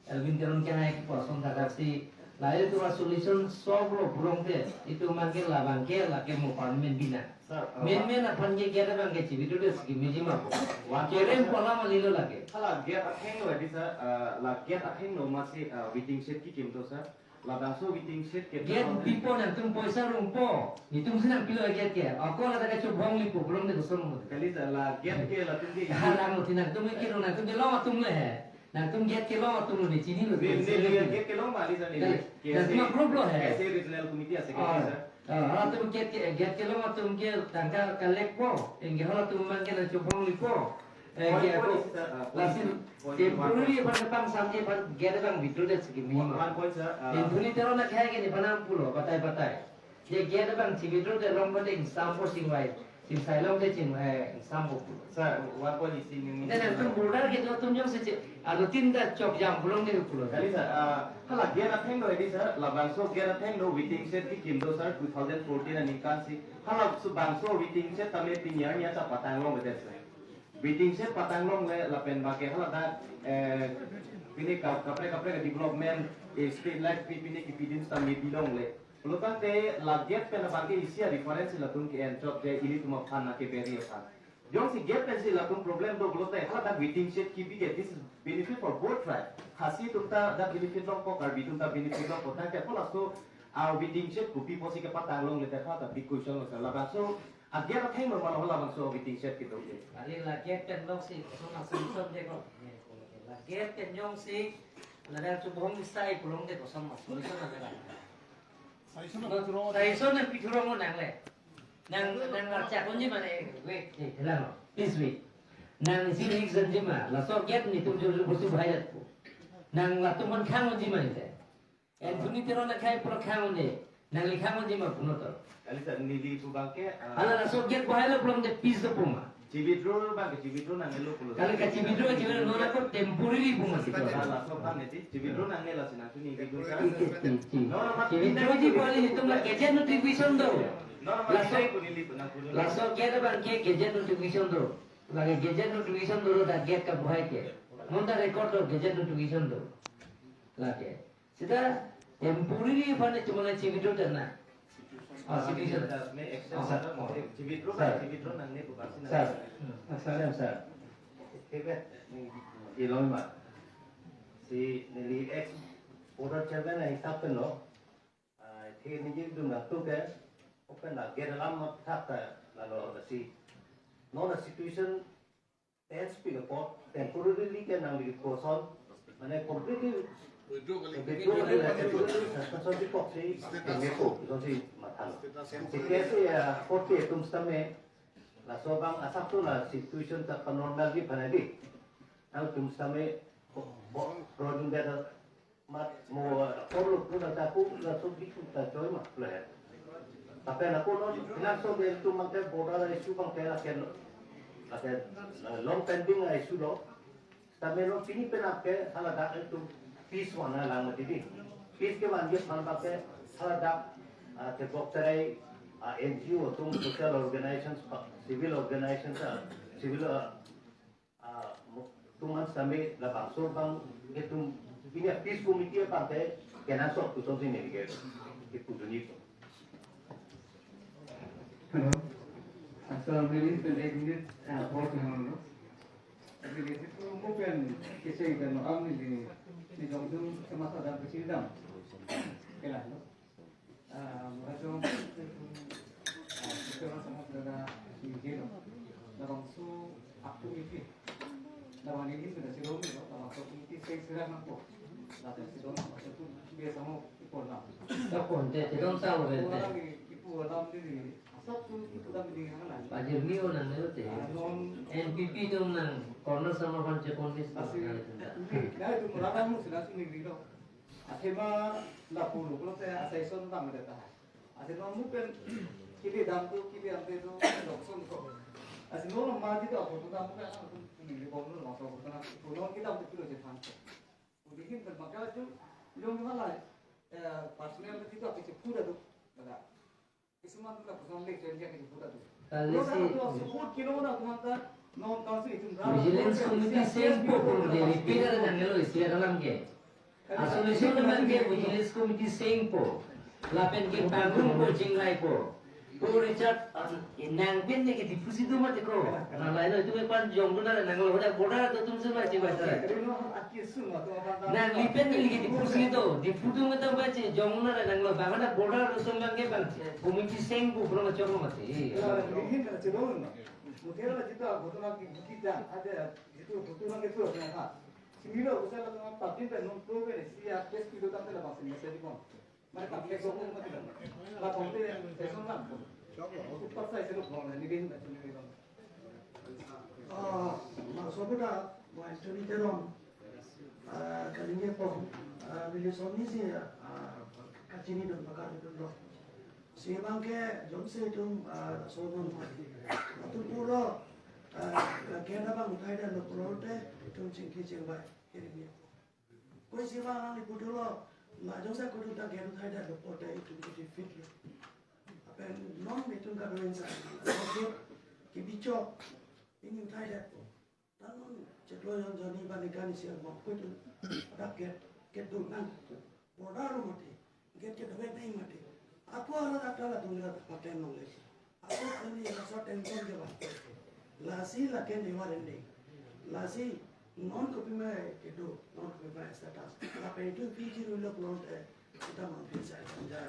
Elwin Teron ke hai puason tadaksi. La itum a solution solve lo pulongte. Itum abang ke labang ke lake mo Parliament bina. Sir, uh, main main aphan ke gate abang ke chibidu de siki mijima po. One kerem point, sir. Pola malilo lake. Hala gate athengno edi, sir, uh, la gate athengno masi, uh, waiting shed kekim do, sir. Labangso waiting shed ke gate pipo, nangtum poisa rungpo. Netum si nangpilo gate ke. Ako la ta kachobong lipo, belum de kosong mo. Kali, sir, la gate ke latum ke. Hala mo ti nangtum ke rung, nangtum ke long atum le he. Nangtum gate kelong atum lo ne chinilo. Ne, ne, ne, gate kelong ma, Lisa, ne, kali. K S A, nangtum group lo he. K S A regional committee ase, oh, kali, sir. Oh, halatum gate ke, gate kelong atum ke tangka collect po. Anke halatum abang ke nangchobong lipo. Eh, point, ke point, ako, sir, uh, point, lasi point, temporary point, aphan ke pangsamji aphan gate abang withdraw det siki mijima. One point, sir, uh, Anthony Teron akhai ke nephan nangpulo, batai batai. Je gate abang chibidu de long bade ingsampo, singvai, singsai long de ching, eh, ingsampo. Sir, one point isi nung. Then nangtum border ke do atum jongsi che, anu tin ta chok jam pulo de pulo. Kali, sir, ah, hala gate athengno edi, sir, labangso gate athengno waiting shed kekim do, sir, two thousand fourteen aningkan si. Halabangso waiting shed tame pini arni ta patang longledet, sir. Waiting shed patang longle lapen bake hala ta, eh, pini ka-, kaprek kaprek development, eh, street light pi-, pini kipidun sitame bilongle. Pulo tangte la gate pen abang ke isi a-reference latum ke-en chot je ilitum aphan na ke beri aphan. Jongsi gate pensi latum problem do pulote hala ta waiting shed kebi ke, this is benefit for both tribe. Khasi atum ta, ta benefit longpo, Karbi atum ta benefit longpo. Tangte ako laso a-waiting shed kopi pusi kepatang longle ta hala ta big question lo, sir. Labangso a-gate athengno ma lo labangso waiting shed kedo ke. Kali, la gate pen longsi koson a-solution de ko. La gate pen jongsi la nangchobong sai pulo de koson ma solution na la. Solution na pithurong. Solution na pithurong nangle. Nang, nang archak unji mane, wait, wait, hello, please wait. Nang isi next unjima, laso gate netum jor jor pusi bahai jat po. Nang latum aphan khang unji mane te. Anthony Teron akhai apor khang un-e, nangli khang unji ma punon to. Kali, sir, neli pu abang ke, ah, hala laso gate bahailo pulote peace do pu ma. Chibidu abang ke chibidu nangnelo pulo. Kali, kachibidu, chibidu non ako temporary pu ma sito. Ah, laso abang neti, chibidu nangne lasi nangtum ningdun, sir. Ti, ti, ti, ti. No, no, mat-, chibiduji pu kali netum la gazette notification do. No, no, mat-, laso, neli pu nang pulo. Laso gate abang ke gazette notification do. Lake gazette notification do, ta gate kabahai ke. Non ta record do, gazette notification do. Lake. Seta temporary aphan chomane chibidu tena. Ah, situation. May action, oh, sir, oh, chibidu, sir, chibidu nangne pu abang si nang. Sir. Ah, sir, sir. Thebe, ilong ma. Si neli ex board chairman ahisap pen lo. Ah, the neli dun nangtum ke, open la gate alam ma thak ta lalo si. Non a-situation tense pi apot, temporarily ke nangli koson, mane completely withdraw kali, withdraw kali, temporarily suspension di kok si, temeko, koson si matha. Si K S A, ah, court ke atum sitame, laso abang asap tu la situation ta pa-normal di panadi. Nangtum sitame, bo, bo, produng data, mat mo, ah, korlo puna taku, laso biku ta choi ma, le. Tapi na kono, laso de tu mangke border issue mangke la ken, la ken, ah, long pending issue lo. Tapi lo pini pen ake, hala dak tu peace wana lang mati di. Peace kevan je aphan bake, hala dak, ah, te bok terai, ah, N G O atum, social organizations, pa-, civil organizations, ah, civil, ah, ah, mo-, atum an sitame labangso abang itum pini a-peace committee abang te kenangsot pusonsi neli ke, kepudun-ikpo. Hello. Asal neli pen ek minute, ah, bor ke halo. Neli itu mungkin kecil dan orang neli, neli jong tu sama sadar kecil dam. Oke lah, no? Ah, mura jong, ah, kita orang sama saudara Injil, labangso aku ini, labang ini sudah sirong, labangso ini saya sirah nampo, lalu sirong, maksudku dia sama ipon nam. Ipon, te, te dong tahu, te. Ipon nam di, asap tu ipon nam di hang nam. Pajir ni orang ni te. Ah, non N P P dong nang, corner sama pan cepon di. Asli, nah, itu mura kamu sudah sini di lo. Athema lapu lo, pulote asai son bang de ta. Ase non mu pen kili dam tu, kili ante tu, dok son ko. Ase non ma di dok tu dam pen ang tu ni bom lo so ko na. Tu non ki dam tu kilo je than. Tu di hin pen maka tu, yung hala, eh, personal di dok ke pura tu. Daga. Isuman tu ka personal le chen ke pura tu. Kali si. Vigilance Committee sengpo pu de repeater nanglo isi alam ke. A-solution abang ke Vigilance Committee sengpo. Lapen ke pangrum po, chinglai po. Ko Richard, ah, nangpin neli ke Diphu si do mati ko. Nang lailo itum ke pan jongdun nanglo, hoda border atum si mati ba. Nangli pen neli ke Diphu si do, Diphu atum ke tam ba che jongdun nanglo, bang hoda border atum bang ke bang. Committee seng bu pro ma chong mati. Mungkin kalau cedon, mungkin kalau kita betul lagi kita ada itu betul lagi itu apa? Semilo, misalnya teman patin dan non pro ini siap tes video tapi lah masih masih di kon. Mari pakai sokong mati lah. Lah konten session lah. Upar saya sih lo ini kan macam ini kan. Ah, maksudnya, mo Anthony Teron, ah, kalingge po, ah, bili sonni si, ah, kachinidun pakardunlo. Si bang ke jongsi itum, ah, sonon atum pulo, ah, kena bang uthai detlo pulote itum chingki chingvai kiri ni. Koi si bang alangli pudunlo, la jongsi kudu ta kena uthai detlo pulote itum kiti fit lo. Apen non itum kadun sa, kibichok, ini uthai detpo. Tanun cheklo yon joni banikan isi ang mokpet. Adak get, get dun nang. Border lo mati. Get ke dawek nang mati. Ako arat atal atum la paten nongle. Ako kami rasa tension ke ba. Lasi laken dewa rende. Lasi non kopima kedo, non kopima status. Lapen itu P G rulo pulote.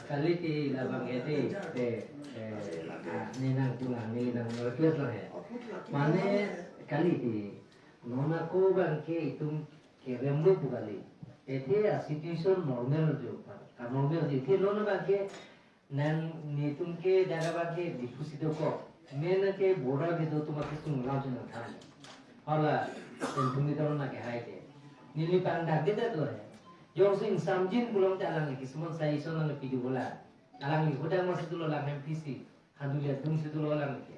Kali ti labang edi te, eh, ah, ne nang pulang, ne nang request lang he. Mane kali ti, non ako bang ke itum kerem lo pu kali. Ete a situation normal jo, ka normal jo. Ete non bang ke nang netum ke jaga bang ke Diphu si dokok. Main ke border kedo atum akesung lam si nangthan. Hala, Anthony Teron nang kehai te. Neli pangdak det lo he. Jongsi ingsamjin pulote alangli kisuman suggestion nangpi dun bola. Alangli hodak masi dolo lang M P C. Hadu lihat dun si dolo alangli ke.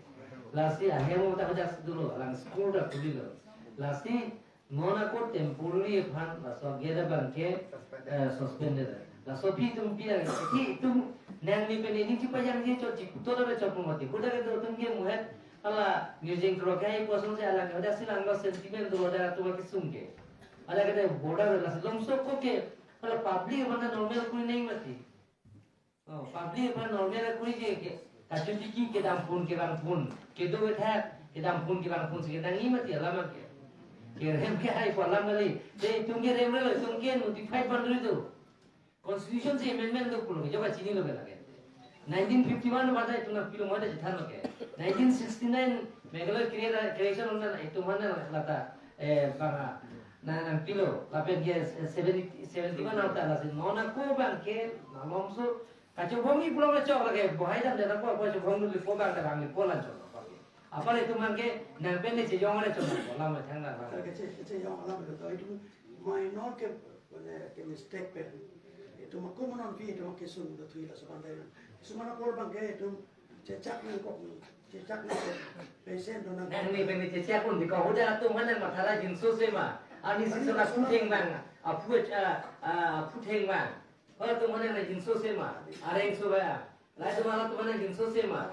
Lasi ahem ta hodak si dolo, alang school ta khulilo. Lasi non ako temporary aphan laso gate abang ke, eh, suspended. Laso aphi itum pi lagi. Aphi itum nangli pen ini chipajangji chot chikuto da chot mati. Hodak kedo atum ke muhet hala music rock hai kosong si alang hodak si langlo sentiment do hodak atum akesung ke. Hala kete border lasi longso ko ke hala public aphan normal kuri nang mati. Oh, public aphan normal kuri ke, ke. Kachotiki kedam phone kevang phone. Kedo kethak kedam phone kevang phone si kedang i mati alam ke. Kerem ke hai ko alam kali. Te itum kerem relo, itum ke notified boundary do. Constitution si amendment do pulo ke, coba chinilo ke lake. Nineteen fifty-one pada itum nangpilo mada chethanlo ke. Nineteen sixty-nine Meghalaya crea-, creation hona itum mana lata, eh, bang, na nangpilo. Lapen ke seventy, seventy-one alta lasi non ako bang ke nalomso kachobong i pulang chok lake, bohai dam dana ko, ko chobong duli ko bang dam duli ko lan chok lake. Apar itum bang ke nangpen ne chejong ada chok lake, lam thang lang. Ke che, chejong alam lo to itum minor ke, mane ke mistake pen. Itum ako monon pi itum kesung do thui laso bandai. Sumana por bang ke itum chechak nangkok, chechak nangkok. Patient do nang. Nangli pen chechak un di ko hodak atum mana mathara jinso sema. Ani si sona putheng bang. Apu, ah, ah, putheng bang. Hala atum mana na jinso sema, areng so ba. Lai atum hala atum mana jinso sema.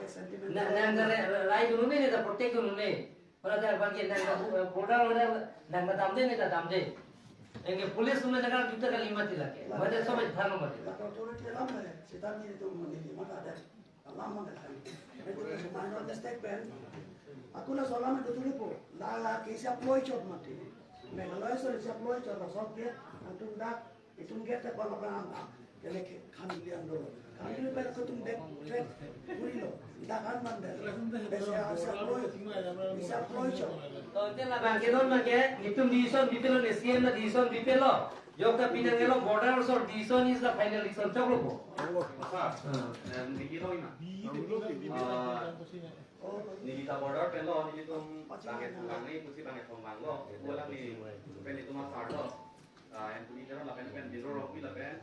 Na, nang kare, lai dun ne ta protect dun ne. Hala ta bang ke nang ka bu-, border hala nang ka damde ne ta damde. Anke police atum nang ka juta kali mati lake. Mane sob than mati. La authority alam hai, seta ni itum mane mata ada. Alam mane hai. Itu semua ada step pen. Ako laso alam itu tulipo. La, la ke siap loi chot mati. Meghalaya so siap loi chot laso ke. Antum dak itum gate te pala pala anta. Kene ke khan lian do. Khan lian pen ko tum dek trek puri lo. Dakan man de. Besi asa ploi. Bisa ploi cho. To ante labang ke non bang ke, itum decision bipelo ne, C M na decision bipelo. Jok ta pinang elo border so decision is the final decision choklo po. Sir, eh, neli lo ina. Ah, neli ta border pen lo, nelitum bang ke thang bang ne, pusi bang ke thong bang lo. Ko alangliphan itum asar lo. Ah, Anthony Teron lapen pen Diro Rongpi lapen.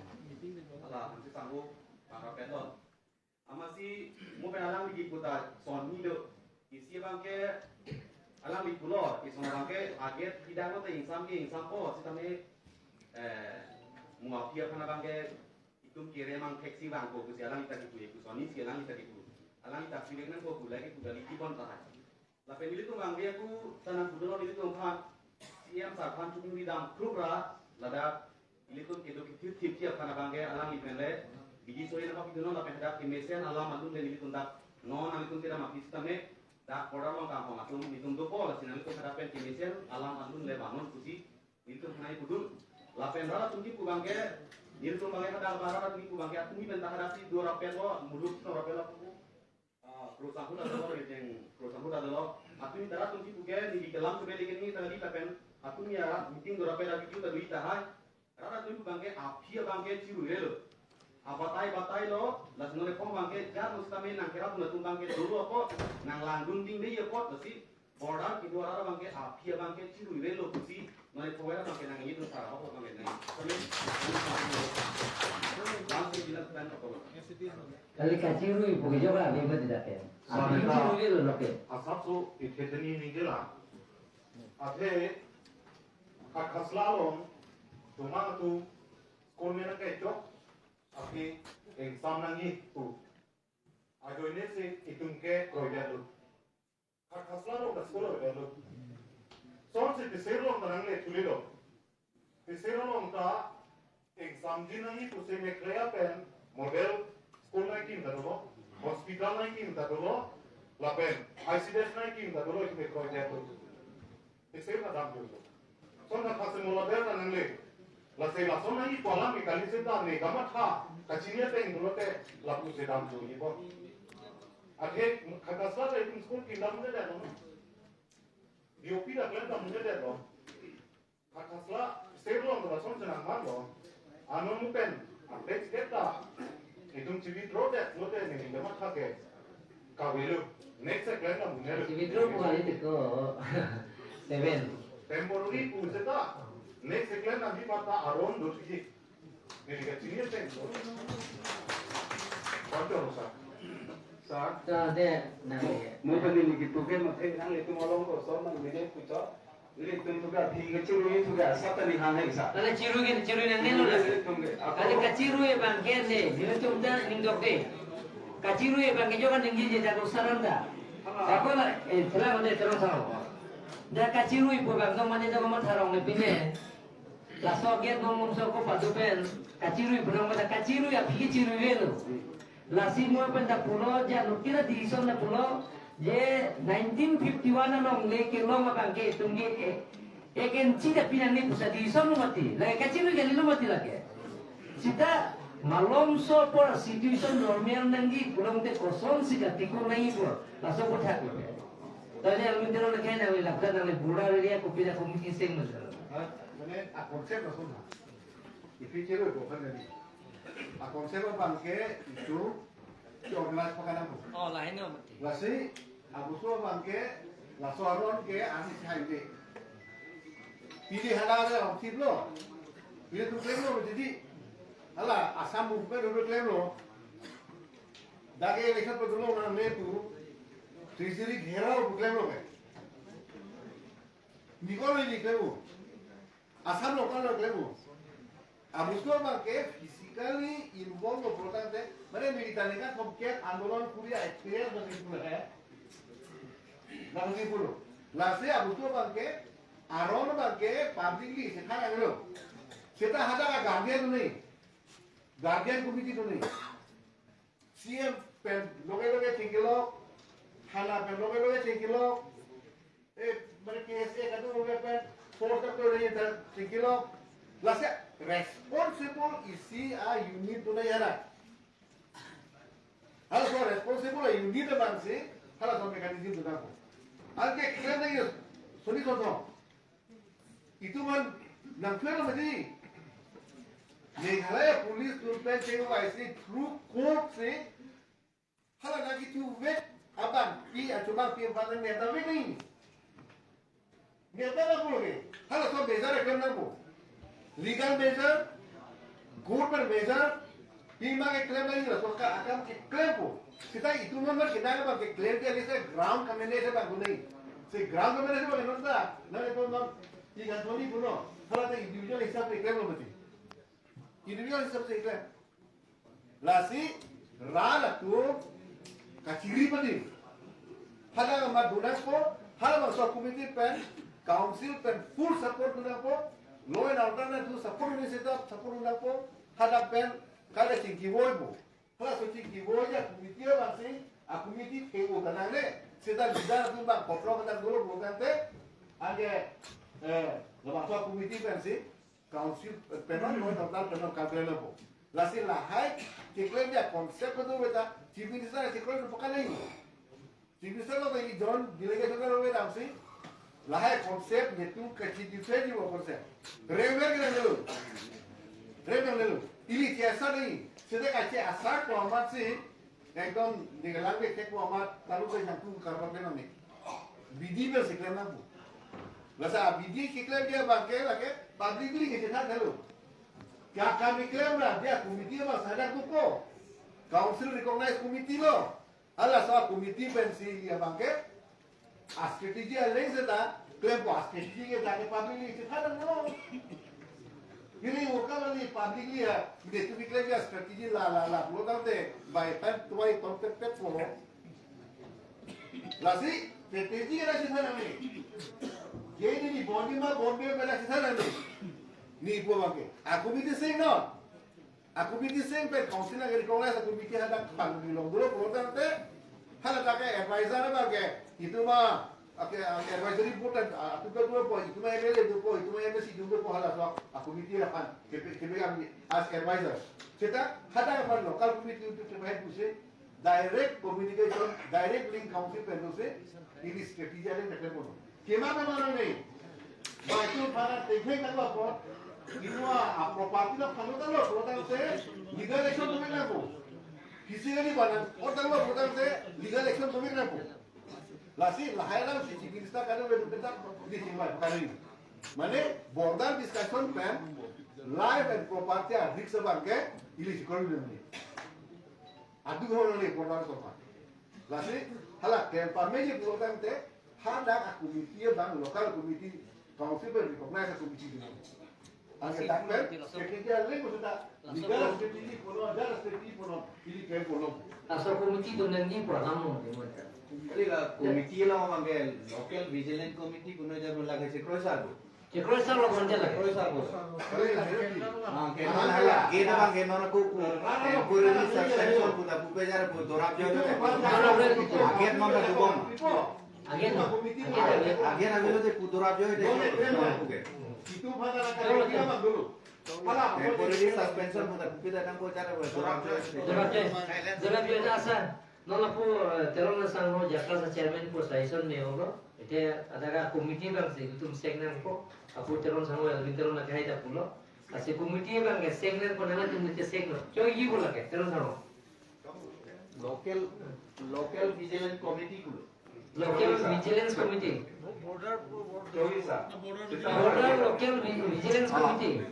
Hala, Hanse Sangho, bang pen lo. Amatsi, mo pen alangli kipu ta sonni lo. Isi bang ke, alangli pulo, ison bang ke, a-gate kedam lote ingsam ke ingsam po, sitame, eh, mo aphi aphan bang ke, itum kere mang theksi bang ko, pusi alangli ta kipu, ipu sonni si alangli ta kipu. Alangli ta kipu nang ko, pu lagi pu kali kibon ta hai. Lapen ilitum bang dia ku tanang kudo ilitum aphan C M sir aphan chukuri dam kruk ra ladak ilitum kedo kithip thip thip aphan abang ke alangli pen le bidi soye napa kidunon lapen hadak kemesen alam alun le ilitum dak Non nanglitum kedam aphi sitame, dak border along kanghon atum nelitum dopo, lasi nanglitum hadak pen kemesen alam alun le vannon pusi nelitum thanai pudun. Lapen rat atum kipu abangke, nelitum abangke hadak rat atum kipu abangke, atum ni pen ta hadak si do rapetlo, muluk si do rapetlo pu. Ah, Kro Sanghu ta dolo, rejeng Kro Sanghu ta dolo. Atum ni rat atum kipu ke, neli kelam kebelek ni tadi lapen atum ni arat meeting do rapet, avideo ta do tahai. Rat atum abangke aphi abangke chiruivelo. Abatai batailo, lasi non epho abangke jar no sitame nangkerap atum abangke dolo apot, nanglangdun ding dei apot, lasi border kedo arat abangke aphi abangke chiruivelo pusi, non epho rat abangke nangji dun sar apot abangke nang. Kami, langsung bilang pen apa? Kali kachirui pu ke joga abang tidak ya. Aphi chiruivelo loke. Asap so ithedeni ni jela. Athe Khatkhasla along tomang atum school mena kechok, aphi exam nangji pu. Ajoine si itum ke kroidetlo. Khatkhasla along ta school kroidetlo. Sonsi Tesir along ta nangle thulilo. Tesir along ta exam ji nangji pusi Meghalaya pen model school nangkim ta dolo, hospital nangkim ta dolo, lapen I C D S nangkim ta dolo, itum kroidetlo. Tesir ta damjolo. Son ta phase mola ber ta nangle. Lasi lason nangji pu alam ke kali seta ne kamatha kachini ateng pulote lapusi damjolo. Athe Khatkhasla ta itum school kim damde detlo. B O P ta klem damde detlo. Khatkhasla Tesir along ta lason chenang manlo. Ano mu pen update state ta itum chi withdraw det lote ne ningde matha ke kavelo. Next se klem damdunelo. Chi withdraw pu kali tiko. Seven. Temporary pu seta. Next se klem damji mata aron do tiki. Neli kachini ateng. Kwanto sa. Sa. Sa de nang. Mu pen neli kitu ke mate nanglitum along ko so nang mene pucho. Nelitum tu ke aphi kachirui tu ke asap ta ni hang hai sa. Lale chirui ke chirui nangnelo la. Nelitum ke. Lale kachirui abangke ne, nelitum ta ningdok ke. Kachirui abangke joga ningjeje jago sarang ta. Ako la, eh, telang de terus sao. Dak kachirui pu abang dong mane dong matha rong le pine. Laso gate nong nong so ko padu pen. Kachirui pu nong mane kachirui aphi chiruivelo. Lasi mo pen ta pulo, ja nukira decision ta pulo, je nineteen fifty-one along le kelong abangke itum ke, eh, ek inchi ta pinangji pusi decision lo mati, lake kachirui kalilo mati lake. Seta malomso apor situation normal nangji pulote kosonsi katiko nangji apor, laso apor thaklo. Tadi alun tero le kena le lakha nang le bura area kopi na komi kiseng mo. Ha, mane a concept lason ha. Ipi chiro ko kan ni. A concept abangke itum ke organize pakanangpo. Oh, lahenlo mati. Lasi, abuso abangke, laso aron ke ani sai de. Pini hala le ongtip lo. Pini tu klemlo jadi. Hala Assam movement tu klemlo. Dak ke election pa dulu orang ne tu. Treasury gherao tu klemlo ke. Ni ko ni klemo. Assam local lo klemo. Abuso abangke physically involve lo protang te, mane militar ningkan thomkep andolon kuri a-experience masih punya ya. Masih punya. Lasi abuso abangke, aron abangke publicly sekarang lo. Seta hadak a guardian tu ni. Guardian committee tu ni. C M pen loge loge chingkilo, thana pen loge loge chingkilo, eh, mane K S A kadu loge pen force kadu loge chingkilo, lasi responsible isi a-unit tu na yara. Halaso responsible a-unit abangsi, halaso mechanism tu nangpo. Anke clear na yo, soni sono. Itum an nangpher lo mati. Meghalaya police tu pen chengvaisi through court si hala nangkithu vek abang pi achumang pi abang nang neta vek ni. Neta na pulo ke. Halaso measure keklem nangpo. Legal measure, court pen measure, pima keklem nangji laso ka akam keklempo. Seta itum an mar kedang abang keklem dia lisa ground kamenese abang kunai. Si ground kamenese abang non ta. Nang itum non ikan thoni puno. Hala ta individual hisab keklem lo mati. Individual hisab si keklem. Lasi rat atum kachiri padi. Hala ma dunangpo, hala ma sub committee pen, council pen full support dunangpo, law and order na tu support ni setup support dunangpo, hala pen kada chingki voipo. Halaso chingki voi ya committee abangsi, A committee theng-o kanangne, seta leader atum bang koplok kadang dolo pulo tangte, anke, eh, labangso a committee pensi, council, eh, pen non, non, total pen non, kalkle lo po. Lasi lahai, keklem dia concept kedo beta, Chief Minister keklem lo pakaleng. Chief Minister lo tadi John delegation lo beta si, lahai concept netum kachi different juga concept. Rever ke nang dulu. Rever nang dulu. Ili kiasa ni, seta kachi asar ko amat si, ekdom ninglang ke kek ko amat talu ke jangkung karbat ke nang ni. Bidi ber si klem nang pu. Lasi bidi keklem dia bangke lake publicly kechethan dulu. Kya kami klem ra dia committee bang sadar tu ko. Council recognized committee lo. Halaso a committee pensi ili abangke a strategy aleng seta klempo, a strategy ke jake publicly chethan nang no. Ili uka mani publicly ha, netum keklem a strategy la la la pulo tangte, by time tuai ton pet pet pulo. Lasi strategy ke la chethan nang ni. Ye ni ni boni ma bon be la chethan nang ni. Ni pu abangke. A committee sing no. A committee sing pen council nang recognized a committee hadak pangni long dolo pulo tangte, hala dak ke advisor abangke, itum ma, ake, ake advisory board an, a, atum ke dopo, itum M L A dopo, itum M A C dopo, halaso a committee aphan, kepe, kepe kami as advisor. Seta, hadak aphan local committee untuk kepe pusi, direct communication, direct link council pen dosi, ili strategy aleng keklem ponlo. Kema kema nang ni. Ba itum pada tengkheng tanglo apot, itum a property lo phanglo tanglo pulo tangte, legal action dome nangpo. Physically ba nang-ot tanglo pulo tangte, legal action dome nangpo. Lasi lahai alam si Chief Minister kado bedu petak, di sing ba kari. Mane border discussion pen, life and property a risk abangke, ili sikol dun ni. Adu ho nang ni border sofa. Lasi, hala klem pameji pulo tangte, hadak a committee abang local committee, council pen recognized a committee dun. Anke dak pen, strategy aleng ko seta, legal strategy punon, legal strategy punon, ili klem punon. Laso committee dun nangji pu alam mo de mo ta. Kali la committee la abangke local vigilant committee punon jar lake si kroi sar bo. Kekroi sar lo bonje lake. Kroi sar bo. Ah, ke non hala, ke na bang ke non ko ku. Temporary suspension pu ta pu pe jar pu dorap jo jo. Dorap jo. Agen non ta dubom. Agen. Agen, agen. Agen, agen lo te pu dorap jo de. Pu ke. Cholo, cholo. Temporary suspension pu ta pu pe ta nang ko jar pu dorap jo. Dorap jo. Dorap jo ta asa. Non lapu, eh, Teron asangho Jakasa chairman pu suggestion me-olo. Ite adara committee bang si itum seng nangpo. Apu Teron asangho Elwin Teron lake hai ta pulo. Lasi committee bang ke seng nangpo, nangtum ite seng lo. Choi-i ko lake Teron asangho. Local, local vigilance committee pulo. Local vigilance committee. Choi sa. Border local vi-, vigilance committee.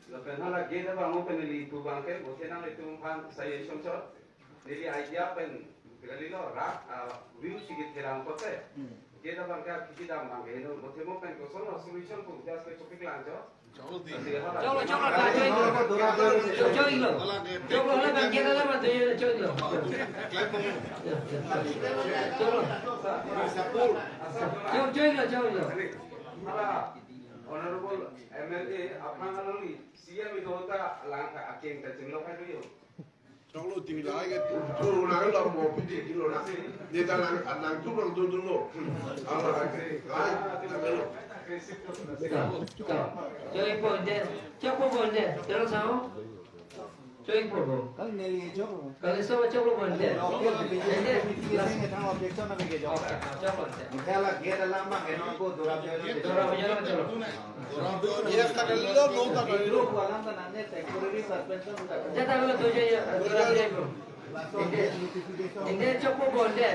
Lapen hala gate abang open ili pu bang ke, bote nang itum aphan suggestion chot. Neli idea pen, kali lo rak, ah, view si gate kelang kote. Hmm. Gate abang ke kiki dam bang ke, no, bote mo pen koson lo solution pu, just ke topik lang chot. Cholo, cholo, ta choi lo. Choi, choi lo. Cholo, hala bang gate hala ma choi, choi lo. Cholo. Choi, choi lo, choi lo. Hala, Honorable M L A, aphan alongri, C M ido ta lang akeng ta chinglo kha yo. Choklo T V lahai ke tu, tu nang lo mo piti kilo na. Neta nang, nangtum nangdun dunlo. Ala hai, hai, nang lo. Choi po bonde, choi po bonde, Teron asangho. Choi po bo. Kali neli choklo. Kali so choklo bonde. Ende, last. Choklo bonde. Mukhala gate alam ma ke non ko dorap jo. Dorap jo, cholo. Yes, ta kali lo, no ta kali lo. Jata lo tu je, ya, tu je, bro. Ende, ende chokpo bo, ende.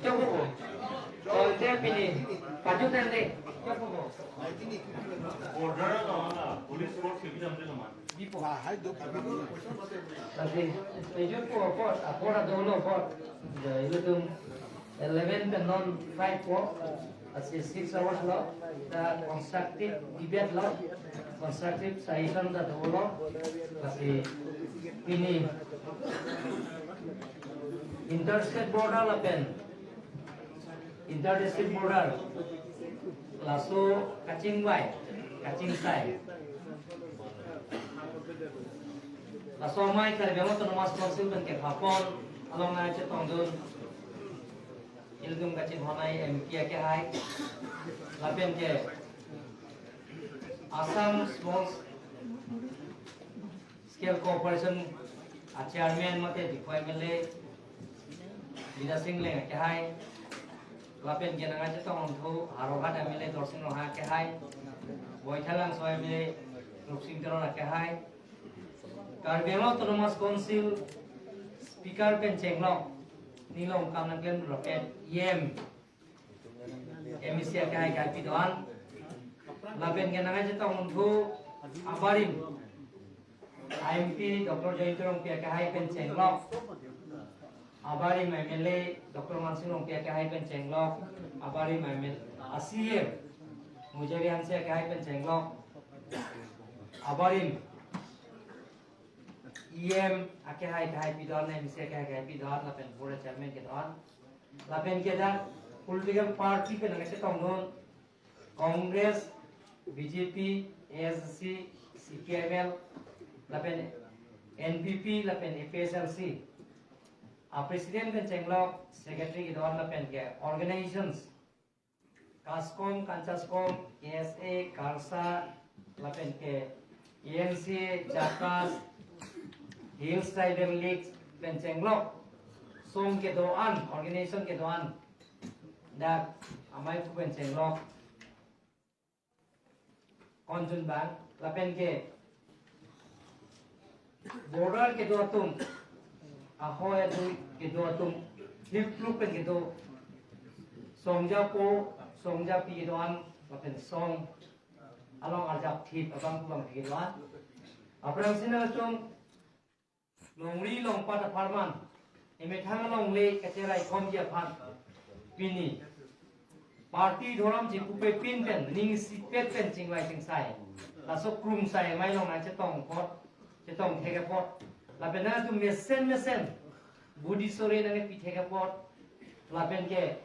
Chokpo bo. Oh, ende pini. Paju tande. Chokpo bo. Border ka mana, police force ke bhi hamle ka mana. Lasi, ejut po apot, apot adolo apot. Ya, ilitum eleven pen non five po. Lasi six hours lo, ta constructive debate lo, constructive suggestion ta dolo, lasi pini interstate border lapen interdistrict border, laso kachingvai, kachingsai. Laso amei Karbi Anglong Autonomous Council pen kepapon along nangchetongdun ilitum kachinghon ai M P akehai lapen ke Assam Small Scale Corporation a Chairman mate Diphu M L A Bidya Sing Engleng akehai lapen ke nangchetongdun Howraghat M L A Dorsing Ronghang akehai, Baithalangso M L A Rupsing Teron akehai, Karbi Anglong Autonomous Council Speaker pen chenglok, nilong kam nangklem roket E M, M A C akehai akehai pi do-an, lapen ke nangchetongdun abarim M P Doctor Jayanta Rongpi akehai pen chenglok, abarim M L A Doctor Mansing Rongpi akehai pen chenglok, abarim M L A C M Mujari Hanse akehai pen chenglok, abarim E M akehai akehai pi do-an, M C akehai akehai pi do-an, lapen board chairman ke do-an, lapen ke dak political party pen nangchetongdun Congress, B J P, A S D C, C P I M L, lapen N P P, lapen A P H L C a president pen chenglok, secretary ke do-an, lapen ke organizations KASCOM, KANCHASCOM, K S A, KARSA, lapen ke A N C, JACAS, Hills Tribal League pen chenglok, song ke do-an, organization ke do-an, dak amei aphu pen chenglok, konjun bang, lapen ke border kedo atum, ahoi adui kedo atum, Diphu pen kedo, song japo, song japi kedo-an, lapen song along arjap thip abang kubang kedo-an. Aphrangsi nangtum longri longpat apharman, emethang alongle kacherai komji aphan, pini party dhorom chepupe pin pen, ning isipet pen chingvai chingsai, laso krungsai amei along nangchetong apot, chetong thek apot, lapen nangtum mesen mesen budi sore nangpi thek apot, lapen ke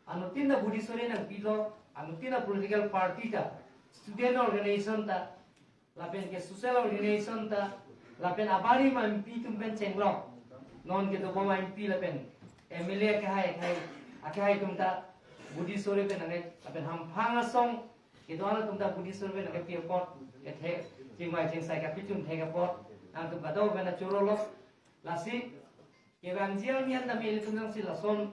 anuttin ta budi sore nangpilo, anuttin ta political party ta, student organization ta, lapen ke social organization ta, lapen abarim M P atum pen chenglok, non kedobom M P lapen M L A akehai akehai, akehai atum ta budi sore pen nangke, lapen hamphang asong kedo-an atum ta budi sore pen nangkepi apot, kethe, chingvai chingsai kapachun thek apot, nangtum kadokave pen chorolo. Lasi kevangji arni an tame ilitum jongsi lason,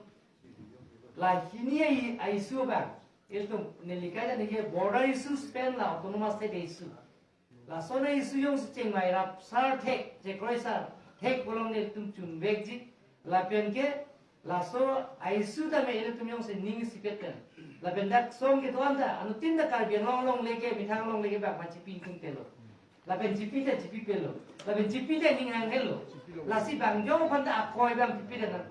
la hini a-issue abang, ilitum neli kaja neke border issues pen la autonomous state issue, lason a-issue jongsi chingvai rapsar thek, chekroisar thek pu along nelitum chunvekji, lapen ke laso a-issue tame ilitum jongsi ning isipet pen, lapen dak song kedo-an ta, anuttin ta Karbi Anglong alongle ke, methang alongle ke bak ma chipi ingtung telo, lapen chipi ta chipipelo, lapen chipi ta ning hanghello. Lasi bang jong aphan ta akoi abang pipedet nang,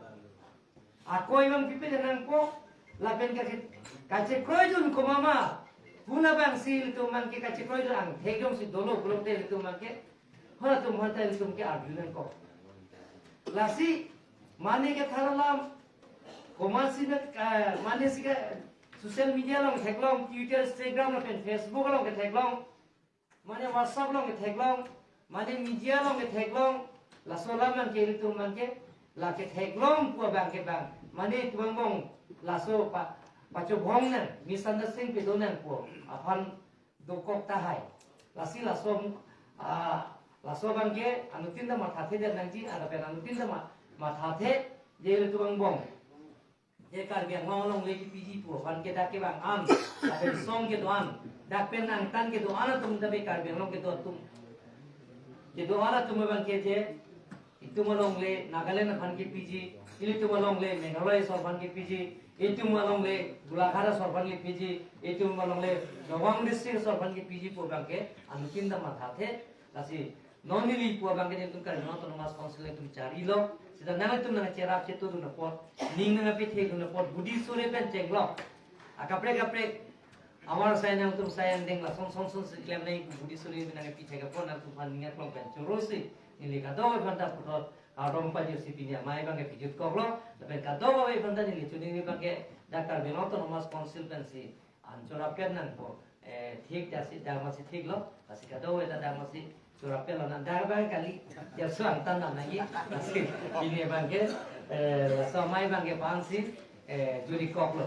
akoi abang pipedet nangpo, lapen ka, kachekroidun komat ma, puna abangsi ilitum abangke kachekroidun angthek jongsi dolo pulote ilitum abangke, halatum aphanta ilitum ke arju nangkok. Lasi mane ke thar alam, komatsi na, eh, mane si ke social media along theklong, Twitter, Instagram lapen Facebook along ketheklong, mane WhatsApp along ketheklong, mane media along ketheklong, laso alam abangke ilitum abangke, la ketheklong pu abangke bang, mane itum angbong laso pa, pachobhong nang, misunderstanding pedo nang pu aphan dokok tahai. Lasi laso, ah, laso abangke anuttin ta mathathedet nangji, lapen anuttin ta ma, mathathe, je ilitum angbong, je Karbi Anglong alongle kepiji pu aphan ke dak kevang an, lapen song kedo-an, dak pen angtan kedo-an atum, tapi Karbi Anglong kedo atum, kedo-an atum abangke je, itum alongle Nagaland aphan kepiji, ilitum alongle Meghalaya aso aphan kepiji, itum alongle Golaghat aso aphan kepiji, itum alongle Nagaon district aso aphan kepiji pu abangke anuttin ta mathathe. Lasi non neli pu abangke nelitum Karbi Anglong Autonomous Council nelitum charilo, seta nangtum nangcherap chetongdun apot, ning nangpethekdun apot, budi sore pen chenglok, akaprek kaprek amar sai nangtum sai angdeng lason son son si klem nang, budi sore pen nangpi thek apot, nangtum aphan ning aklong pen chorosi neli kadokave aphanta puthot kardom pajirsi pini amei abangke pijutkoklo, lapen kadokave aphanta neli choningri abangke dak Karbi Anglong Autonomous Council pensi anchot rapet nangpo, eh, thik dasi dak masi thiklo, lasi kadokave ta dak masi Surapel lo nang dak abang kali. Ya suang tan nang lagi. Lasi pini abang ke, eh, laso amei abang ke pensi, eh, juri koklo.